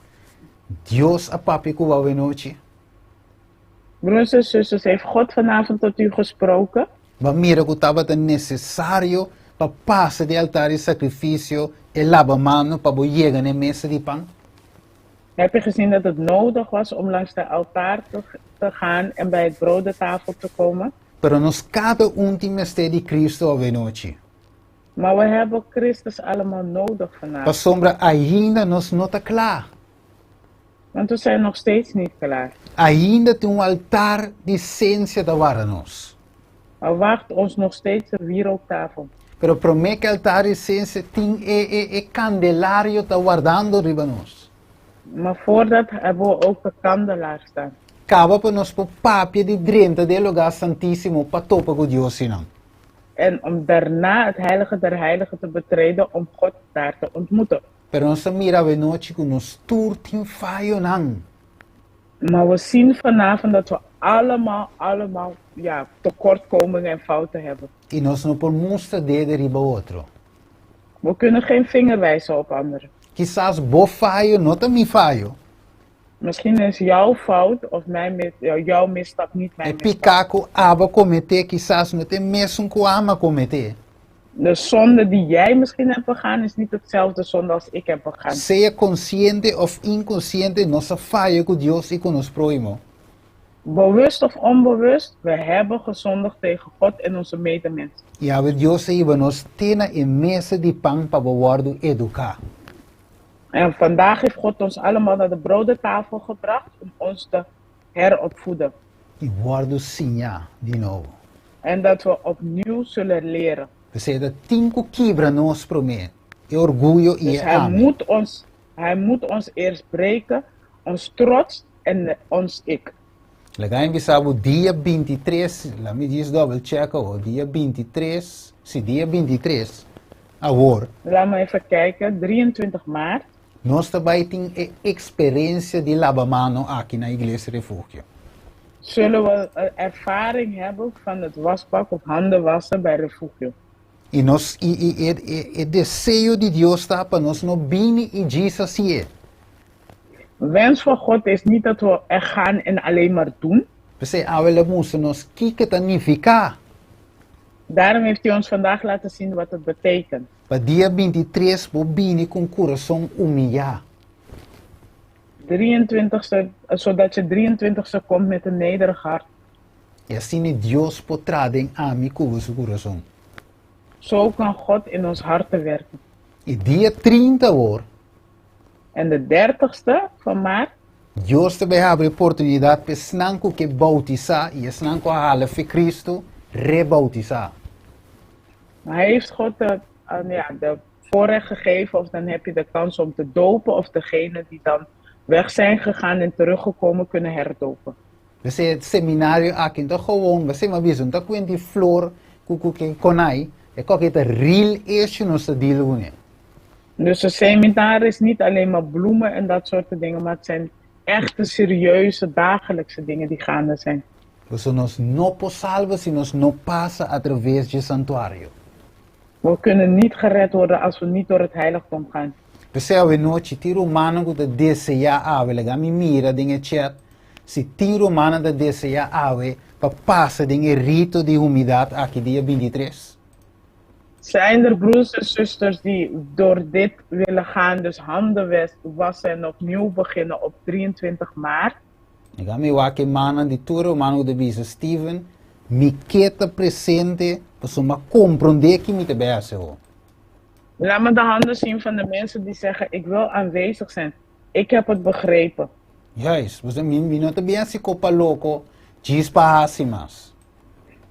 S5: Dios a papia ku bo awe nochi.
S6: Broers en zusters, heeft God vanavond tot u gesproken?
S5: Bo a mira ku tabata nesesario pa pasa di e altar di sakrifisio e laba mano pa bo yega na e mesa di pan?
S6: Heb je gezien dat het nodig was om langs de altaar te, te gaan en bij het brodentafel te komen?
S5: Pero nos kada un tin mester di Cristo awenochi.
S6: Maar we hebben Christus allemaal nodig vanavond.
S5: Pasobra ainda nos no ta kla.
S6: Want we zijn nog steeds niet klaar.
S5: Ainda tin un altar di sensia ta warda nos.
S6: Er wacht ons nog steeds een wierooktafel.
S5: Pero promé ku e altar di sensia tin e e e kandelario ta wardando riba nos.
S6: Maar voordat hebben we ook de kandelaar staan.
S5: Kaba pa nos por papia di drenta den e lugá santísimo pa topa ku Dios einan.
S6: En om daarna het heilige der heiligen te betreden om God daar te ontmoeten.
S5: Pero nos ta mira awenochi ku nos tur tin fayonan.
S6: Maar we zien vanavond dat we allemaal, allemaal, ja, tekortkomingen en fouten hebben.
S5: I nos no por mustra dede riba otro.
S6: We kunnen geen vinger wijzen op anderen.
S5: Kisas bo fayo no ta mi fayo.
S6: Misschien is jouw fout of mijn, jouw misstap niet
S5: E
S6: mijn misstap.
S5: piká ku abo a kometé kisas no ta e mesun ku ami a kometé.
S6: De zonde die jij misschien hebt begaan is niet hetzelfde zonde als ik heb begaan.
S5: Sea konsiente òf inkonsiente nos a faya ku Dios i ku nos próhimo.
S6: Bewust of onbewust, we hebben gezondigd tegen God en onze medemens.
S5: I awe Dios a hiba nos te na e mesa di pan pa bo wòrdu eduká.
S6: En vandaag heeft God ons allemaal naar de brodentafel gebracht om ons te heropvoeden.
S5: I wòrdu siñá di nobo.
S6: En dat we opnieuw zullen leren.
S5: P'esei e ta tin ku kibra nos promé, e orguyo i
S6: Dus
S5: e
S6: hij
S5: ami.
S6: moet ons, hij moet ons eerst breken, ons trots en ons ik.
S5: Laga mi bisa bo dia 23, laat mi djis double check awor, dia 23, si dia 23, awor.
S6: Laat me even kijken, 23 maart.
S5: Nos ta bai tin e eksperensia di laba mano aki na Iglesia Refugio.
S6: Zullen we een ervaring hebben van het wasbak of handen wassen bij Refugio.
S5: I nos i i e e e deseo di Dios ta pa nos no bini i djis hasié.
S6: Wens van God is niet dat we er gaan en alleen maar doen.
S5: P'esei awe el a mustra nos kiko ta nifiká.
S6: Daarom heeft hij ons vandaag laten zien wat het betekent.
S5: Pa dia 23 bo bini ku un kurason humiyá.
S6: 23ste, zodat je 23ste komt met een nederig hart.
S5: I asina Dios por traha den ami ku bo su kurason.
S6: Zo kan God in ons harten werken.
S5: I dia 30 awor.
S6: En de dertigste van maart.
S5: Dios ta bai habri oportunidat pa esnan ku ke boutisá i esnan ku a hala fe Kristu reboutisá.
S6: Hij heeft God de, ja, de voorrecht gegeven of dan heb je de kans om te dopen of degene die dan weg zijn gegaan en teruggekomen kunnen herdopen.
S5: P'esei e seminario aki no ta gewoon, p'esei mi a bisa, no ta kuenti flor ku ku ke konai, e koke ta real issue nos ta deal kuné.
S6: Dus een seminar is niet alleen maar bloemen en dat soort dingen, maar het zijn echte serieuze dagelijkse dingen die gaande zijn.
S5: Pasobra nos no por salba si nos no pasa a traves dje santuario.
S6: We kunnen niet gered worden als we niet door het heiligdom gaan.
S5: P'esei awenochi tin rumannan ku ta deseá awe, laga mi mira den e chat si tin rumannan ta deseá awe pa pasa den e rito di humidat aki dia 23.
S6: Zijn er broers en zusters die door dit willen gaan, dus handen wassen en opnieuw beginnen op 23 maart?
S5: Laga mi wak e mannan di tur ruman ku ta bisa, Steven, mi ke ta presente pasobra mi a komprondé ki mi ta bai hasi awor.
S6: Laat me de handen zien van de mensen die zeggen, ik wil aanwezig zijn, ik heb het begrepen.
S5: Juist, pasobra mi mi no ta bin hasi kopa loko djis pa hasi mas.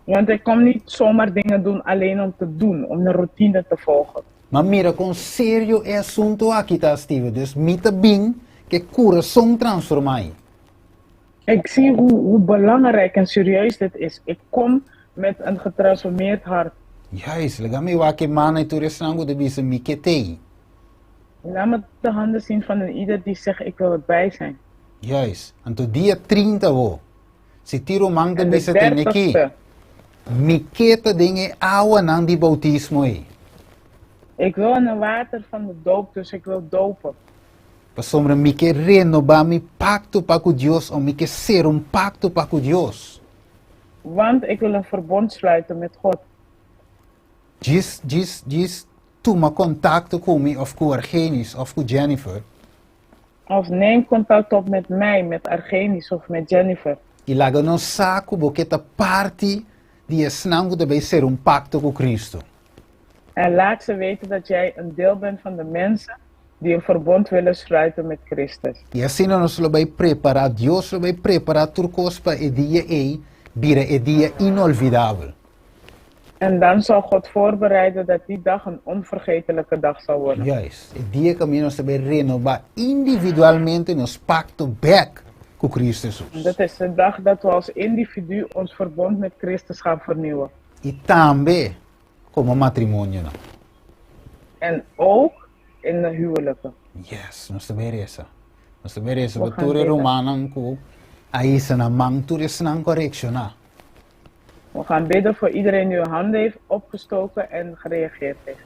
S6: Want ik kom niet zomaar dingen doen alleen om te doen, om een routine te volgen.
S5: M'a mira kon serio e asunto aki ta, Steven, dus mi ta bin ku e kurason transformá ei.
S6: Ik zie hoe, hoe belangrijk en serieus dit is. Ik kom met een getransformeerd hart.
S5: Juist, laga mi wak e mana i tur esnan ku ta bisa mi ke t'ei.
S6: Laat me de handen zien van een ieder die zegt ik wil erbij zijn.
S5: Juist, anto dia 30 awo, si tin ruman ta
S6: En de
S5: bisa tene ki,
S6: dertigste.
S5: mi ke ta den e awanan di boutismo ei.
S6: Ik wil in het water van de doop, dus ik wil dopen.
S5: Pasobra mi ke renobá mi pakto pa ku Dios o mi ke sera un pakto pa ku Dios.
S6: Want ik wil een verbond sluiten met God.
S5: Djis, djis, djis tuma kontakto ku mi òf ku Argenis òf ku Jennifer.
S6: Of neem contact op met mij, met Argenis of met Jennifer.
S5: I laga nos sa ku bo ke ta parti di esnan ku ta bai sera un pakto ku Kristu.
S6: En laat ze weten dat jij een deel bent van de mensen Die een verbond willen sluiten met Christus.
S5: I asina nos lo bai prepará, Dios lo bai prepará tur kos pa e dia ei bira e dia inolvidabel.
S6: En dan zal God voorbereiden dat die dag een onvergetelijke dag zal worden.
S5: Juist, e dia kaminda nos ta bai renobá individualmente nos pakto bèk ku Kristu Hesus.
S6: Dat is de dag dat we als individu ons verbond met Christus gaan vernieuwen.
S5: I tambe komo matrimonionan.
S6: En ook in de huwelijken.
S5: Yes, nos ta bai resa. Nos ta bai resa
S6: We
S5: pa
S6: gaan
S5: tur e
S6: bidden.
S5: rumannan ku a hisa nan man, tur esnan ku a reakshoná.
S6: We gaan bidden voor iedereen die hun handen heeft opgestoken en gereageerd heeft.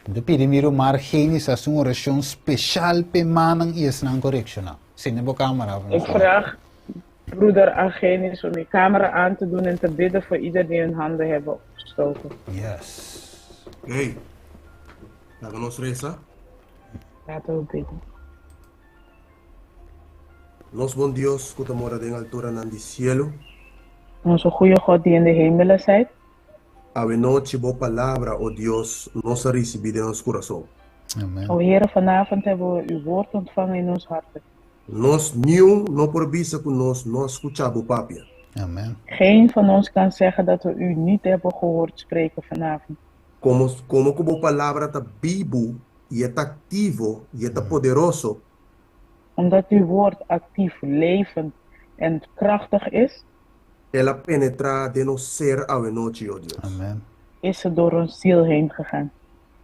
S5: Mi ta pidi mi ruman Argenis hasi un orashon speshal p'e mannan i esnan ku a reakshoná. Sende bo kamera pa nos
S6: Ik
S5: wak.
S6: vraag broeder Argenis om je camera aan te doen en te bidden voor ieder die hun handen hebben opgestoken.
S5: Yes.
S2: Hey, laga nos resa.
S6: Laten we bidden.
S2: Nos bon Dios ku ta mora den alturanan di sielu.
S6: Onze goede God die in de hemelen zijt.
S2: Awenochi bo palabra, o Dios, nos a risibí den nos kurason.
S5: Amen.
S6: O Heere, vanavond hebben we uw woord ontvangen in ons harten.
S2: Nos niun no por bisa ku nos no a skuchá bo papia.
S5: Amen.
S6: Geen van ons kan zeggen dat we u niet hebben gehoord spreken vanavond.
S2: Komo komo ku bo palabra ta bibu i e ta aktivo i e ta poderoso.
S6: Omdat uw woord actief, levend en krachtig is.
S2: El a penetrá den nos ser awenochi, o Dios.
S5: Amen.
S6: Is het door ons ziel heen gegaan.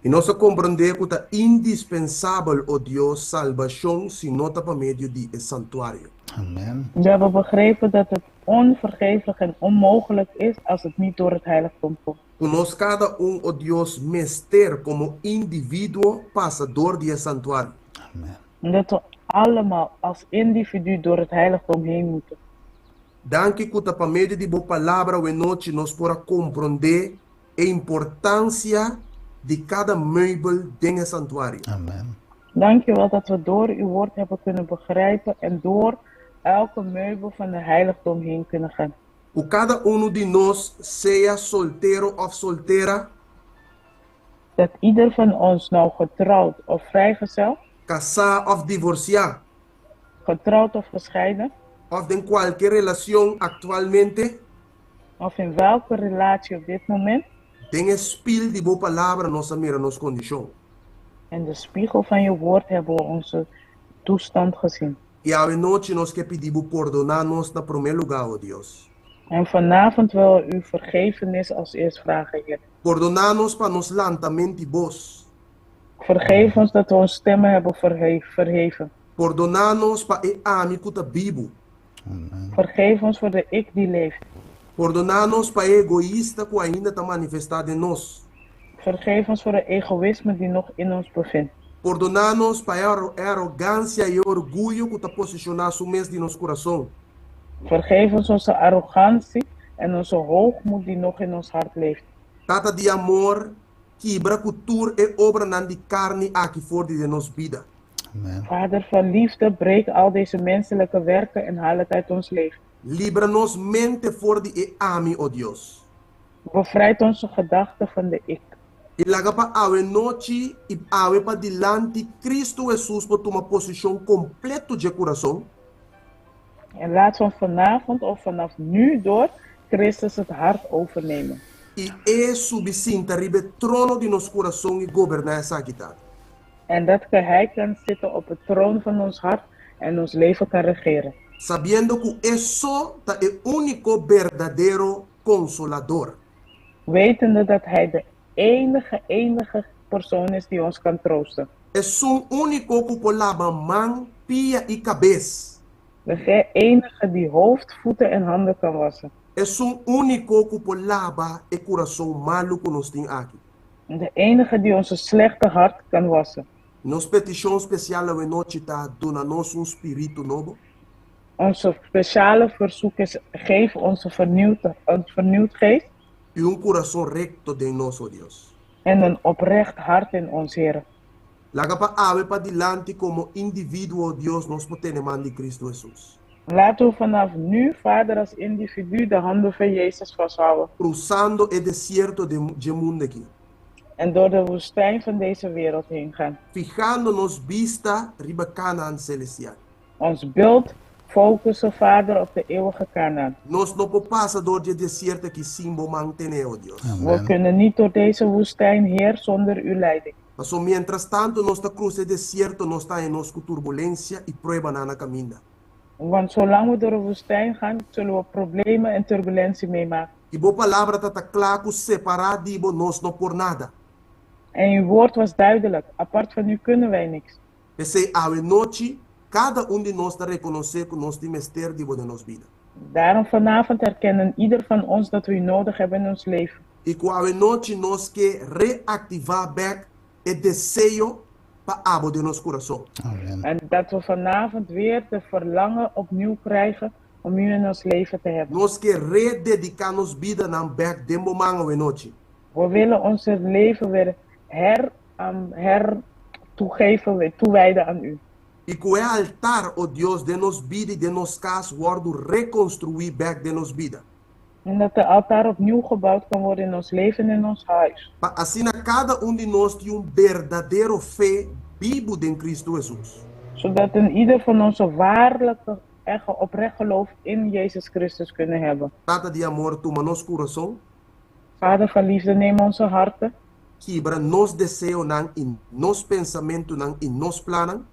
S2: I nos a komprondé ku ta indispensabel, o Dios, salbashon si no ta pa medio di e santuario.
S5: Amen.
S6: We hebben begrepen dat het onvergeeflijk en onmogelijk is als het niet door het heiligdom komt.
S2: Ku nos kada un, o Dios, mester komo individuo pasa dor di e santuario.
S5: Amen.
S6: Dat we allemaal als individu door het heiligdom heen moeten.
S2: Danki ku ta pa medio di bo palabra awenochi nos por a komprondé e importansia di kada meubel den e santuario.
S5: Amen.
S6: Dankjewel dat we door uw woord hebben kunnen begrijpen en door elke meubel van de heiligdom heen kunnen gaan.
S2: Ku kada unu di nos, sea soltero òf soltera,
S6: Dat ieder van ons nou getrouwd of vrijgezel,
S2: kasá òf divorsiá,
S6: getrouwd of gescheiden,
S2: òf den kualke relashon aktualmente,
S6: of in welke relatie op dit moment,
S2: den e spil di bo palabra nos a mira nos kondishon.
S6: In de spiegel van je woord hebben we onze toestand gezien.
S2: I awe nochi nos ke pidi bo pordoná nos na promé lugá, o Dios.
S6: En vanavond wil u vergevenis als eerst vragen, Heer.
S2: Pordoná nos pa nos lantament'i bos.
S6: Vergeef ons dat we ons stemmen hebben verheven.
S2: Pordoná nos pa e ami ku ta bibu.
S6: Vergeef ons voor de ik die leeft.
S2: Pordoná nos pa e egoista ku ainda ta manifestá den nos.
S6: Vergeef ons voor de egoïsme die nog in ons bevindt.
S2: Pordoná nos pa e arogansia i e orguyo ku ta posishoná su mes den nos kurason.
S6: Vergeef ons onze arrogantie en onze hoogmoed die nog in ons hart leeft.
S2: Tata di amor, kibra ku tur e obranan di karni aki for di den nos bida.
S5: Amen.
S6: Vader van liefde, breek al deze menselijke werken en haal het uit ons leven.
S2: Libra nos mente for di e ami, o Dios.
S6: Bevrijd onze gedachten van de ik.
S2: I laga pa awe nochi i awe pa dilanti Cristo Hesus por tuma posishon kompleto dje kurason.
S6: En laat van vanavond of vanaf nu door Christus het hart overnemen.
S2: I e subi sinta riba e trono di nos kurason i goberná esaki, Tata.
S6: En dat Hij kan zitten op het troon van ons hart en ons leven kan regeren.
S2: Sabiendo ku e so ta e úniko berdadero Konsolador.
S6: Wetende dat Hij de enige, enige persoon is die ons kan troosten.
S2: Esun úniko ku por laba man, pia i kabes.
S6: De enige die hoofd, voeten en handen kan wassen.
S2: Esun úniko ku por laba e kurason malu ku nos tin aki.
S6: De enige die onze slechte hart kan wassen.
S2: Nos petishon spesial awenochi ta duna nos un spiritu nobo.
S6: Onze speciale verzoek is, geef ons een vernieuwd geest.
S2: I un kurason rekto den nos, o Dios.
S6: En een oprecht hart in ons, Heer.
S2: Laga pa awe pa dilanti komo individuo, Dios, nos por tene man di Cristo Hesus.
S6: Laten we vanaf nu, Vader, als individu de handen van Jezus vasthouden.
S2: Krusando e desierto dje mundu aki.
S6: En door de woestijn van deze wereld heen gaan.
S2: Fihando nos bista riba Canaan selestial.
S6: Ons beeld focussen, Vader, op de eeuwige Canaan.
S2: Nos no por pasa dor di e desierto aki sin bo man tene, o Dios.
S6: We kunnen niet door deze woestijn, Heer, zonder uw leiding.
S2: Paso mientras tanto nos ta krusa e desierto nos ta haña nos ku turbulensia i pruebanan na kaminda.
S6: Want zolang we door de woestijn gaan, zullen we problemen en turbulentie meemaken.
S2: I bo palabra ta ta kla ku separá di bo nos no por nada.
S6: En uw woord was duidelijk, apart van u kunnen wij niks.
S2: P'esei awe nochi kada un di nos ta rekonosé ku nos tin mester di bo den nos bida.
S6: Daarom vanavond herkennen ieder van ons dat we u nodig hebben in ons leven.
S2: I ku awe nochi nos ke reaktivá bèk e deseo pa abo den nos kurason.
S5: Amen.
S6: En dat we vanavond weer de verlangen opnieuw krijgen om u in ons leven te hebben.
S2: Nos ke redediká nos bidanan bèk den bo man awe nochi.
S6: We willen ons leven weer her, her toegeven, weer toewijden aan u.
S2: I ku e altar, o Dios, den nos bida i den nos kas wòrdu rekonstruí bèk den nos bida.
S6: En dat de altaar opnieuw gebouwd kan worden in ons leven en in ons huis.
S2: Pa asina kada un di nos tin un berdadero fe bibu den Kristu Hesus.
S6: Zodat een ieder van ons een waarlijke, echte, oprecht geloof in Jezus Christus kunnen hebben.
S2: Tata di amor, tuma nos kurason.
S6: Vader van liefde, neem onze harten.
S2: Kibra nos deseonan i nos pensamentunan i nos plannan.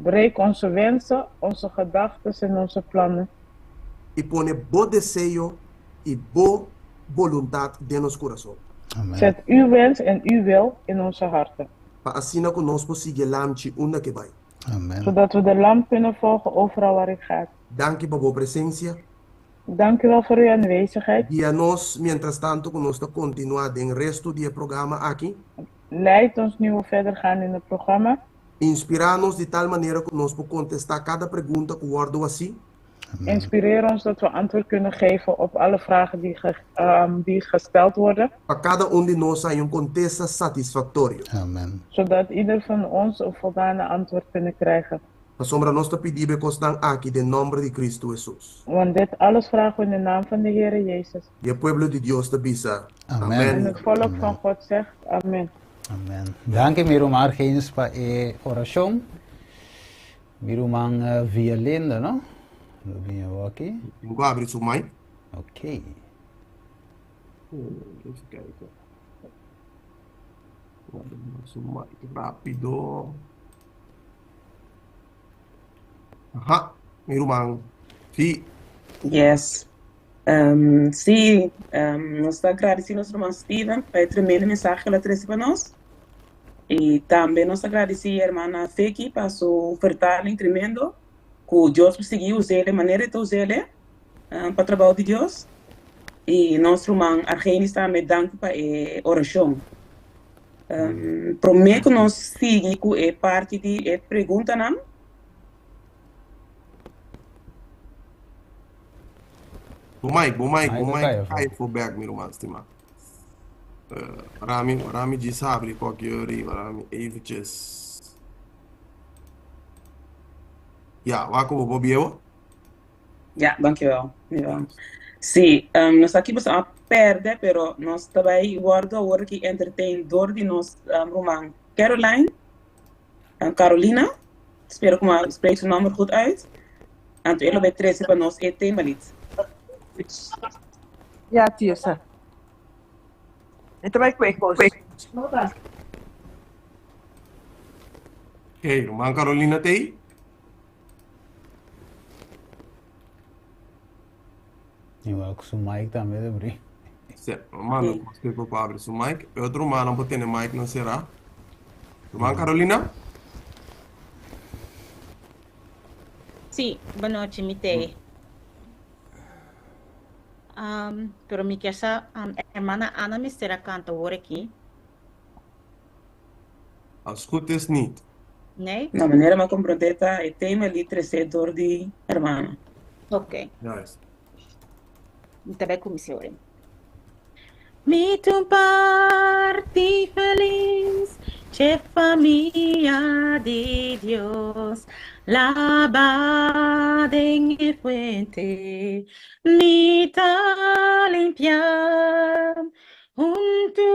S6: Breek onze wensen, onze gedachtes en onze plannen.
S2: I pone bo deseo i bo boluntat den nos kurason.
S5: Amen.
S6: Zet uw wens en uw wil in onze harten.
S2: Pa asina ku nos por sigui e Lamchi unda ku e bai.
S5: Amen.
S6: Zodat we de Lam kunnen volgen overal waar hij gaat.
S2: Danki pa bo presensia.
S6: Dank u wel voor uw aanwezigheid.
S2: Guia nos mientrastanto ku nos ta kontinuá den resto di e programa aki.
S6: Leid ons nu we verder gaan in het programma.
S2: Inspirá nos di tal manera ku nos por kontestá kada pregunta ku wòrdu hasí.
S6: Inspireer ons dat we antwoord kunnen geven op alle vragen die, ge, die gesteld worden.
S2: Pa kada un di nos haña un kontesta satisfaktorio.
S5: Amen.
S6: Zodat ieder van ons een voldane antwoord kunnen krijgen.
S2: Pasobra nos ta pidi bo e kosnan aki den nòmber di Kristu Hesus.
S6: Want dit alles vragen we in de naam van de Heere Jezus.
S2: I e pueblo di Dios ta bisa,
S5: Amen.
S6: En
S2: Amen.
S6: het volk van God zegt, Amen.
S5: Amen. Danki mi ruman Argenis pa e orashon. Mi ruman Vialinda, no? Lo bin awor aki.
S2: Tin ku abri su mic.
S5: Ok.
S2: Even kijken. Su mic rápido. Aha, mi ruman. Sí.
S1: Yes. Um, sí, um, nos ta agradeci nos ruman Steven pa e tremendo mensahe que el a trece pa nos. Y tambe nos ta agradeci hermana Feki pa su vertaling tremendo, cu Dios por sigui us'e manera e ta us'e um, pa trabao di Dios. Y nos ruman Argenis tambe danki pa e oracion. Um, prome cu nos sigui cu e parti di e preguntanan,
S2: Bo mic, bo mic, bo
S5: Mic a
S2: mic
S5: kai afó.
S2: kai afó bek, mi ruman stimá. Rami, Rami djis habri koki ori, Rami eventjes. Ja, wak ku bo por biewo?
S1: Ja, dankjewel. Jawel. Sí, um, nos aki boso a perde, pero nos ta bai wordo awor aki entertain door di nos um, ruman Caroline, um, Carolina. Spero ku mi spreek su nomber goed uit. Anto e lo bai trese pa nos e themalied.
S7: Ja, Tirsa. E ta bai kue kos.
S2: Oké, ruman Carolina t'ei?
S5: Igual ku su mic tambe ta abrí.
S2: Se, manda sí. Cos pa abri su mic. E otro rumannan por tene mic nan será. Ruman Carolina?
S4: Sí, bonochi mi te. Um, pero mi kier sa, um, hermana Ana mester a kanta awor aki.
S2: Als goed is niet.
S4: Nee?
S1: Na manera mi a comprende ta e tema li trece door di hermana.
S4: Oké.
S2: Juist.
S4: Mi ta bai kuminsá ora. Mi ta un parti felis dje famia di Dios, laba den e fuente, mi ta limpia huntu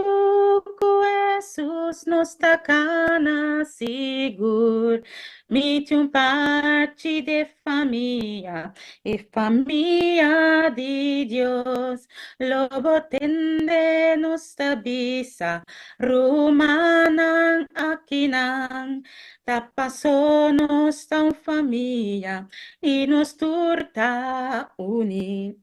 S4: ku Jesus nos ta kana sigur. Mi tin un parti di famia, e famia di Dios. Lo bo tende nos ta bisa, rumannan akinan. Ta paso nos ta un famia i nos tur ta uní.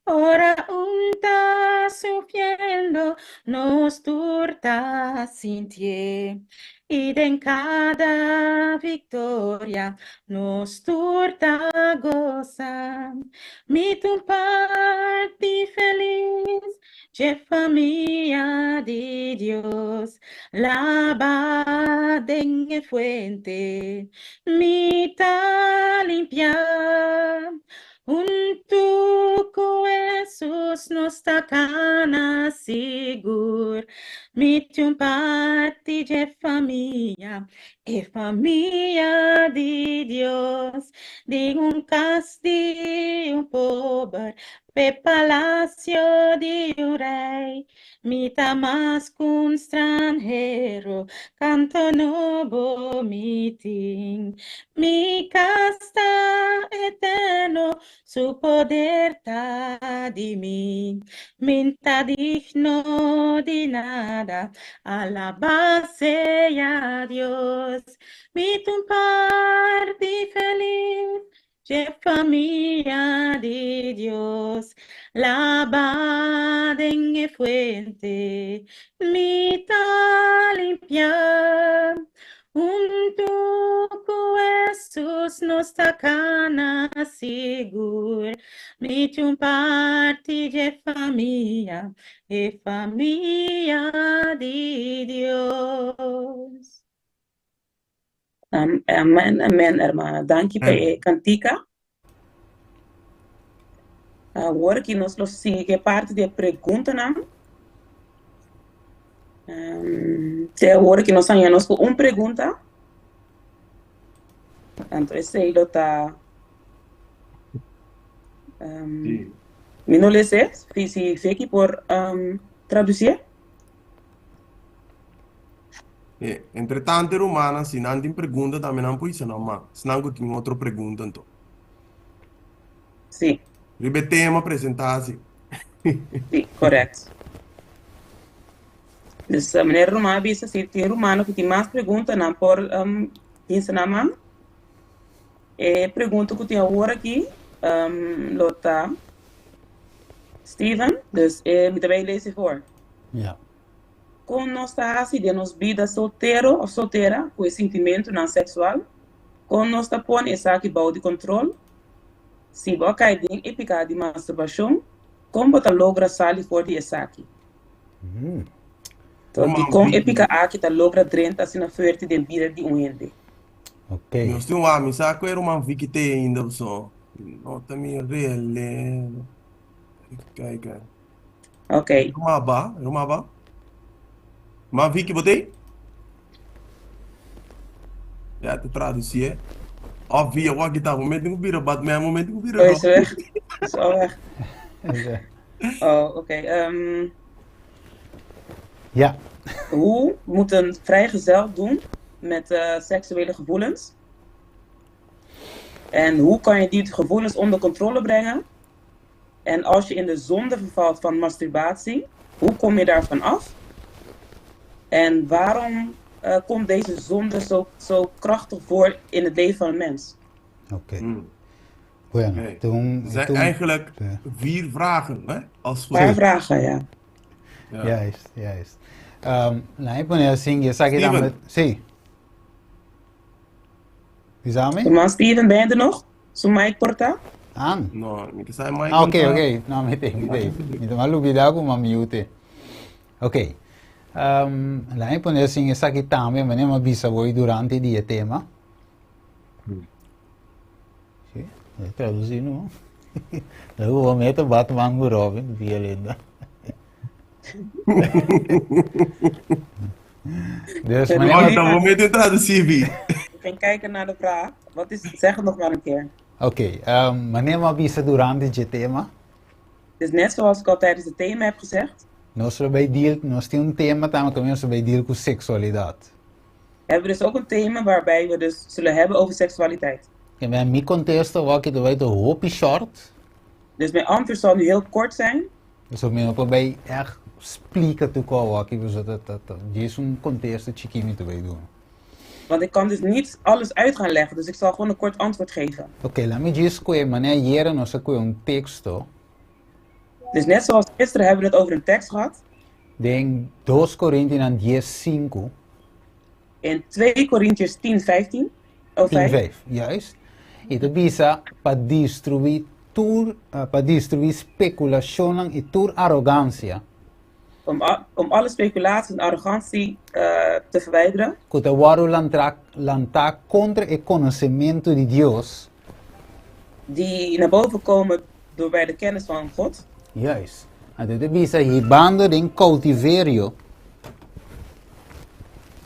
S4: Ora un ta sufriendo, nos tur ta sintié. I den kada viktoria, nos tur ta gosa. Mi ta un parti felis dje famia di Dios. Laba den e fuente, mi ta limpia. Huntu ku Hesus nos ta kana sigur. Mi tin un parti dje famia, e famia di Dios. Di un kas di un pober, p'e palasio di un rei. Mi ta mas ku un stranhero, kanto nobo mi tin. Mi kas ta eterno, su poder ta di mi. Mi n'ta digno di nada, alabá sea Dios. Mi ta un parti felis Dje famia di Dios, laba den e fuente, mi ta limpia. Huntu ku Hesus nos ta kana sigur, mi tin un parti dje famia, e famia di Dios.
S1: Amen, amen, hermana. Danki pa e kantika. Awor aki nos lo sigui ku e parti di e preguntanan. Te awor aki nos haña nos ku un pregunta. Anto esei lo ta mi no lese si Vicky por tradusié.
S2: E, entretanto, rumannan, si nan tin pregunta tambe nan por hisa nan man. Esnan ku tin otro pregunta anto.
S1: Sí.
S2: Riba e tema presentá si.
S1: Sí, correct. Dus eh, meneer Ruman a bisa si tin rumannan ku tin mas pregunta nan por um, hisa nan man. E pregunta ku tin awor aki um, lo ta Steven, dus eh, mi ta bai lees voor.
S5: Ja.
S1: Kon nos ta hasi den nos bida soltero òf soltera ku e sintimentunan seksual? Kon nos ta pone esaki bou di kontrol? Si bo a kai den e piká di masturbashon, kon bo ta logra sali for di esaki? Enton, dikon e piká aki ta logra drenta asina fuerte den bida di un hende?
S2: Nos tin un amisa ku e ruman Vicky te ainda pasobra no ta mi rele. Kijk.
S1: Ok.
S2: Ruma ba, ruma ba. Ma Vicky, bo tei? Ja, te traducie. Of via wak kita momento ku bira Batman, momento ku bira
S1: Oh, is
S2: Robin.
S1: weg. Is al weg. Oh, oké.
S5: Ja.
S1: Hoe moet een vrijgezel doen met seksuele gevoelens? En hoe kan je die gevoelens onder controle brengen? En als je in de zonde vervalt van masturbatie, hoe kom je daarvan af? En waarom komt deze zonde zo krachtig voor in het leven van een mens?
S5: Oké. Bueno,
S2: Oké.
S5: toen,
S2: Er zijn
S5: toen,
S2: eigenlijk
S5: ja.
S2: vier vragen, hè? Als het goed
S1: Paar
S2: is.
S1: vragen, ja.
S2: Ja.
S5: Juist, juist. Nou, ik pone asina, esaki
S2: Steven.
S5: tambe. Sí. Bisa mi?
S1: Ruman Steven, ben je er nog? Su mic por ta?
S5: An.
S2: No, mi ke sa e mic
S5: Ah,
S2: no
S5: ok,
S2: ta.
S5: ok. No, mi te, mi te. Mi ta mal lubida ku m'a mute. Ok. Laat mi pone asina esaki tambe, manera mi a bisa bo durante di e tema. Sí, e traduci no. Luego bo mete Batman ku Robin, via linda. Dus
S1: Sorry,
S5: manera
S2: Oh,
S5: mi
S2: dan bo mete traduci, Vi.
S1: Ik ging kijken naar de vraag. Wat is, zeg het nog maar een keer.
S5: Ok, manera mi a bisa durante dje tema.
S1: Dus net zoals ik al tijdens het thema heb gezegd.
S5: Nos lo bay deal, nos tin un tema tambe cu nos lo bay deal cu sexualidad.
S1: Hebben we dus ook een thema waarbij we dus zullen hebben over seksualiteit.
S5: Ja, mi contesta awor ta bay ta hopi short.
S1: Dus mijn antwoord zal nu heel kort zijn.
S5: So mi no por bay echt splica tur cos awor aki, dat dat is un contesta chikito mi ta bay duna.
S1: Want ik kan dus niet alles uit gaan leggen, dus ik zal gewoon een kort antwoord geven.
S5: Ok, laga mi djis cu manera ayera nos a cu un texto.
S1: Dus net zoals gisteren hebben we het over een tekst gehad.
S5: Den 2 Corintionan 10, 5.
S1: In 2 Corinthiërs 10, 15. Oh,
S5: 10,
S1: 5.
S5: 5, juist. E ta bisa pa destrui tur, pa destrui speculacion y tur arogancia.
S1: Om alle speculatie en arrogantie te verwijderen.
S5: Cu ta wordo lanta contra e conocemento di Dios.
S1: Die naar boven komen door bij de kennis van God.
S5: Juist. Anto e ta bisa hibando den cautiverio.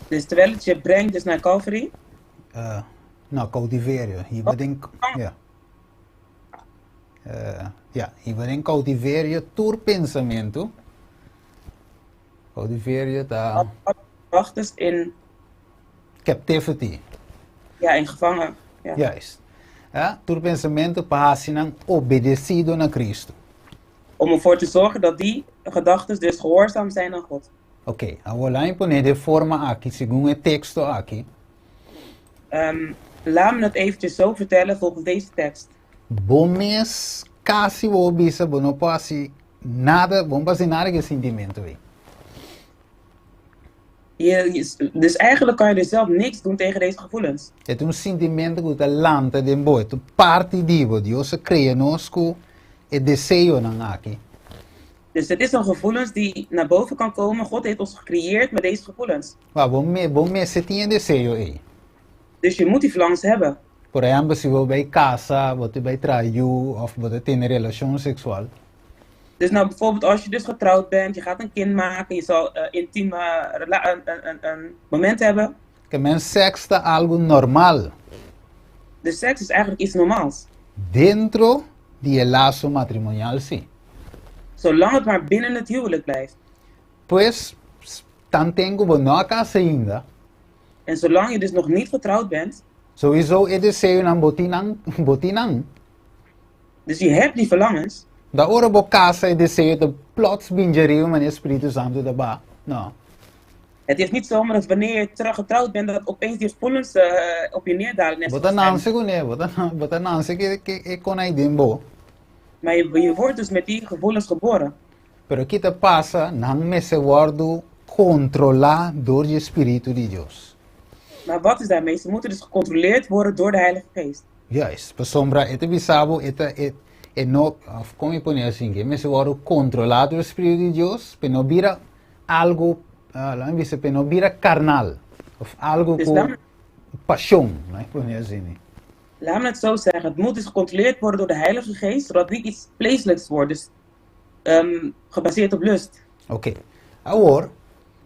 S1: Dus terwijl het je brengt dus naar Calvary.
S5: No, cautiverio. Hiba den, ja. Ja, hiba den cautiverio tur pensamento. Cautiverio ta
S1: Wachters in
S5: captivity.
S1: Ja, in gevangen. Ja.
S5: Juist. Ja, tur pensamento pa haci nan obedecido na Cristo.
S1: Om ervoor te zorgen dat die gedachten dus gehoorzaam zijn aan God.
S5: Ok, awor laga mi pone den forma aki, segun e texto aki.
S1: Laat me het eventjes zo vertellen volgens deze tekst.
S5: Bo mes casi bo bisa, bo no por haci nada, bo no por haci nada cu e sentimento ey.
S1: Dus eigenlijk kan je dus zelf niks doen tegen deze gevoelens.
S5: E ta un sentimento cu ta lanta den bo, ta parti di bo, Dios a crea nos cu e deseonan aki.
S1: Dus het is een gevoelens die naar boven kan komen. God heeft ons gecreëerd met deze gevoelens.
S5: Ma bo mester tin e deseo ey.
S1: Dus je moet die verlangens hebben.
S5: Por ehempel, si bo bay casa, bo bay traha of bo tin relacion sexual.
S1: Dus nou bijvoorbeeld als je dus getrouwd bent, je gaat een kind maken, je zal intieme een moment hebben.
S5: Kiermen seks ta algo normal.
S1: De seks is eigenlijk iets normaals.
S5: Dentro di e laso matrimonial, si.
S1: Zolang het maar binnen het huwelijk blijft.
S5: Pues, tanten cu bo no a casa ainda.
S1: En zolang je dus nog niet getrouwd bent.
S5: Sowieso e deseonan bo tin nan, bo tin nan.
S1: Dus je hebt die verlangens.
S5: Da ora bo casa e deseo ta plots bin djariba manera Spirito Santo ta ba. No.
S1: Het is niet zomaar dat wanneer je getrouwd bent, dat opeens die gevoelens op je neerdalen. Net
S5: Bo ta
S1: zoals
S5: nace cune, bo ta nace cu e cos ey den bo.
S1: Maar je wordt dus met die gevoelens geboren.
S5: Pero kico ta pasa, nan mester wordo controla door e Spirito di Dios.
S1: Maar wat is daarmee? Ze moeten dus gecontroleerd worden door de Heilige Geest.
S5: Juist, pasobra e ta bisa bo e ta e e no of con mi pone asina, cu mester wordo controla door e Spirito di Dios, pe no bira algo, laga mi bisa, pe no bira carnal of algo
S1: Dus
S5: cu pasion, no pone asina.
S1: Laat me het zo zeggen, het moet dus gecontroleerd worden door de Heilige Geest, zodat het niet iets vleeselijks wordt, dus gebaseerd op lust.
S5: Ok. Awor,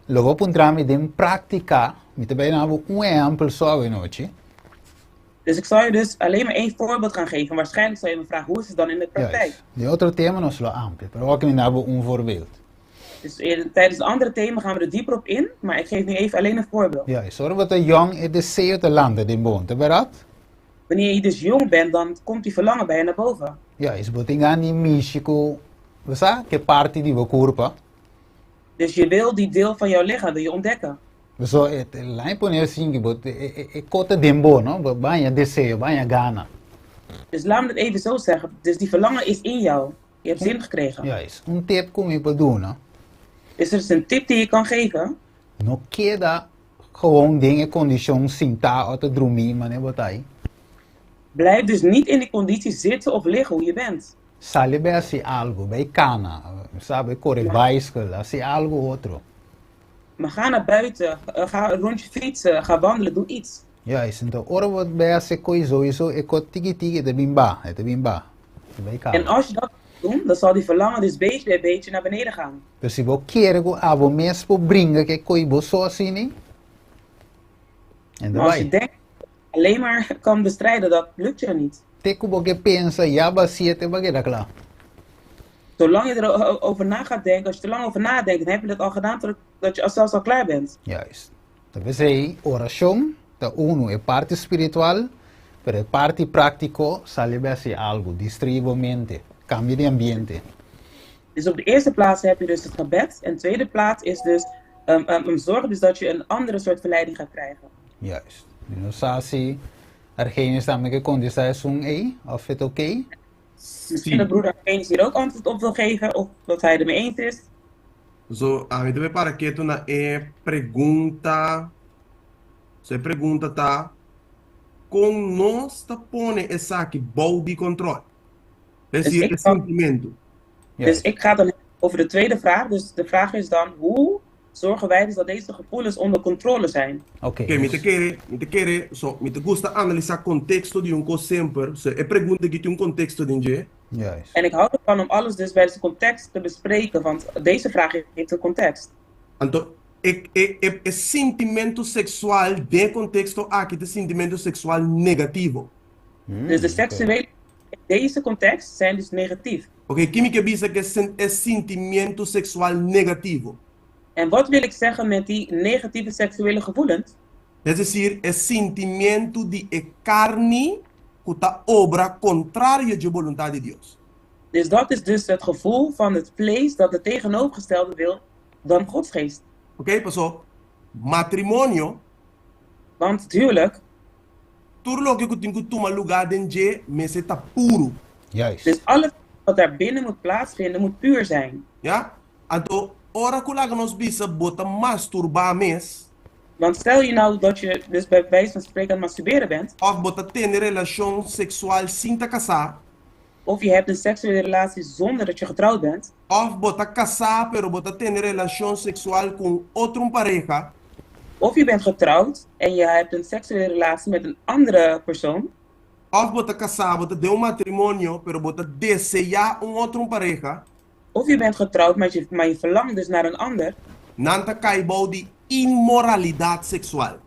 S5: lo bo puntra mi den practica, mi ta bay duna bo un ehempel so awe nochi.
S1: Dus ik zal je dus alleen maar één voorbeeld gaan geven. Waarschijnlijk zal je me vragen, hoe is het dan in de praktijk?
S5: Juist. Den otro tema nos lo amplia, pero awor mi ta duna bo un voorbeeld.
S1: Dus tijdens het andere thema gaan we er dieper op in, maar ik geef nu even alleen een voorbeeld.
S5: Juist. Ora bo ta jong e deseo ta lanta den bo, ta berdad?
S1: Wanneer je dus jong bent, dan komt die verlangen bij je naar boven.
S5: Juist, bo tin gana di mishi cu, bo sa, cu parti di bo curpa.
S1: Dus je wil die deel van jouw lichaam wil je ontdekken.
S5: So, laga mi pone asina, bo, e cos ta den bo, no? Bo a haña deseo, bo a haña gana.
S1: Dus laat me het even zo zeggen. Dus die verlangen is in jou. Je hebt zin gekregen.
S5: Juist. Un tip cu mi por duna.
S1: Dus er is een tip die je kan geven.
S5: No keda gewoon den e condicion sinta of drumi, manera bo ta ey.
S1: Blijf dus niet in die conditie zitten of liggen hoe je bent.
S5: Sali bay haci algo, bay cana, sabi, core bicycle, haci algo otro.
S1: Maar ga naar buiten, ga een rondje fietsen, ga wandelen, doe iets.
S5: Juist, anto ora bo bay haci cos sowieso e cos tiki tiki ta bin ba, ta bin ba. Bay cana.
S1: En als je dat doet, dan zal die verlangen dus beetje bij beetje naar beneden gaan.
S5: Pero si bo kere cu abo mes por bringa cu e cos bo so asina, en
S1: Maar als je
S5: bay.
S1: denkt alleen maar kan bestrijden, dat lukt je niet.
S5: Te cu bo ke pensa, ya bo a hacie, te bo a keda cla.
S1: Zolang je erover na gaat denken, als je te lang over nadenkt, dan heb je dat al gedaan totdat je zelfs al klaar bent.
S5: Juist. Ta p'esei orashon ta unu, e parti spiritual, pero e parti práktiko sali bai hasi algu, distraí bo mente, kambia di ambiente.
S1: Dus op de eerste plaats heb je dus het gebed. En tweede plaats is dus zorg dus dat je een andere soort verleiding gaat krijgen.
S5: Juist. Mi no sa si Argenius tambe ke kontestá esun ei, òf e ta oké?
S1: Misschien dat broeder Argenius hier ook antwoord op wil geven, of dat hij ermee eens is.
S2: So, ami ta bay para ketu na e pregunta. So, e pregunta ta, Kon nos ta pone esaki bou di kontrol? Es
S1: Dus
S2: decir,
S1: ik
S2: e sintimentu.
S1: Dus ik ga dan over de tweede vraag. Dus de vraag is dan, hoe zorgen wij dus dat deze gevoelens onder controle zijn?
S5: Oké,
S2: Oké, mi ta
S5: dus
S2: kere, mi ta kere, so, mi ta gusta analisá konteksto di un kos semper. So, e pregunta aki tin un konteksto den dje.
S5: Juist.
S1: En ik hou ervan om alles dus bij zijn context te bespreken, want deze vraag heeft een context.
S2: Anto, e, e, e, e sintimentu seksual den e konteksto aki ta sintimentu seksual negativo.
S1: Dus de seksuele in deze context zijn dus negatief.
S2: Oké, ki mi ke bisa ku e, e sintimentu seksual negativo?
S1: En wat wil ik zeggen met die negatieve seksuele gevoelens?
S2: Es desir, e sintimentu di e karni ku ta obra kontrario dje boluntat di Dios.
S1: Dus dat is dus het gevoel van het vlees dat het tegenovergestelde wil dan Gods geest.
S2: Oké, paso matrimonio.
S1: Want het huwelijk.
S2: Tur loke ku tin ku tuma lugá den dje mester ta puru.
S5: Juist.
S1: Dus alles wat daar binnen moet plaatsvinden moet puur zijn.
S2: Ya? Anto, ora ku laga nos bisa bo ta masturbá mes.
S1: Want stel je nou dat je dus bij wijze van spreken aan het masturberen bent.
S2: Òf bo ta tene relashon seksual sin ta kasá.
S1: Of je hebt een seksuele relatie zonder dat je getrouwd bent.
S2: Òf bo ta kasá pero bo ta tene relashon seksual ku un otro un pareha.
S1: Of je bent getrouwd en je hebt een seksuele relatie met een andere persoon.
S2: Òf bo ta kasá, bo ta den un matrimonio, pero bo ta deseá un otro un pareha.
S1: Of je bent getrouwd, maar je, maar je verlangt dus naar een ander.
S2: Nan ta kai bou di inmoralidat seksual.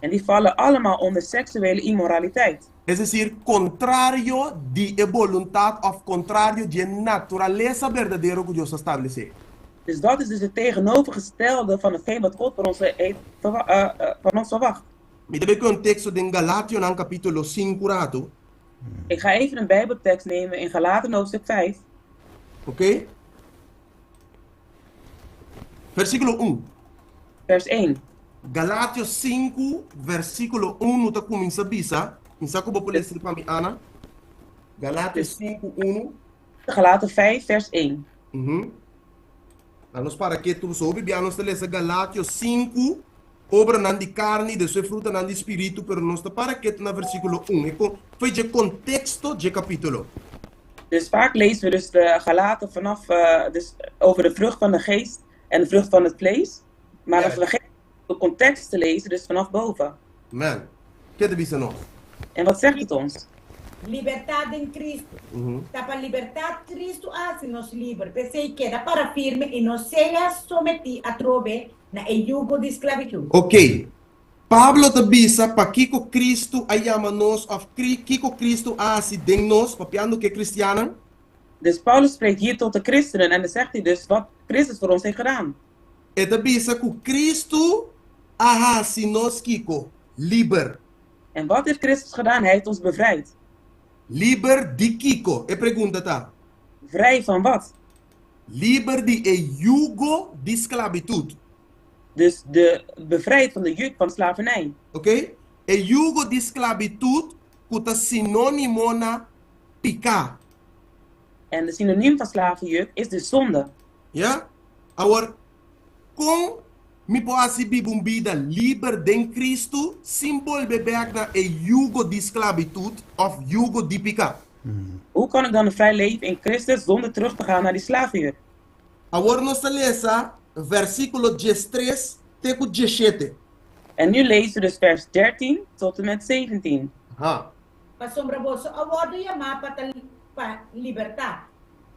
S1: En die vallen allemaal onder seksuele immoraliteit.
S2: Es desir, kontrario di e boluntat òf kontrario di e naturalesa berdadero ku Dios a stablesé.
S1: Dus dat is dus het tegenovergestelde van hetgeen wat God van ons heeft van ons verwacht.
S2: Mi ta bai ku un teksto den Galationan kapítulo sinku ratu.
S1: Ik ga even een bijbeltekst nemen in Galaten hoofdstuk 5.
S2: Oké? Versíkulo un.
S1: Vers 1.
S2: Galatio sinku, versíkulo un no ta kuminsá bisa, mi sa ku bo por lesa pa mi, Ana. Galatio sinku, unu.
S1: Galaten 5, vers 1.
S2: Uhum. Laat nos para ketu so hopi bia nos ta lesa Galatio 5, obranan di karni, despues frutanan di spiritu, pero nos ta para ketu na versíkulo 1. E kon, foi dje konteksto dje kapítulo.
S1: Dus vaak lezen we dus de Galaten vanaf, dus over de vrucht van de geest en de vrucht van het vlees. Maar als we de context te lezen, dus vanaf boven.
S2: Man, ke ta bisa nos?
S1: En wat zegt het ons?
S4: Libertat den Cristo. Ta pa libertat Cristo a hasi nos liber. P'esei keda para firme i no sea sometí atrobe na e yugo di sklabitut.
S2: Oké, Pablo ta bisa pakiko Cristo a yama nos òf kiko Cristo a hasi den nos, papiando ku e kristiannan.
S1: Dus Paulus spreekt hier tot de christenen en dan zegt hij dus wat Christus voor ons heeft gedaan.
S2: E ta bisa ku Cristo a hasi nos kiko? Liber.
S1: En wat heeft Christus gedaan? Hij heeft ons bevrijd.
S2: Liber di kiko? E pregunta ta.
S1: Vrij van wat?
S2: Liber di e yugo di sklabitut.
S1: Dus de bevrijd van de juk van slavernij.
S2: Oké? E yugo di sklabitut ku ta sinónimo na piká.
S1: En de synoniem van slavenjuk is de zonde.
S2: Ya? Awor, kon mi por hasi biba un bida liber den Cristo sin bolbe bek na e yugo di sklabitut òf yugo di piká?
S1: Hoe kan ik dan een vrij leven in Christus zonder terug te gaan naar die slavenjuk?
S2: Awor nos ta lesa versíkulo diestres te ku dieshete.
S1: En nu lezen we dus vers 13 tot en met 17.
S2: Aha.
S4: Pasobra boso a wòrdu yamá pa ta pa libertat.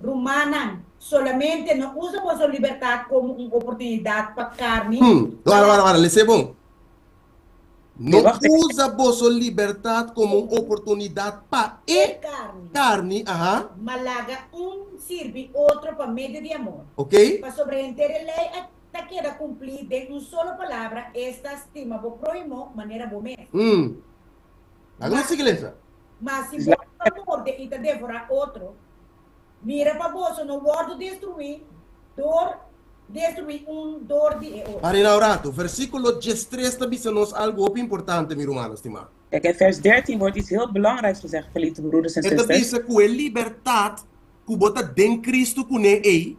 S4: Rumannan, solamente no usa boso libertat komo un oportunidat pa karni.
S2: Wara, wara, wara, les'é bon. No
S1: Wacht even.
S2: usa boso libertat komo un oportunidat pa e
S4: Karni.
S2: Karni, aha.
S4: Ma laga un sirbi otro pa medio di amor.
S2: Ok?
S4: Pasobra henter e lei a ta keda kumplí den un solo palabra, esta, stima bo próhimo manera bo mes.
S2: Laga nos sigui lesa.
S4: Ma si boso ta morde i ta devorá otro, mira pa boso no wòrdu destruí dor destruí un dor di e otro.
S2: Para un ratu, versíkulo 13 ta bisa nos algu hopi importante, mi rumannan stimá.
S1: Kijk, in vers 13 wordt iets heel belangrijks gezegd, geliefde broeders en
S2: E ta
S1: zusters.
S2: bisa ku e libertat ku bo ta den Kristu kuné ei,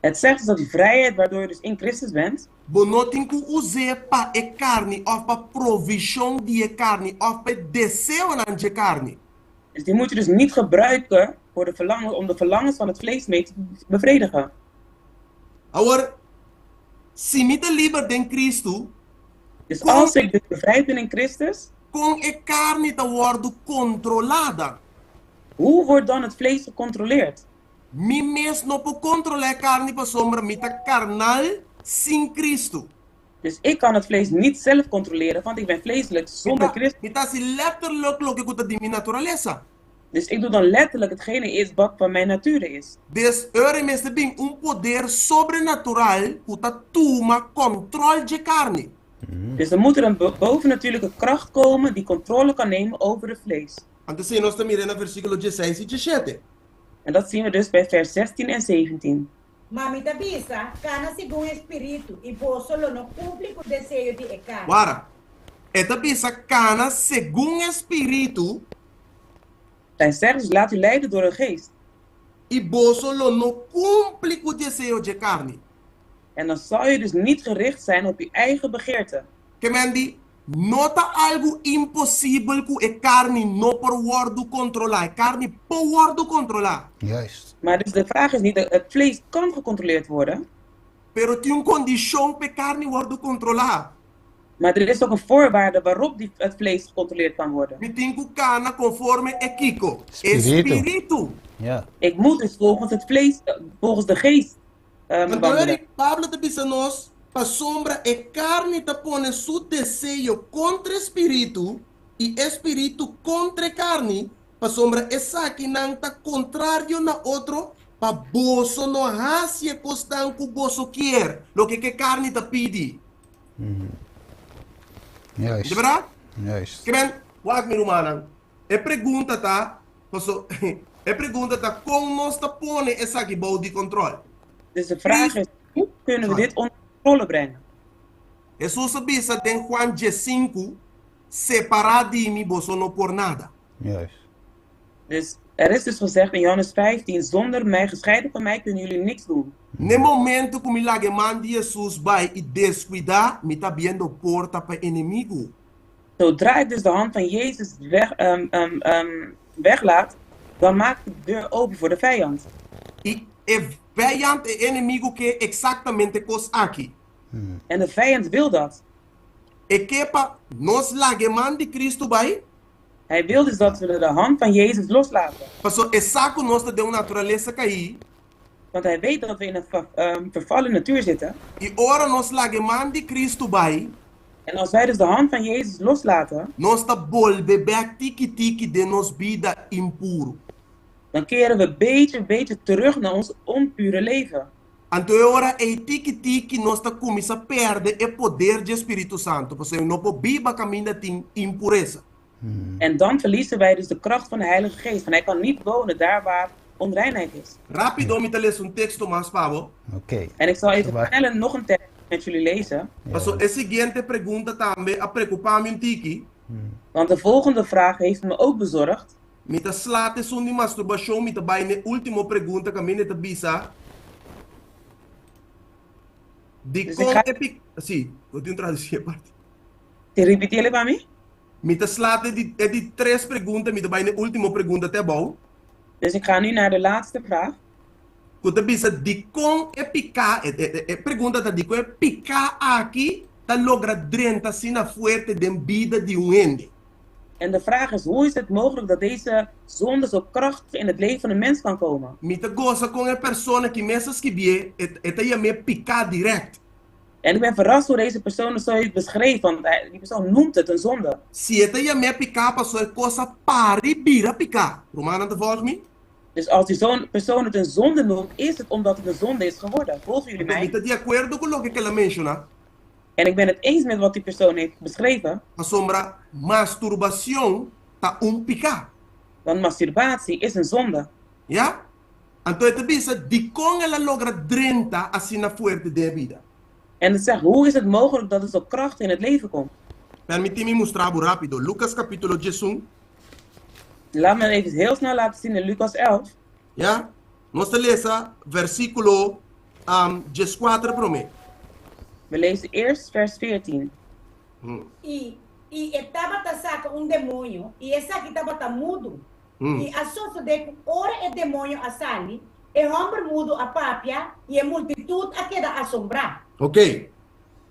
S1: Het zegt dus dat die vrijheid waardoor je dus in Christus bent,
S2: bo no tin ku us'é pa e karni òf pa provishon di e karni òf pa e deseonan dje karni.
S1: Dus die moet je dus niet gebruiken voor de verlangen, om de verlangens van het vlees mee te bevredigen.
S2: Awor, si mi ta liber den Kristu,
S1: Dus als ik dus bevrijd ben in Christus,
S2: kon e karni ta wòrdu kontrolá?
S1: Hoe wordt dan het vlees gecontroleerd?
S2: Mi mes no por kontrolá e karni pasobra mi ta karnal sin Kristu.
S1: Dus ik kan het vlees niet zelf controleren, want ik ben vleeselijk zonder Christus.
S2: Mi ta hasi letterlijk loke ku ta di mi naturalesa.
S1: Dus ik doe dan letterlijk hetgene is wat van mijn nature is.
S2: Dus ora mester bin un poder sobrenatural ku ta tuma kontròl dje karni.
S1: Dus er moet er een bovennatuurlijke kracht komen die controle kan nemen over het vlees.
S2: Anto esei nos ta mira na versíkulo 16 i 17.
S1: En dat zien we dus bij vers 16 en 17.
S4: Ma mi ta bisa, kana segun e spiritu, i boso lo no kumpli ku deseo di e karni.
S2: Wara, e ta bisa kana segun e spiritu.
S1: Zij zegt dus: laat u leiden door de geest.
S2: I boso lo no kumpli ku deseo dje karni.
S1: En dan zal je dus niet gericht zijn op je eigen begeerte.
S2: Ke men di, no ta algu imposibel ku e karni no por wòrdu kontrolá. E karni por wòrdu kontrolá.
S1: Maar dus de vraag is niet, het vlees kan gecontroleerd worden.
S2: Pero tin un kondishon pa e karni wòrdu kontrolá.
S1: Maar er is ook een voorwaarde waarop het vlees gecontroleerd kan worden.
S2: Mi tin ku kana konforme e kiko? E
S5: Spiritu.
S2: spiritu.
S1: Ik moet dus volgens het vlees, volgens de geest
S2: Anto
S1: wandelen.
S2: eri Pablo ta bisa nos, pasobra e karni ta pone su deseo kontra e spiritu, i e spiritu kontra e karni, pasobra esakinan ta kontrario na otro, pa boso no hasi e kosnan ku boso kier, loke ku e karni ta pidi. Di bèrdat? Ke men, wak mi rumannan, e pregunta ta, paso, e pregunta ta kon nos ta pone esaki bou di kontròl?
S1: Dus de vraag is, hoe kunnen we dit onder controle brengen?
S2: Hesus a bisa den Juan 15, Separá di mi boso no por nada.
S1: Dus er is dus gezegd in Johannes 15, zonder mij, gescheiden van mij, kunnen jullie niks doen.
S2: N'e momento ku mi laga e man di Hesus bai i deskuidá, mi ta abriendo porta pa enemigu.
S1: Zodra ik dus de hand van Jezus weglaat, dan maak ik de deur open voor de vijand.
S2: I e vijand, e enemigu ke eksaktamente e kos aki.
S1: En de vijand wil dat.
S2: E ke pa nos laga e man di Kristu bai.
S1: Hij wil dus dat we de hand van Jezus loslaten.
S2: Paso e sa ku nos ta den un naturalesa kaí.
S1: Want hij weet dat we in een vervallen natuur zitten.
S2: I ora nos laga e man di Kristu bai.
S1: En als wij dus de hand van Jezus loslaten.
S2: Nos ta bolbe bèk tiki tiki den nos bida impuru.
S1: Dan keren we beetje beetje terug naar ons onpure leven.
S2: Anto e ora ei tiki tiki nos ta kuminsá pèrdè e poder dje Spiritu Santu, pasobra no por biba kaminda tin impuresa.
S1: En dan verliezen wij dus de kracht van de Heilige Geest, want hij kan niet wonen daar waar onreinheid is.
S2: Rápido mi ta lesa un teksto mas pa bo.
S1: En ik zal even snel nog een tekst met jullie lezen.
S2: Paso e siguiente pregunta tambe a preokupá mi un tiki.
S1: Want de volgende vraag heeft me ook bezorgd.
S2: Mi ta sla esun di masturbashon, mi ta bai n'e último pregunta kaminda e ta bisa,
S1: Dus ik
S2: Dikon
S1: ga
S2: e pi. Sí, bo tin tradusí e parti.
S1: Te repitiele pa mi?
S2: Mi ta sla e di e di tres pregunta, mi ta bai n'e último pregunta te abou.
S1: Dus ik ga nu naar de laatste vraag.
S2: Ku ta bisa dikon e piká, e e e pregunta ta dikon e piká aki ta logra drenta asina fuerte den bida di un hende.
S1: En de vraag is, hoe is het mogelijk dat deze zonde zo krachtig in het leven van een mens kan komen?
S2: Mi ta gosa kon e persona ki mes a skibié, e e ta yam'é piká dirèkt.
S1: En ik ben verrast hoe deze persoon het zo heeft beschreven, want die persoon noemt het een zonde.
S2: Si e ta yam'é piká pasó e kos a pari bira piká. Rumannan ta vòlg mi?
S1: Dus als die zo'n persoon het een zonde noemt, is het omdat het een zonde is geworden. Volgen jullie
S2: Anto mi
S1: mij?
S2: ta di akuerdo ku loke ku el a menshoná.
S1: En ik ben het eens met wat die persoon heeft beschreven.
S2: Pasobra masturbashon ta un piká.
S1: Want masturbatie is een zonde.
S2: Ya? Anto e ta bisa dikon el a logra drenta asina fuerte den e bida.
S1: En het zegt, hoe is het mogelijk dat het zo krachtig in het leven komt?
S2: Permití mi mustra bo rápido Lukas kapítulo diesun.
S1: Laat me even heel snel laten zien in Lucas 11.
S2: Ya? Nos ta lesa versíkulo dieskuater promé.
S1: We lezen eerst vers 14.
S4: I i e tabata saka un demoño, i esaki tabata mudu. I a sosodé ku ora e demoño a sali, e hòmber mudu a papia, i e multitut a keda asombrá.
S2: Ok.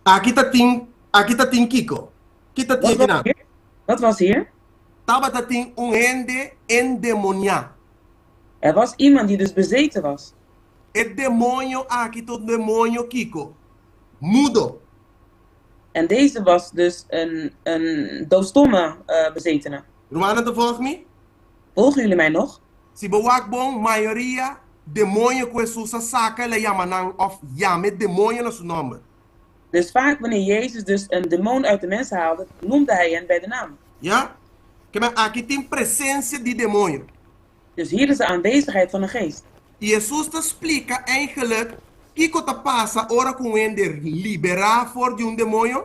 S2: Aki ta tin, aki ta tin kiko? Ki ta tin
S1: Wat was
S2: akinan?
S1: hier? Wat was hier?
S2: Tabata tin un hende endemoniá.
S1: Er was iemand die dus bezeten was.
S2: E demoño aki ta un demoño kiko? Mudo.
S1: En deze was dus een, een doofstomme bezetene.
S2: Rumannan ta volg mi?
S1: Volgen jullie mij nog?
S2: Si bo wak bon, mayoria demoño ku Hesus a saka el a yama nan òf yama e demoño na su nòmber.
S1: Dus vaak wanneer Jezus dus een demon uit de mensen haalde, noemde hij hen bij de naam.
S2: Ya? Kema aki tin presensia di demoño.
S1: Dus hier is de aanwezigheid van een geest.
S2: I Hesus ta splika eigenlik kiko ta pasa ora ku un hende liberá for di un demoño.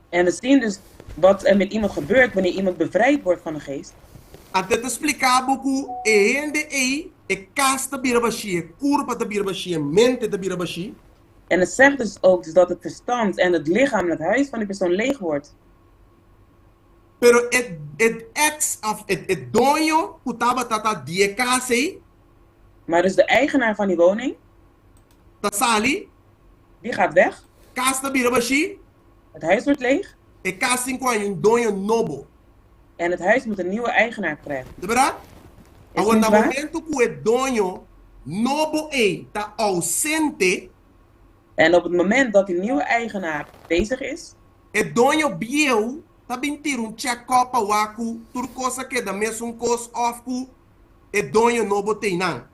S1: En we zien dus wat er met iemand gebeurt wanneer iemand bevrijd wordt van een geest.
S2: Anto e ta splika bo ku e hende ei, e kas ta bira bashí, e kurpa ta bira bashí, e mente ta bira bashí.
S1: En het zegt dus ook dus dat het verstand en het lichaam en het huis van die persoon leeg wordt.
S2: Pero e e ex of e e doño ku tabata ta di e kas ei.
S1: Maar dus de eigenaar van die woning.
S2: Ta sali.
S1: Die gaat weg.
S2: Kas ta bira bashí.
S1: Het huis wordt leeg.
S2: E kas tin ku haña un doño nobo.
S1: En het huis moet een nieuwe eigenaar krijgen.
S2: Ta bèrdat?
S1: Is
S2: Awor
S1: niet
S2: na
S1: waar?
S2: momento ku e doño nobo ei ta ousente.
S1: En op het moment dat die nieuwe eigenaar bezig is.
S2: E doño bieu ta bin tira un check-up pa wak ku tur kos a keda mesun kos òf ku e doño nobo t'einan.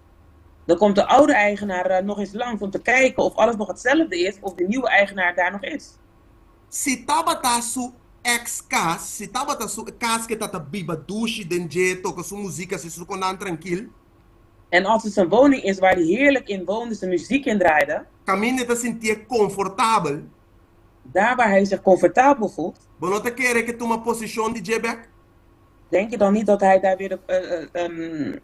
S1: Dan komt de oude eigenaar nog eens langs om te kijken of alles nog hetzelfde is of de nieuwe eigenaar daar nog is.
S2: Si tabata su ex kas, si tabata su kas ke ta ta biba dushi den dje, toka su muzik asi su konan trankil.
S1: En als het zijn woning is waar hij heerlijk in woonde, zijn muziek in draaide.
S2: Kaminda e ta sintié konfortabel.
S1: Daar waar hij zich comfortabel voelt.
S2: Bo no ta kere ke tuma posishon di dje bek?
S1: Denk je dan niet dat hij daar weer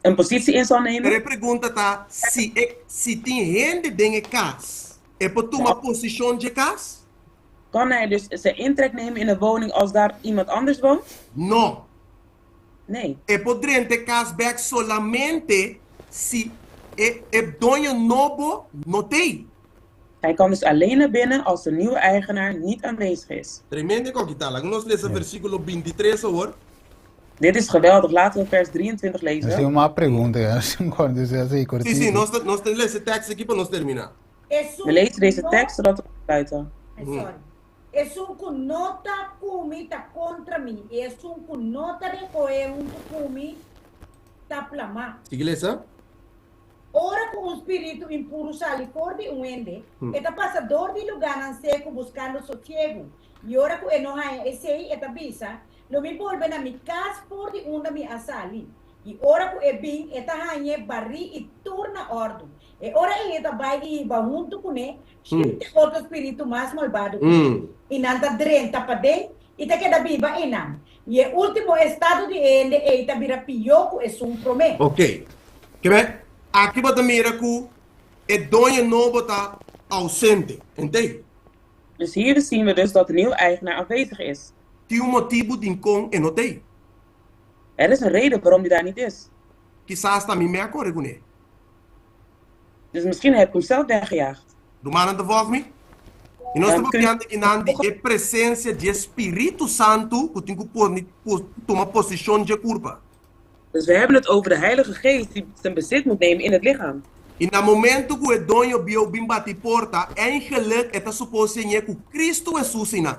S1: een positie in zal nemen?
S2: Pero e pregunta ta si e si tin hende den e kas, e por tuma posishon dje kas?
S1: Kan hij dus zijn intrek nemen in de woning als daar iemand anders woont?
S2: No.
S1: Nee.
S2: E por drenta e kas bek solamente si e e doño nobo no t'ei.
S1: Hij kan dus alleen naar binnen als de nieuwe eigenaar niet aanwezig is.
S2: Tremendo e koki ta. Laga nos lesa versíkulo bintitres awor.
S1: Dit is geweldig. Laten we vers 23
S5: Nos tin
S1: lezen.
S5: un mas pregunta ya, si
S2: Sí, sí, nos ta nos ta lesa e tekst aki pa nos terminá.
S4: Esun
S1: We lezen
S4: ku
S1: deze
S4: no
S1: tekst zodat we afsluiten.
S4: Ai, sorry. Esun ku no ta ku mi ta kontra mi, i esun ku no ta rekohé huntu ku mi ta plamá.
S2: Sigui lesa.
S4: Ora ku un spiritu impuru sali for di un hende, e ta pasa dor di lugánan seku buskando sosiegu. I ora ku e no haña esei, e ta bisa, Lo mi bolbe na mi kas for di unda mi a sali. I ora ku e bin, e ta hañ'é barí i tur na òrdu. E ora ei e ta bai i hiba huntu kuné shete otro spiritu mas malbado ku e. I nan ta drenta paden i ta keda biba einan. I e último estado di e hende ei ta bira pió ku esun promé.
S2: Oké. Kebé, aki bo ta mira ku e doño nobo ta ousente. Entei?
S1: Dus hier zien we dus dat de nieuwe eigenaar afwezig is.
S2: Tin un motibu dinkon e no t'ei.
S1: Er is een reden waarom die daar niet is.
S2: Kisas ta mi me a kore kuné.
S1: Dus misschien heb ik hem zelf weggejaagd.
S2: Rumannan ta vòg mi? I nos ta
S1: Dan kun je
S2: papiando kinan di e presensia dje Spiritu Santu ku tin ku pone tuma posishon dje kurpa.
S1: Dus we hebben het over de Heilige Geest die zijn bezit moet nemen in het lichaam.
S2: I na momento ku e doño bieu bin bati porta, eigenlijk e ta supos siñ'é ku Kristu Hesus einan.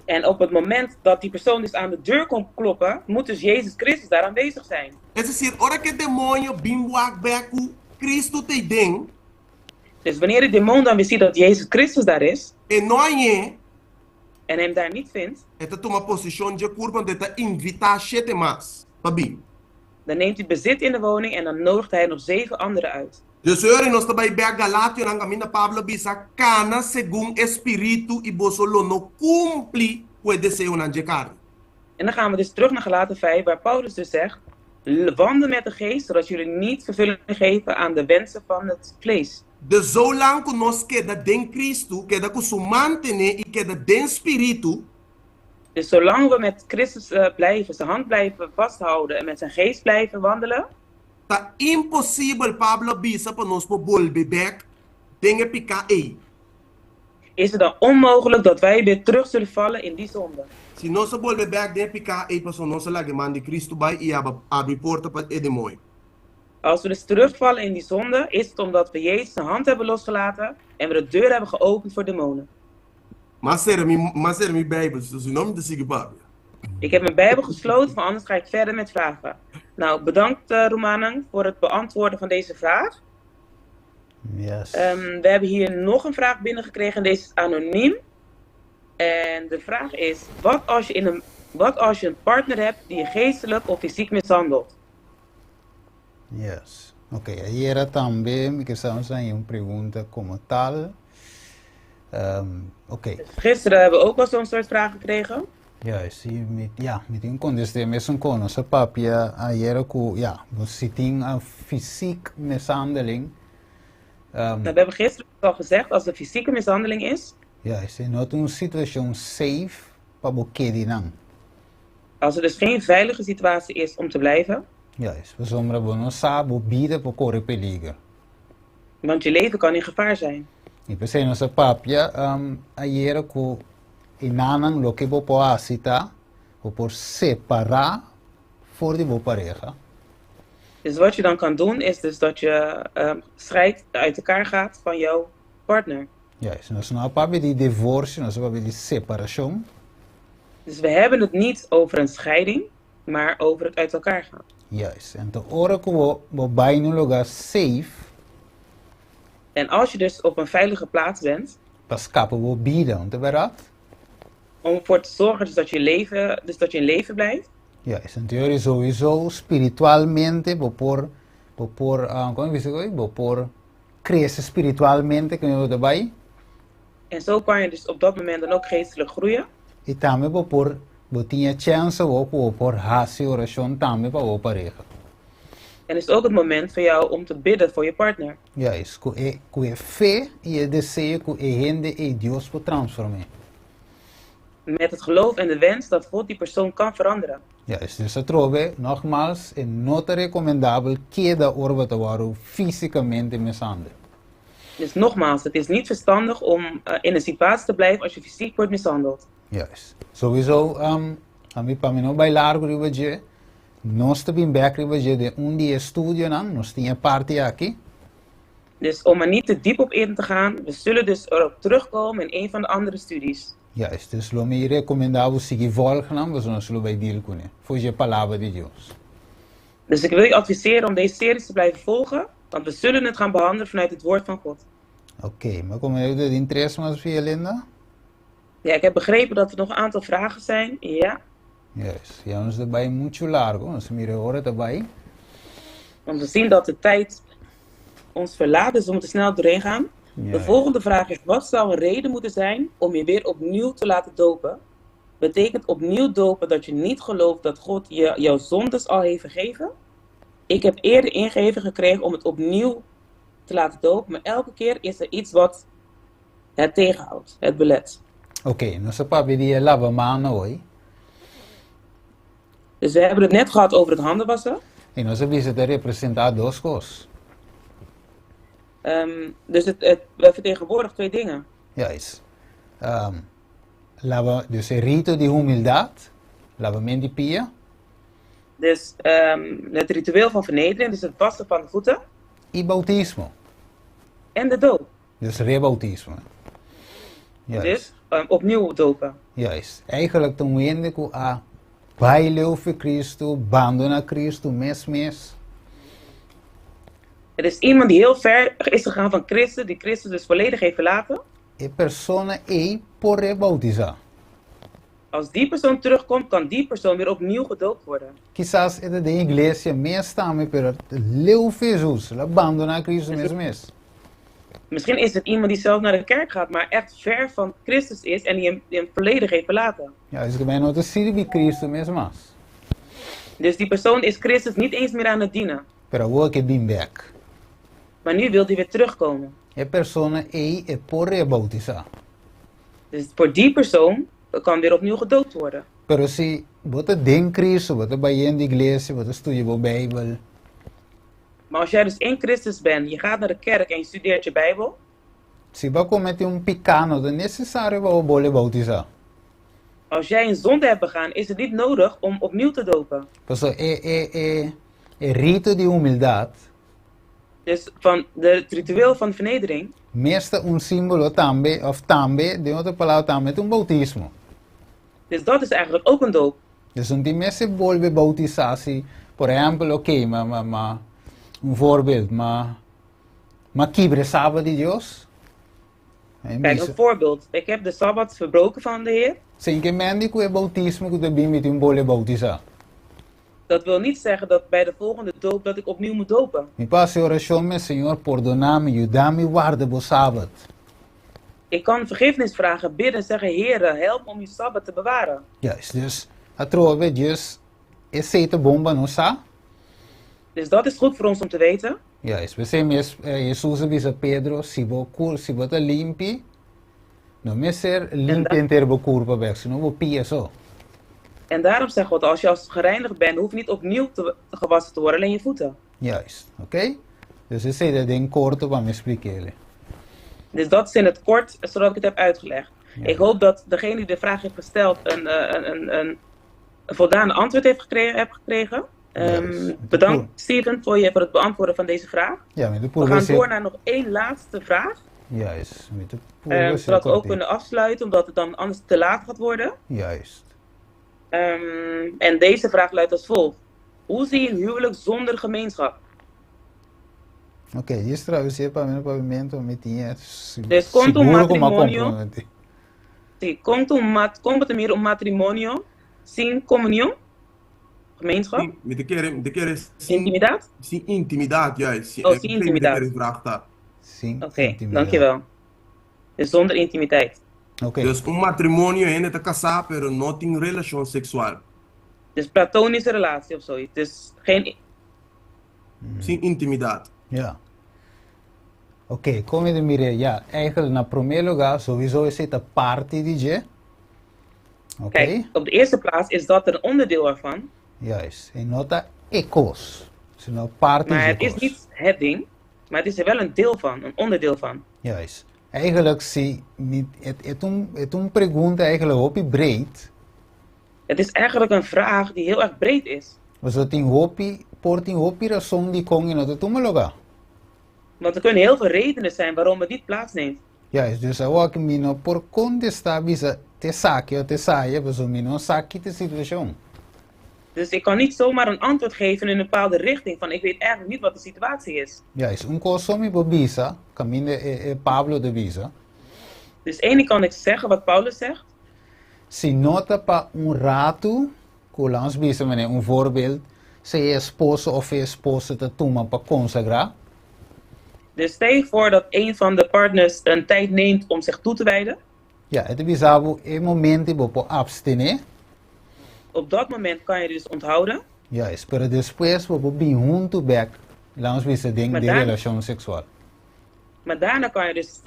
S1: En op het moment dat die persoon dus aan de deur komt kloppen, moet dus Jezus Christus daar aanwezig zijn.
S2: Es desir, ora ku e demoño bin wak bèk ku Kristu ta eiden.
S1: Dus wanneer de demon dan weer ziet dat Jezus Christus daar is.
S2: E no hañ'é.
S1: En hem daar niet vindt.
S2: E ta tuma posishon dje kurpa anto e ta invitá shete mas pa bin.
S1: Dan neemt hij bezit in de woning en dan nodigt hij nog zeven anderen uit.
S2: Dus ora nos ta bai bek Galationan kaminda Pablo a bisa, Kana segun e Spiritu i boso lo no kumpli ku e deseonan dje karni.
S1: En dan gaan we dus terug naar Galaten 5, waar Paulus dus zegt, Wandel met de geest, zodat jullie niet vervulling geven aan de wensen van het vlees.
S2: Dus zolang ku nos keda den Kristu, keda ku su mantené i keda den Spiritu.
S1: Dus zolang we met Christus blijven, zijn hand blijven vasthouden en met zijn geest blijven wandelen.
S2: Ta imposibel, Pablo a bisa, pa nos por bolbe bek den e piká ei.
S1: Is het dan onmogelijk dat wij weer terug zullen vallen in die zonde?
S2: Si nos a bolbe bek den e piká ei, pasobra nos a laga e man di Kristu bai i a abri porta pa e demoño.
S1: Als we dus terugvallen in die zonde, is het omdat we Jezus zijn hand hebben losgelaten en we de deur hebben geopend voor demonen.
S2: M'a sera mi, m'a sera mi Bijbel, so si no mi ta sigui papia.
S1: Ik heb mijn Bijbel gesloten, maar anders ga ik verder met vragen. Nou, bedankt uh, Rumanang voor het beantwoorden van deze vraag.
S5: Yes.
S1: Um, we hebben hier nog een vraag binnengekregen en deze is anoniem. En de vraag is, wat als je, in een, wat als je een partner hebt die je geestelijk of fysiek mishandelt?
S5: Yes. Ok, ayera tambe mi ke sa nos haña un pregunta komo tal. Um, ok.
S1: Gisteren hebben we ook al zo'n soort vraag gekregen.
S5: Juist, i mi, ja, mi tin kontest'é mesun kon. Nos a papia ayera ku, ja, si tin un fysiek mishandeling.
S1: Um, we hebben gisteren al gezegd, als er fysieke mishandeling is.
S5: Juist, e no ta un situashon safe pa bo keda nan.
S1: Als er dus geen veilige situatie is om te blijven.
S5: Juist, pasobra bo no sa bo bida por kore peliger.
S1: Want je leven kan in gevaar zijn.
S5: I p'esei nos a papia ayera ku e nannan loke bo por hasi ta bo por separá for di bo pareha.
S1: Dus wat je dan kan doen is dus dat je scheidt, uit elkaar gaat van jouw partner.
S5: Juist, nos no a papia di divorsio, nos a papia di separashon.
S1: Dus we hebben het niet over een scheiding, maar over het uit elkaar gaan.
S5: Juist, anto ora ku bo bo bai na un lugá safe.
S1: En als je dus op een veilige plaats bent.
S5: Pa skapa bo bida, no ta bèrdat?
S1: Om ervoor te zorgen dus dat je leven, dus dat je in leven blijft.
S5: Juist, anto yori souiso spiritualmente bo por, bo por, kon mi bisa koe? Bo por krese spiritualmente ku bo ta bai.
S1: En zo kan je dus op dat moment dan ook geestelijk groeien.
S5: I tambe bo por, bo tin e chèns awor ku bo por hasi orashon tambe pa bo pareha.
S1: En is ook het moment voor jou om te bidden voor je partner.
S5: Juist, ku e, ku e fe i e deseo ku e hende ei Dios por transform'é.
S1: Met het geloof en de wens dat God die persoon kan veranderen.
S5: Juist, dus atrobe, nogmaals, e no ta rekomendabel keda ora bo ta wòrdu físikamente mishandel.
S1: Dus nogmaals, het is niet verstandig om in een situatie te blijven als je fysiek wordt mishandeld.
S5: Juist. Sowieso, ami pa mi no bai largu riba dje, nos ta bin bek riba dje den un di e studionan, nos tin e parti aki.
S1: Dus om er niet te diep op in te gaan, we zullen dus erop terugkomen in een van de andere studies.
S5: Juist, dus lo mi rekomendá bo sigui volg nan, pasobra nos lo bai deal kuné, for dje Palabra di Dios.
S1: Dus ik wil je adviseren om deze series te blijven volgen, want we zullen het gaan behandelen vanuit het woord van God.
S5: Oké, maar kom ik de interesse maar via Linda?
S1: Ja, ik heb begrepen dat er nog een aantal vragen zijn. Ja.
S5: Juist, ja, nos ta bai mucho largo, nos mira ora ta bai.
S1: Want we zien dat de tijd ons verlaat, dus we moeten snel doorheen gaan. De volgende vraag is, wat zou een reden moeten zijn om je weer opnieuw te laten dopen? Betekent opnieuw dopen dat je niet gelooft dat God je jouw zondes al heeft vergeven? Ik heb eerder ingeving gekregen om het opnieuw te laten dopen, maar elke keer is er iets wat het tegenhoudt, het belet.
S5: Oké, nos a papia di e laba man hoy.
S1: Dus we hebben het net gehad over het handen wassen.
S5: I nos a bisa ta representá dos kos.
S1: Dus het, het vertegenwoordigt twee dingen.
S5: Juist. Laba, dus e rito di humildat, labament di pia.
S1: Dus het ritueel van vernedering, dus het wassen van de voeten.
S5: I boutismo.
S1: En de doop.
S5: Dus reboutismo. Juist.
S1: Dus opnieuw dopen.
S5: Juist. Eigenlijk ta un hende ku a bai leu fi Cristo, bandona Cristo mes mes.
S1: Het is iemand die heel ver is gegaan van Christus, die Christus dus volledig heeft verlaten.
S5: E persona ei por reboutisá.
S1: Als die persoon terugkomt, kan die persoon weer opnieuw gedoopt worden.
S5: Kisas e ta den iglesia mes tambe, pero leu fi Hesus, el a bandoná Cristo mes mes.
S1: Misschien is het iemand die zelf naar de kerk gaat, maar echt ver van Christus is en die hem volledig heeft verlaten.
S5: Ja, esaki bai no ta sirbi Cristo mes mas.
S1: Dus die persoon is Christus niet eens meer aan het dienen.
S5: Pero awor e ke bin bek.
S1: Maar nu wil hij weer terugkomen.
S5: E persona ei e por reboutisá.
S1: Dus voor die persoon kan weer opnieuw gedoopt worden.
S5: Pero si bo ta den Cristo, bo ta bayendo iglesia, bo ta studia bo Bijbel.
S1: Maar als jij dus in Christus bent, je gaat naar de kerk en je studeert je Bijbel.
S5: Si bo a comete un piká no ta necesario pa bo bolbe bautisá.
S1: Als jij een zonde hebt begaan, is het niet nodig om opnieuw te dopen.
S5: Pasobra e e e e rito di humildad.
S1: Dus van de, het ritueel van vernedering.
S5: Mes ta un símbolo tambe, of tambe, den otro palabra tambe ta un bautismo.
S1: Dus dat is eigenlijk ook een doop.
S5: Dus un tin mester bolbe bautisá si, por ehèmpel, oké, ma, ma, ma, un voorbeeld, ma, ma kibra e Sabat di Dios.
S1: Kijk, een voorbeeld. Ik heb de Sabbat verbroken van de Heer.
S5: Sin ke men di ku e bautismo ku ta bin mi tin bolbe bautisá.
S1: Dat wil niet zeggen dat bij de volgende doop dat ik opnieuw moet dopen.
S5: Mi por hasi orashon mes, Señor, pordona mi, yuda mi warda bo Sabat.
S1: Ik kan vergiffenis vragen, bidden en zeggen, Heere, help me om uw Sabbat te bewaren.
S5: Juist, dus atrobe Dios esei ta bon pa nos sa.
S1: Dus dat is goed voor ons om te weten.
S5: Juist, p'esei mes Hesus a bisa Pedro, si bo kur, si bo ta limpi, no mester limpi henter bo kurpa bek, sino bo pia so.
S1: En daarom zegt God, als je als gereinigd bent, hoef je niet opnieuw te, gewassen te worden, alleen je voeten.
S5: Juist, oké? Dus esei ta den korto pa mi splik'é.
S1: Dus dat is in het kort, zodat ik het heb uitgelegd. Ik hoop dat degene die de vraag heeft gesteld een voldaan antwoord heeft gekregen. Heb gekregen. Bedankt Steven voor het beantwoorden van deze vraag.
S5: Ja, met de
S1: We gaan door naar nog één laatste vraag.
S5: Juist. Met de
S1: Zodat we ook kunnen afsluiten, omdat het dan anders te laat gaat worden.
S5: Juist.
S1: En deze vraag luidt als volgt. Hoe zie je een huwelijk zonder gemeenschap?
S5: Oké, okay, hier traducir pa mi na papiamento mi tin
S1: Dus komt un matrimonio. Sí, komt un mat, komt het meer un matrimonio sin comunión? Gemeenschap?
S2: Mi ta kere, mi ta kere sin,
S1: Intimidad?
S2: Sin intimidad, juist.
S1: Oh, sin intimidad.
S2: Vraag ta.
S5: Sin
S1: Oké,
S5: intimidad.
S1: Dankjewel. Dus zonder intimiteit.
S5: Oké.
S2: Dus un matrimonio hende ta kasá, pero no tin relashon seksual.
S1: Dus platonische relatie of zoiets. Dus geen.
S2: Sin intimidat.
S5: Ja. Oké, kon mi ta mira, ja, eigenlijk na promé lugá, sowieso esei ta parti di dje. Oké.
S1: Kijk, op de eerste plaats is dat een onderdeel ervan.
S5: Juist. E no ta e kos, sino parti
S1: Maar
S5: dje
S1: het is
S5: kos.
S1: niet het ding, maar het is er wel een deel van, een onderdeel van.
S5: Juist. Eigenlijk si mi, e, e ta un, e ta un pregunta eigenlijk hopi breed.
S1: Het is eigenlijk een vraag die heel erg breed is.
S5: Pasobra tin hopi, por tin hopi rason dikon e no ta tuma lugá.
S1: Want er kunnen heel veel redenen zijn waarom het niet plaatsneemt.
S5: Juist, dus awor mi no por kontestá bisa t'esaki òf t'esaya, pasobra mi no sa ki ta e situashon.
S1: Dus ik kan niet zomaar een antwoord geven in een bepaalde richting van ik weet eigenlijk niet wat de situatie is.
S5: Juist, un kos so mi por bisa, kaminda e, e Pablo ta bisa.
S1: Dus één ding kan ik zeggen wat Paulus zegt.
S5: Si no ta pa un ratu, ku laga nos bisa manera un voorbeeld, si e esposo òf e esposa ta tuma pa konsagrá.
S1: Dus stel je voor dat een van de partners een tijd neemt om zich toe te wijden.
S5: Ja, e ta bisa bo e momento bo por abstené.
S1: Op dat moment kan je dus onthouden.
S5: Juist, pero despues bo por bin huntu bèk, laga nos bisa den
S1: Maar
S5: den
S1: daarna,
S5: relashon seksual.
S1: Maar daarna kan je dus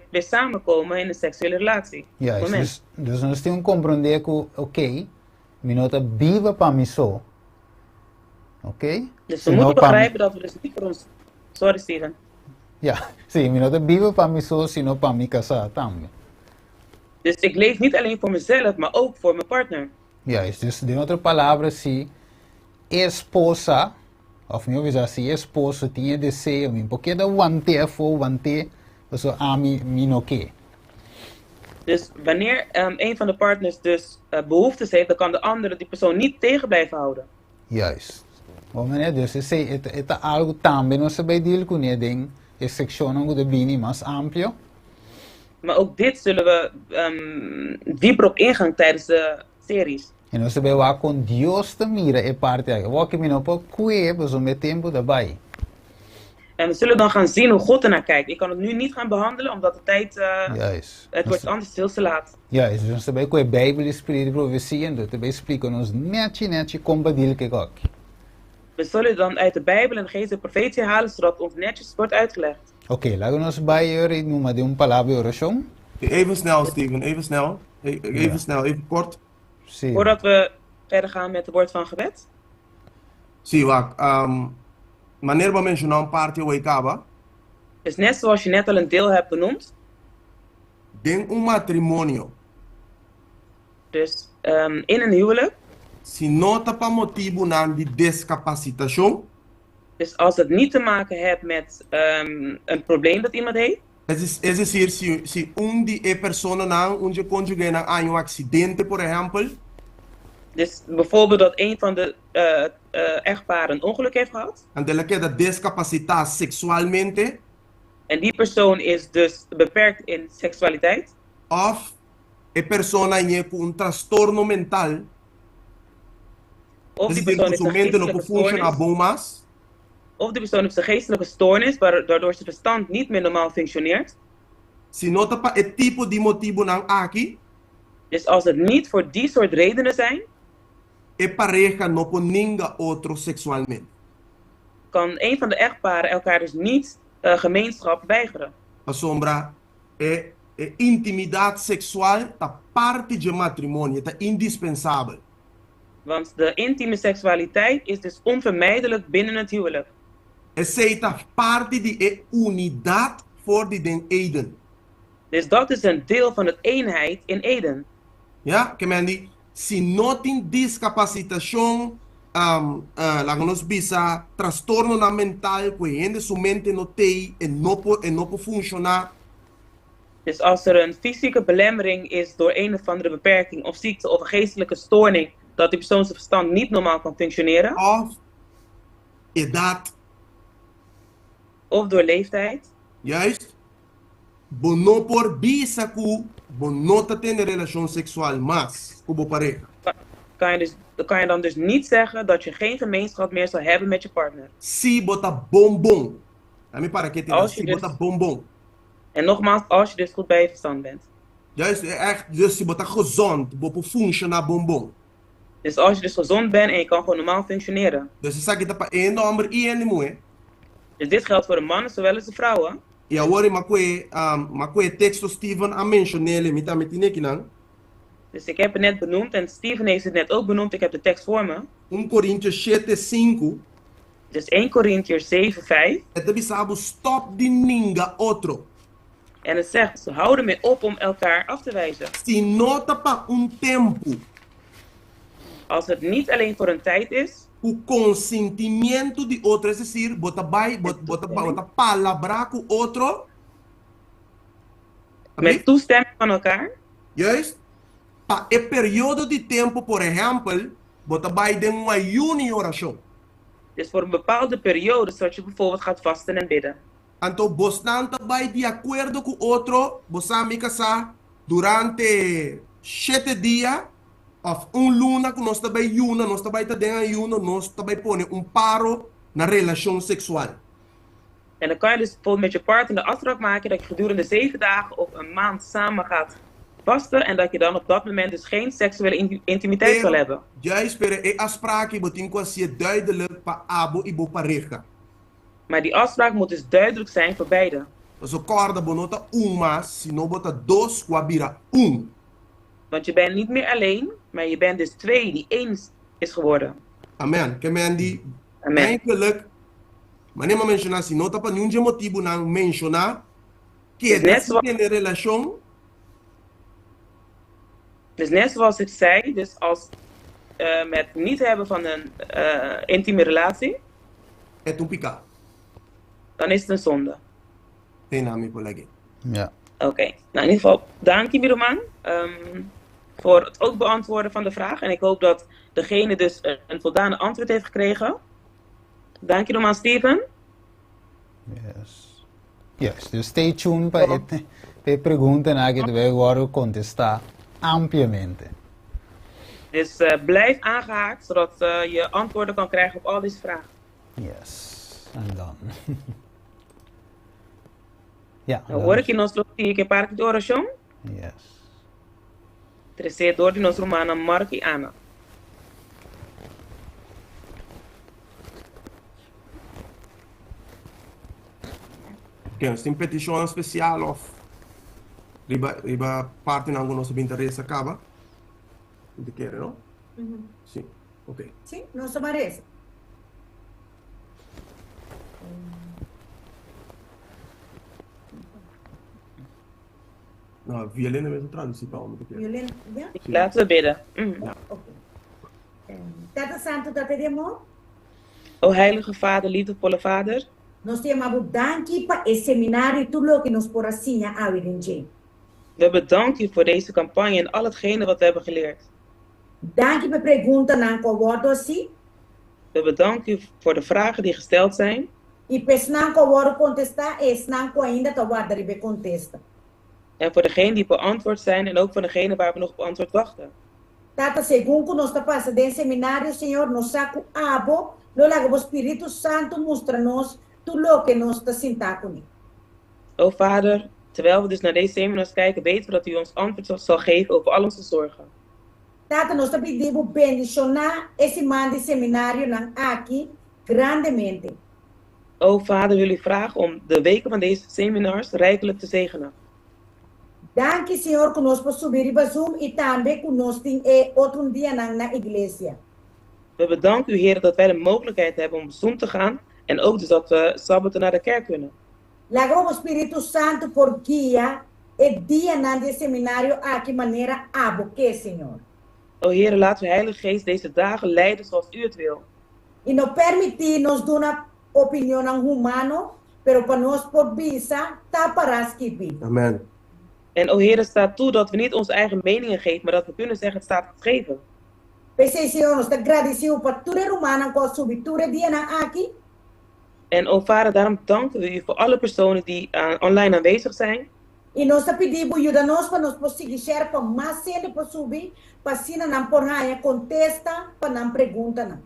S1: weer samenkomen in een seksuele relatie.
S5: Juist,
S1: Moment.
S5: dus, dus nos tin ku komprondé ku, oké, mi no ta biba pa mi so, oké?
S1: Dus we
S5: Sino
S1: moeten
S5: pa mi,
S1: begrijpen dat we dus niet voor ons. Sorry, Steven.
S5: ja, sí, mi no ta biba pa mi so, sino pa mi kasá tambe.
S1: Dus ik leef niet alleen voor mezelf, maar ook voor mijn partner.
S5: Juist, dus den otro palabra, si e esposa Òf mi a bisa si e esposo tin e deseo, mi por keda want'é afó, want'é, pasobra ami mi no ke.
S1: Dus wanneer een van de partners dus behoeftes heeft, dan kan de andere die persoon niet tegen blijven houden.
S5: Juist. Bo manera, dus esei e ta, e ta algu tambe nos ta bai deal kuné den e sekshonnan ku ta bini mas amplio.
S1: Maar ook dit zullen we dieper op ingaan tijdens de series.
S5: I nos ta bai wak kon Dios ta mira e parti aki. Awor ki mi no por kue pasobra e tempu ta bai.
S1: En we zullen dan gaan zien hoe God ernaar kijkt. Ik kan het nu niet gaan behandelen omdat de tijd,
S5: Juist.
S1: het wordt anders veel te laat.
S5: Juist, dus nos ta bai ku e Bijbel di Spiritu di Profesia, enton ta bai splika nos nechi nechi kon pa deal ku e kòki.
S1: We zullen dan uit de Bijbel en de geest de profetie halen zodat ons netjes wordt uitgelegd.
S5: Ok, laga nos bai ora i numa den un palabra di orashon.
S2: Even snel, Steven, even snel. Even snel, even kort.
S5: Sí.
S1: Voordat we verder gaan met het woord van gebed.
S2: Sí, wak. Manera bo a menshoná un parti awor i kaba.
S1: Dus net zoals je net al een deel hebt benoemd.
S2: Den un matrimonio.
S1: Dus in een huwelijk.
S2: Si no ta pa motibunan di deskapasitashon.
S1: Dus als het niet te maken hebt met een probleem dat iemand heeft.
S2: Es desir, si si un di e personanan, un dje konjugenan haña un aksidente, por ehèmpel.
S1: Dus bijvoorbeeld dat een van de echtparen een ongeluk heeft gehad.
S2: Anto el a keda deskapasitá seksualmente.
S1: En die persoon is dus beperkt in seksualiteit.
S2: Òf e persona hañ'é ku un trastorno mental.
S1: Of
S2: Es
S1: die
S2: desir,
S1: persoon
S2: ku
S1: heeft
S2: su
S1: een
S2: mente no por
S1: geestelijke
S2: funshoná
S1: stoornis.
S2: bon mas.
S1: Of die persoon heeft een geestelijke stoornis, waardoor zijn verstand niet meer normaal functioneert.
S2: Si no ta pa e tipo di motibunan aki.
S1: Dus als het niet voor die soort redenen zijn.
S2: E pareha no por ninga otro seksualmente.
S1: Kan een van de echtparen elkaar dus niet gemeenschap weigeren.
S2: Pasobra e e intimidat seksual ta parti dje matrimonio, e ta indispensabel.
S1: Want de intieme seksualiteit is dus onvermijdelijk binnen het huwelijk.
S2: Esei ta parti di e unidat for di den Eden.
S1: Dus dat is een deel van het eenheid in Eden.
S2: Ya, ke men di, si no tin diskapasitashon, laga nos bisa trastornonan mental ku e hende su mente no tei, e no por, e no por funshoná.
S1: Dus als er een fysieke belemmering is door een of andere beperking of ziekte of een geestelijke stoorning, dat die persoon zijn verstand niet normaal kan functioneren.
S2: Of edat.
S1: Of door leeftijd.
S2: Juist. Bo no por bisa ku bo no ta tene relashon seksual mas ku bo pareha.
S1: Kan je dus, kan je dan dus niet zeggen dat je geen gemeenschap meer zal hebben met je partner.
S2: Si bo ta bon bon. Na mi para ke te
S1: Als je
S2: si bo
S1: dus
S2: ta bon bon.
S1: En nogmaals, als je dus goed bij je verstand bent.
S2: Juist, echt, dus si bo ta gezond, bo por funshoná bon bon.
S1: Dus als je dus gezond bent en je kan gewoon normaal functioneren.
S2: Dus esaki ta pa e hende hòmber i hende muhé.
S1: Dus dit geldt voor de mannen zowel als de vrouwen.
S2: I awor i makue, makue e teksto Steven a menshon'é, mi tambe tin ekinan.
S1: Dus ik heb het net benoemd en Steven heeft het net ook benoemd, ik heb de tekst voor me.
S2: Un Korintio shete sinku.
S1: Dus 1 Korintiërs 7, 5.
S2: E ta bisa bo stòp di ninga otro.
S1: En het zegt, ze houden mee op om elkaar af te wijzen.
S2: Si no ta pa un tempu.
S1: Als het niet alleen voor een tijd is.
S2: Ku konsintimientu di otro, es desir, bo ta bai, bo bo ta bo ta palabrá ku otro.
S1: Met toestemming van elkaar.
S2: Juist, pa e periodo di tempu, por ehèmpel, bo ta bai den un ayuno i orashon.
S1: Dus voor een bepaalde periode, zodat je bijvoorbeeld gaat vasten en bidden.
S2: Anto bosnan ta bai di akuerdo ku otro, bo sa mi kasá, durante shete dia òf un luna ku nos ta bai yuna, nos ta bai ta den ayuno, nos ta bai pone un paro na relashon seksual.
S1: En dan kan je dus bijvoorbeeld met je partner de afspraak maken dat je gedurende zeven dagen of een maand samen gaat vasten en dat je dan op dat moment dus geen seksuele intimiteit zal
S2: Pero,
S1: hebben.
S2: juist pero e afspraak ei bo tin ku hasié duidelijk pa abo i bo pareha.
S1: Maar die afspraak moet dus duidelijk zijn voor beiden.
S2: Paso kòrda bo no ta un mas, sino bo ta dos ku a bira un.
S1: Want je bent niet meer alleen, maar je bent dus twee die één is geworden.
S2: Amen. Ke men di,
S1: Amen.
S2: Eigenlijk, manera mi a menshoná, si no ta pa niun dje motibunan menshoná,
S1: Dus
S2: keda
S1: net
S2: sin
S1: zoals,
S2: tene relashon.
S1: dus net zoals ik zei, dus als met niet hebben van een intieme relatie.
S2: E ta un piká.
S1: Dan is het een zonde.
S2: Te na mi por lag'é.
S5: Ja.
S1: Oké. Nou, in ieder geval, danki mi ruman voor het ook beantwoorden van de vraag. En ik hoop dat degene dus een voldane antwoord heeft gekregen. Danki ruman Steven.
S5: Yes. Yes, dus stay tuned pa e, pa e preguntanan aki ta bay wordo contesta ampliamente.
S1: Dus blijf aangehaakt, zodat je antwoorden kan krijgen op al deze vragen.
S5: Yes, en dan. Ja,
S1: Dan hoor ik je nos lo sigui ke parti di orashon.
S5: Yes.
S1: Tresé dor di nos rumannan Mark i Ana.
S2: Oké, nos tin petishonnan spesial òf riba riba partinan ku nos a bin ta resa kaba? Mi ta kere, no? Sí, oké.
S4: Sí, nos ta ban resa.
S2: No, Violina mes a traducí pa mi ta kere.
S4: Violina, ya?
S2: Sí.
S1: Laten we bidden.
S2: Ja.
S4: Oké. Tata Santu, Tata di amor.
S1: O Heilige Vader, liefdevolle Vader.
S4: Nos ta yama bo danki pa e seminario i tur loke nos por a siña awe den dje.
S1: We bedanken u voor deze campagne en al hetgene wat we hebben geleerd.
S4: Danki pa e preguntanan ku a wòrdu hasi.
S1: We bedanken u voor de vragen die gesteld zijn.
S4: I pa esnan ku a wòrdu kontestá i esnan ku ainda ta warda riba e kontesta.
S1: En voor degenen die beantwoord zijn en ook voor degenen waar we nog op antwoord wachten.
S4: Tata, segun ku nos ta pasa den seminario, Señor, nos sa ku Abo lo laga Bo Spiritu Santu mustra nos tur loke nos ta sintá kuné.
S1: O Vader, terwijl we dus naar deze seminars kijken, weten we dat U ons antwoord zal geven over al onze zorgen.
S4: Tata, nos ta pidi Bo bendishoná e siman di seminarionan aki grandemente.
S1: O Vader, wil U vragen om de weken van deze seminars rijkelijk te zegenen.
S4: Danki, Señor, ku nos por subi riba Zoom i tambe ku nos tin e otro un dianan na iglesia.
S1: We bedanken U, Heer, dat wij de mogelijkheid hebben om op Zoom te gaan en ook dus dat we sabbaten naar de kerk kunnen.
S4: Laga bo Spiritu Santu por guia e dianan di e seminario aki manera Abo ke, Señor.
S1: O Heer, laat uw Heilige Geest deze dagen leiden zoals U het wil.
S4: I no permití nos duna opinionnan humano, pero pa nos por bisa ta pará skibí.
S2: Amen.
S1: En o Heer, sta toe dat we niet onze eigen meningen geven, maar dat we kunnen zeggen, het staat geschreven.
S4: P'esei, Señor, nos ta gradisí Bo pa tur e rumannan ku a subi tur e dianan aki.
S1: En o Vader, daarom danken we U voor alle personen die online aanwezig zijn.
S4: I nos ta pidi Bo yuda nos pa nos por sigui share pa mas hende por subi pa asina nan por haña kontesta pa nan preguntanan.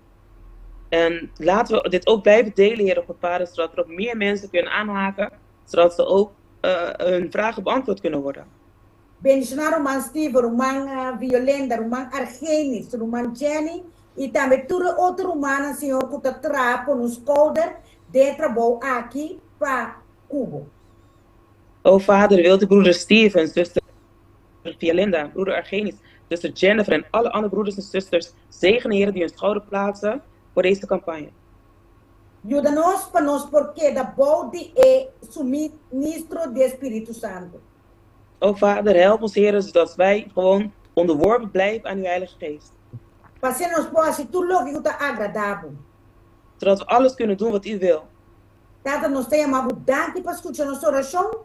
S1: En laten we dit ook blijven delen, Heer God Vader, zodat er ook meer mensen kunnen aanhaken, zodat ze ook hun vragen beantwoord kunnen worden.
S4: Bendishoná ruman Steven, ruman Violenda, ruman Argenis, ruman Jenny i tambe tur e otro rumannan, Señor, ku ta traha pone un skouder den e trabou aki pa ku Bo.
S1: O Vader, wilt u broeder Steven, zuster Violinda, broeder Argenis, zuster Jennifer en alle andere broeders en zusters zegenen, Heer, die hun schouder plaatsen voor deze campagne.
S4: Yuda nos pa nos por keda bou di e suministro di e Spiritu Santu.
S1: O Vader, help ons, Heer, zodat wij gewoon onderworpen blijven aan uw Heilige Geest.
S4: Pa asina nos por hasi tur loke ku ta agradá Bo.
S1: Zodat we alles kunnen doen wat U wil.
S4: Tata, nos ta yama Bo danki pa skucha nos orashon.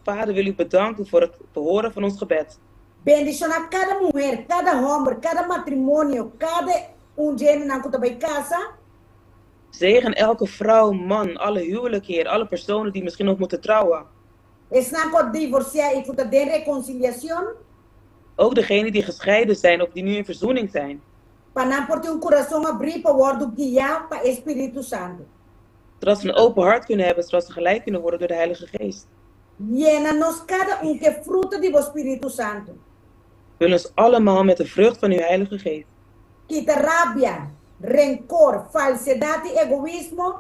S1: Vader, wil U bedanken voor het verhoren van ons gebed.
S4: Bendishoná kada muher, kada hòmber, kada matrimonio, kada un dje hendenan ku ta bai kasa.
S1: Zegen elke vrouw, man, alle huwelijken, Heer, alle personen die misschien nog moeten trouwen.
S4: Esnan ku a divorsiá i ku ta den rekonsiliashon.
S1: Ook degenen die gescheiden zijn of die nu in verzoening zijn.
S4: Pa nan por tin un kurason abrí pa wòrdu guiá pa e Spiritu Santu.
S1: Zodat ze een open hart kunnen hebben, zodat ze geleid kunnen worden door de Heilige Geest.
S4: Yena nos kada un ku e fruta di bo Spiritu Santu.
S1: Vul ons allemaal met de vrucht van uw Heilige Geest.
S4: Kita rabia, renkor, falsedat i egoismo.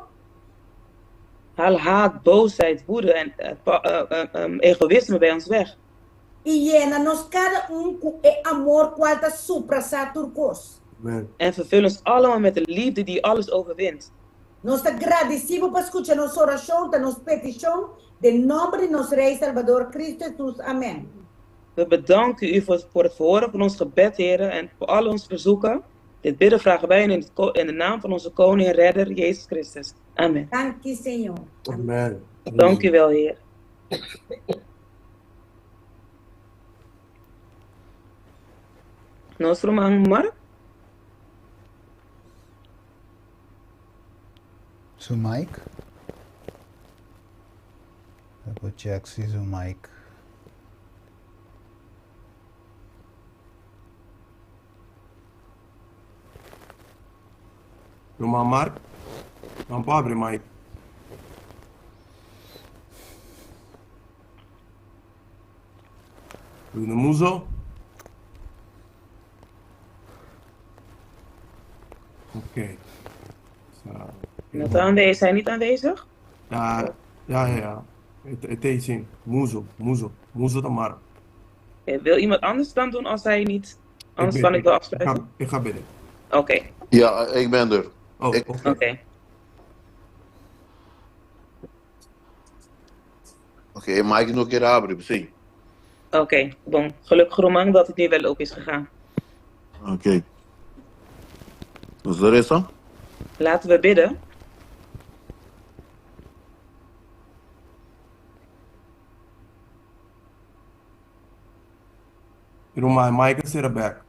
S1: Haal haat, boosheid, woede en egoïsme bij ons weg.
S4: I yena nos kada un ku e amor kual ta suprasá tur kos.
S2: Amen.
S1: En vervul ons allemaal met de liefde die alles overwint.
S4: Nos ta gradisí bo pa skucha nos orashon, ta nos petishon, den nòmber di nos Rei Salbador Kristu Hesus. Amèn.
S1: We bedanken u voor het verhoren van ons gebed, Heer, en voor al onze verzoeken. Dit bidden vragen wij in, het in de naam van onze koning en redder, Jezus Christus. Amen.
S4: Dank u, Señor.
S2: Amen.
S1: Dank u wel, Heer. Nos ruman Mark?
S5: Su mic? Double check si su mic.
S2: Ruman Mark? Nan por abri mic. Bruno Muzo? Oké.
S1: Not aanwezig. Is hij niet aanwezig?
S2: Ja, ja, ja. ja. Het is in. Muzo, Muzo. Muzo Tamara.
S1: Oké, wil iemand anders dan doen als hij niet? Anders
S2: Ik
S1: kan
S2: ben-
S1: ik wel
S2: Ik
S1: afsluiten.
S2: ga, ik ga bidden.
S1: Oké,
S8: Ja, ik ben er.
S2: Oh,
S8: Ik-
S2: oké.
S1: oké.
S8: Oké, Mike nog een keer abri, sim.
S1: Oké, bon. Gelukkig Roman dat het nu wel ook is gegaan.
S8: Oké. Dus daar is dan?
S1: Laten we bidden.
S2: Ruman, Mike is er back.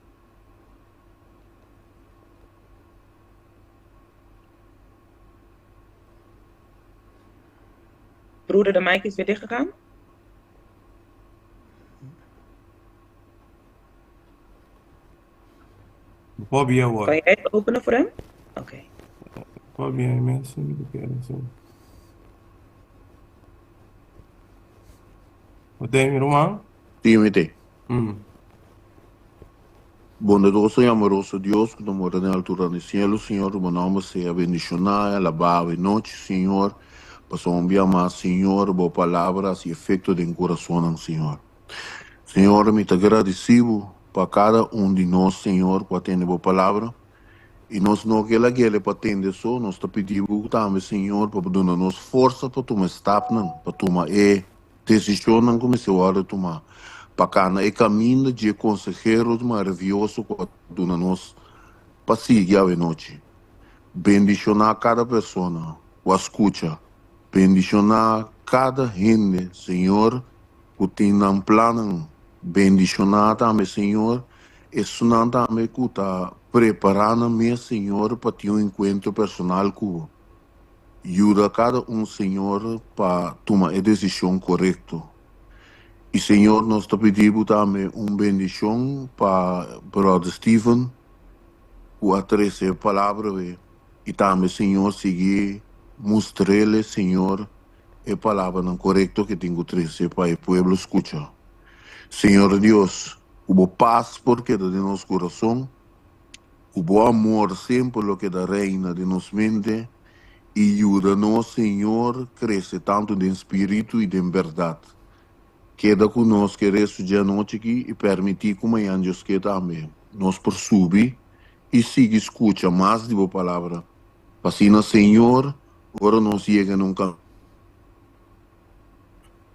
S1: Broeder, de mic is weer dichtgegaan.
S2: Bobby,
S1: Kan
S2: hoor.
S1: jij het openen voor hem? Oké.
S2: Bobby, mensen. die kennen zo. Wat denk je, Roman?
S8: TMT.
S2: Mm.
S8: Bondadoso y amoroso Dios, que nos mora en la altura del cielo, Señor, tu nombre sea bendicionado, alabado y noche, Señor. Pasó un día más, Señor, bo palabras y efecto de corazón, Señor. Señor, me te agradecido para cada um de nós, Senhor, que atende a palavra. E nós não que ela quer para atender só, nós te pedimos também, Senhor, para dar nos força para tomar stap, não, para tomar e decisão não como se hora tomar. Para cá, é caminho de conselheiros maravilhoso que dona nos para seguir a noite. Bendicionar cada pessoa, o escucha. Bendicionar cada gente, Senhor, que tem um plano. Bendicionar também, Senhor, isso não também que está preparando-me, Senhor, para ter um encontro personal com Ajuda cada um, Senhor, para tomar a decisão correta. E, Senhor, nós te pedimos também uma bendição para Brother Steven, o a 13 palavra, e também, Senhor, seguir, mostrar-lhe, Senhor, a palavra não correta que tenho 13 para o povo escuchar. Senhor Deus, o paz porque de nosso coração, o amor sempre lo que da reina de nos mente, e ajuda-nos, Senhor, crescer tanto em espírito e em verdade. Queda conosco resto de noite aqui e permitir que amanhã Deus que também nos por subir e siga escuta mais de boa palavra. Pacina, Senhor, agora nós chega nunca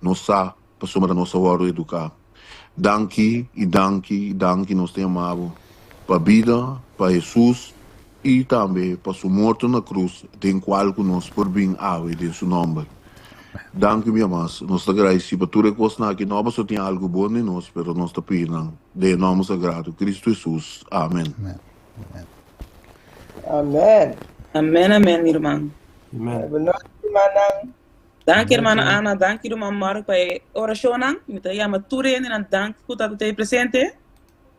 S8: nós sa passamos a nossa hora educar. Danke e danke e danke nós te amamos para a vida, para Jesus e também para sua morte na cruz, tem qual que nós por bem ave de seu nome. Danke, minha mas. Nós te agradecemos por tudo que aqui. Nós só tem algo bom em nós, pero nós te pedimos. De nome sagrado, Cristo Jesus. Amém.
S5: Amen.
S7: Amen.
S1: Amen, amen, irmão.
S2: Amen.
S7: Boa noite, manang.
S1: Dank je, irmã Ana. Dank je, irmã Mark, para oração. Me te llama Turene, en dank que está presente.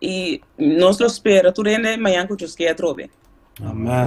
S1: E nós lo espera, Turene, amanhã que eu te trobe.
S2: Amen.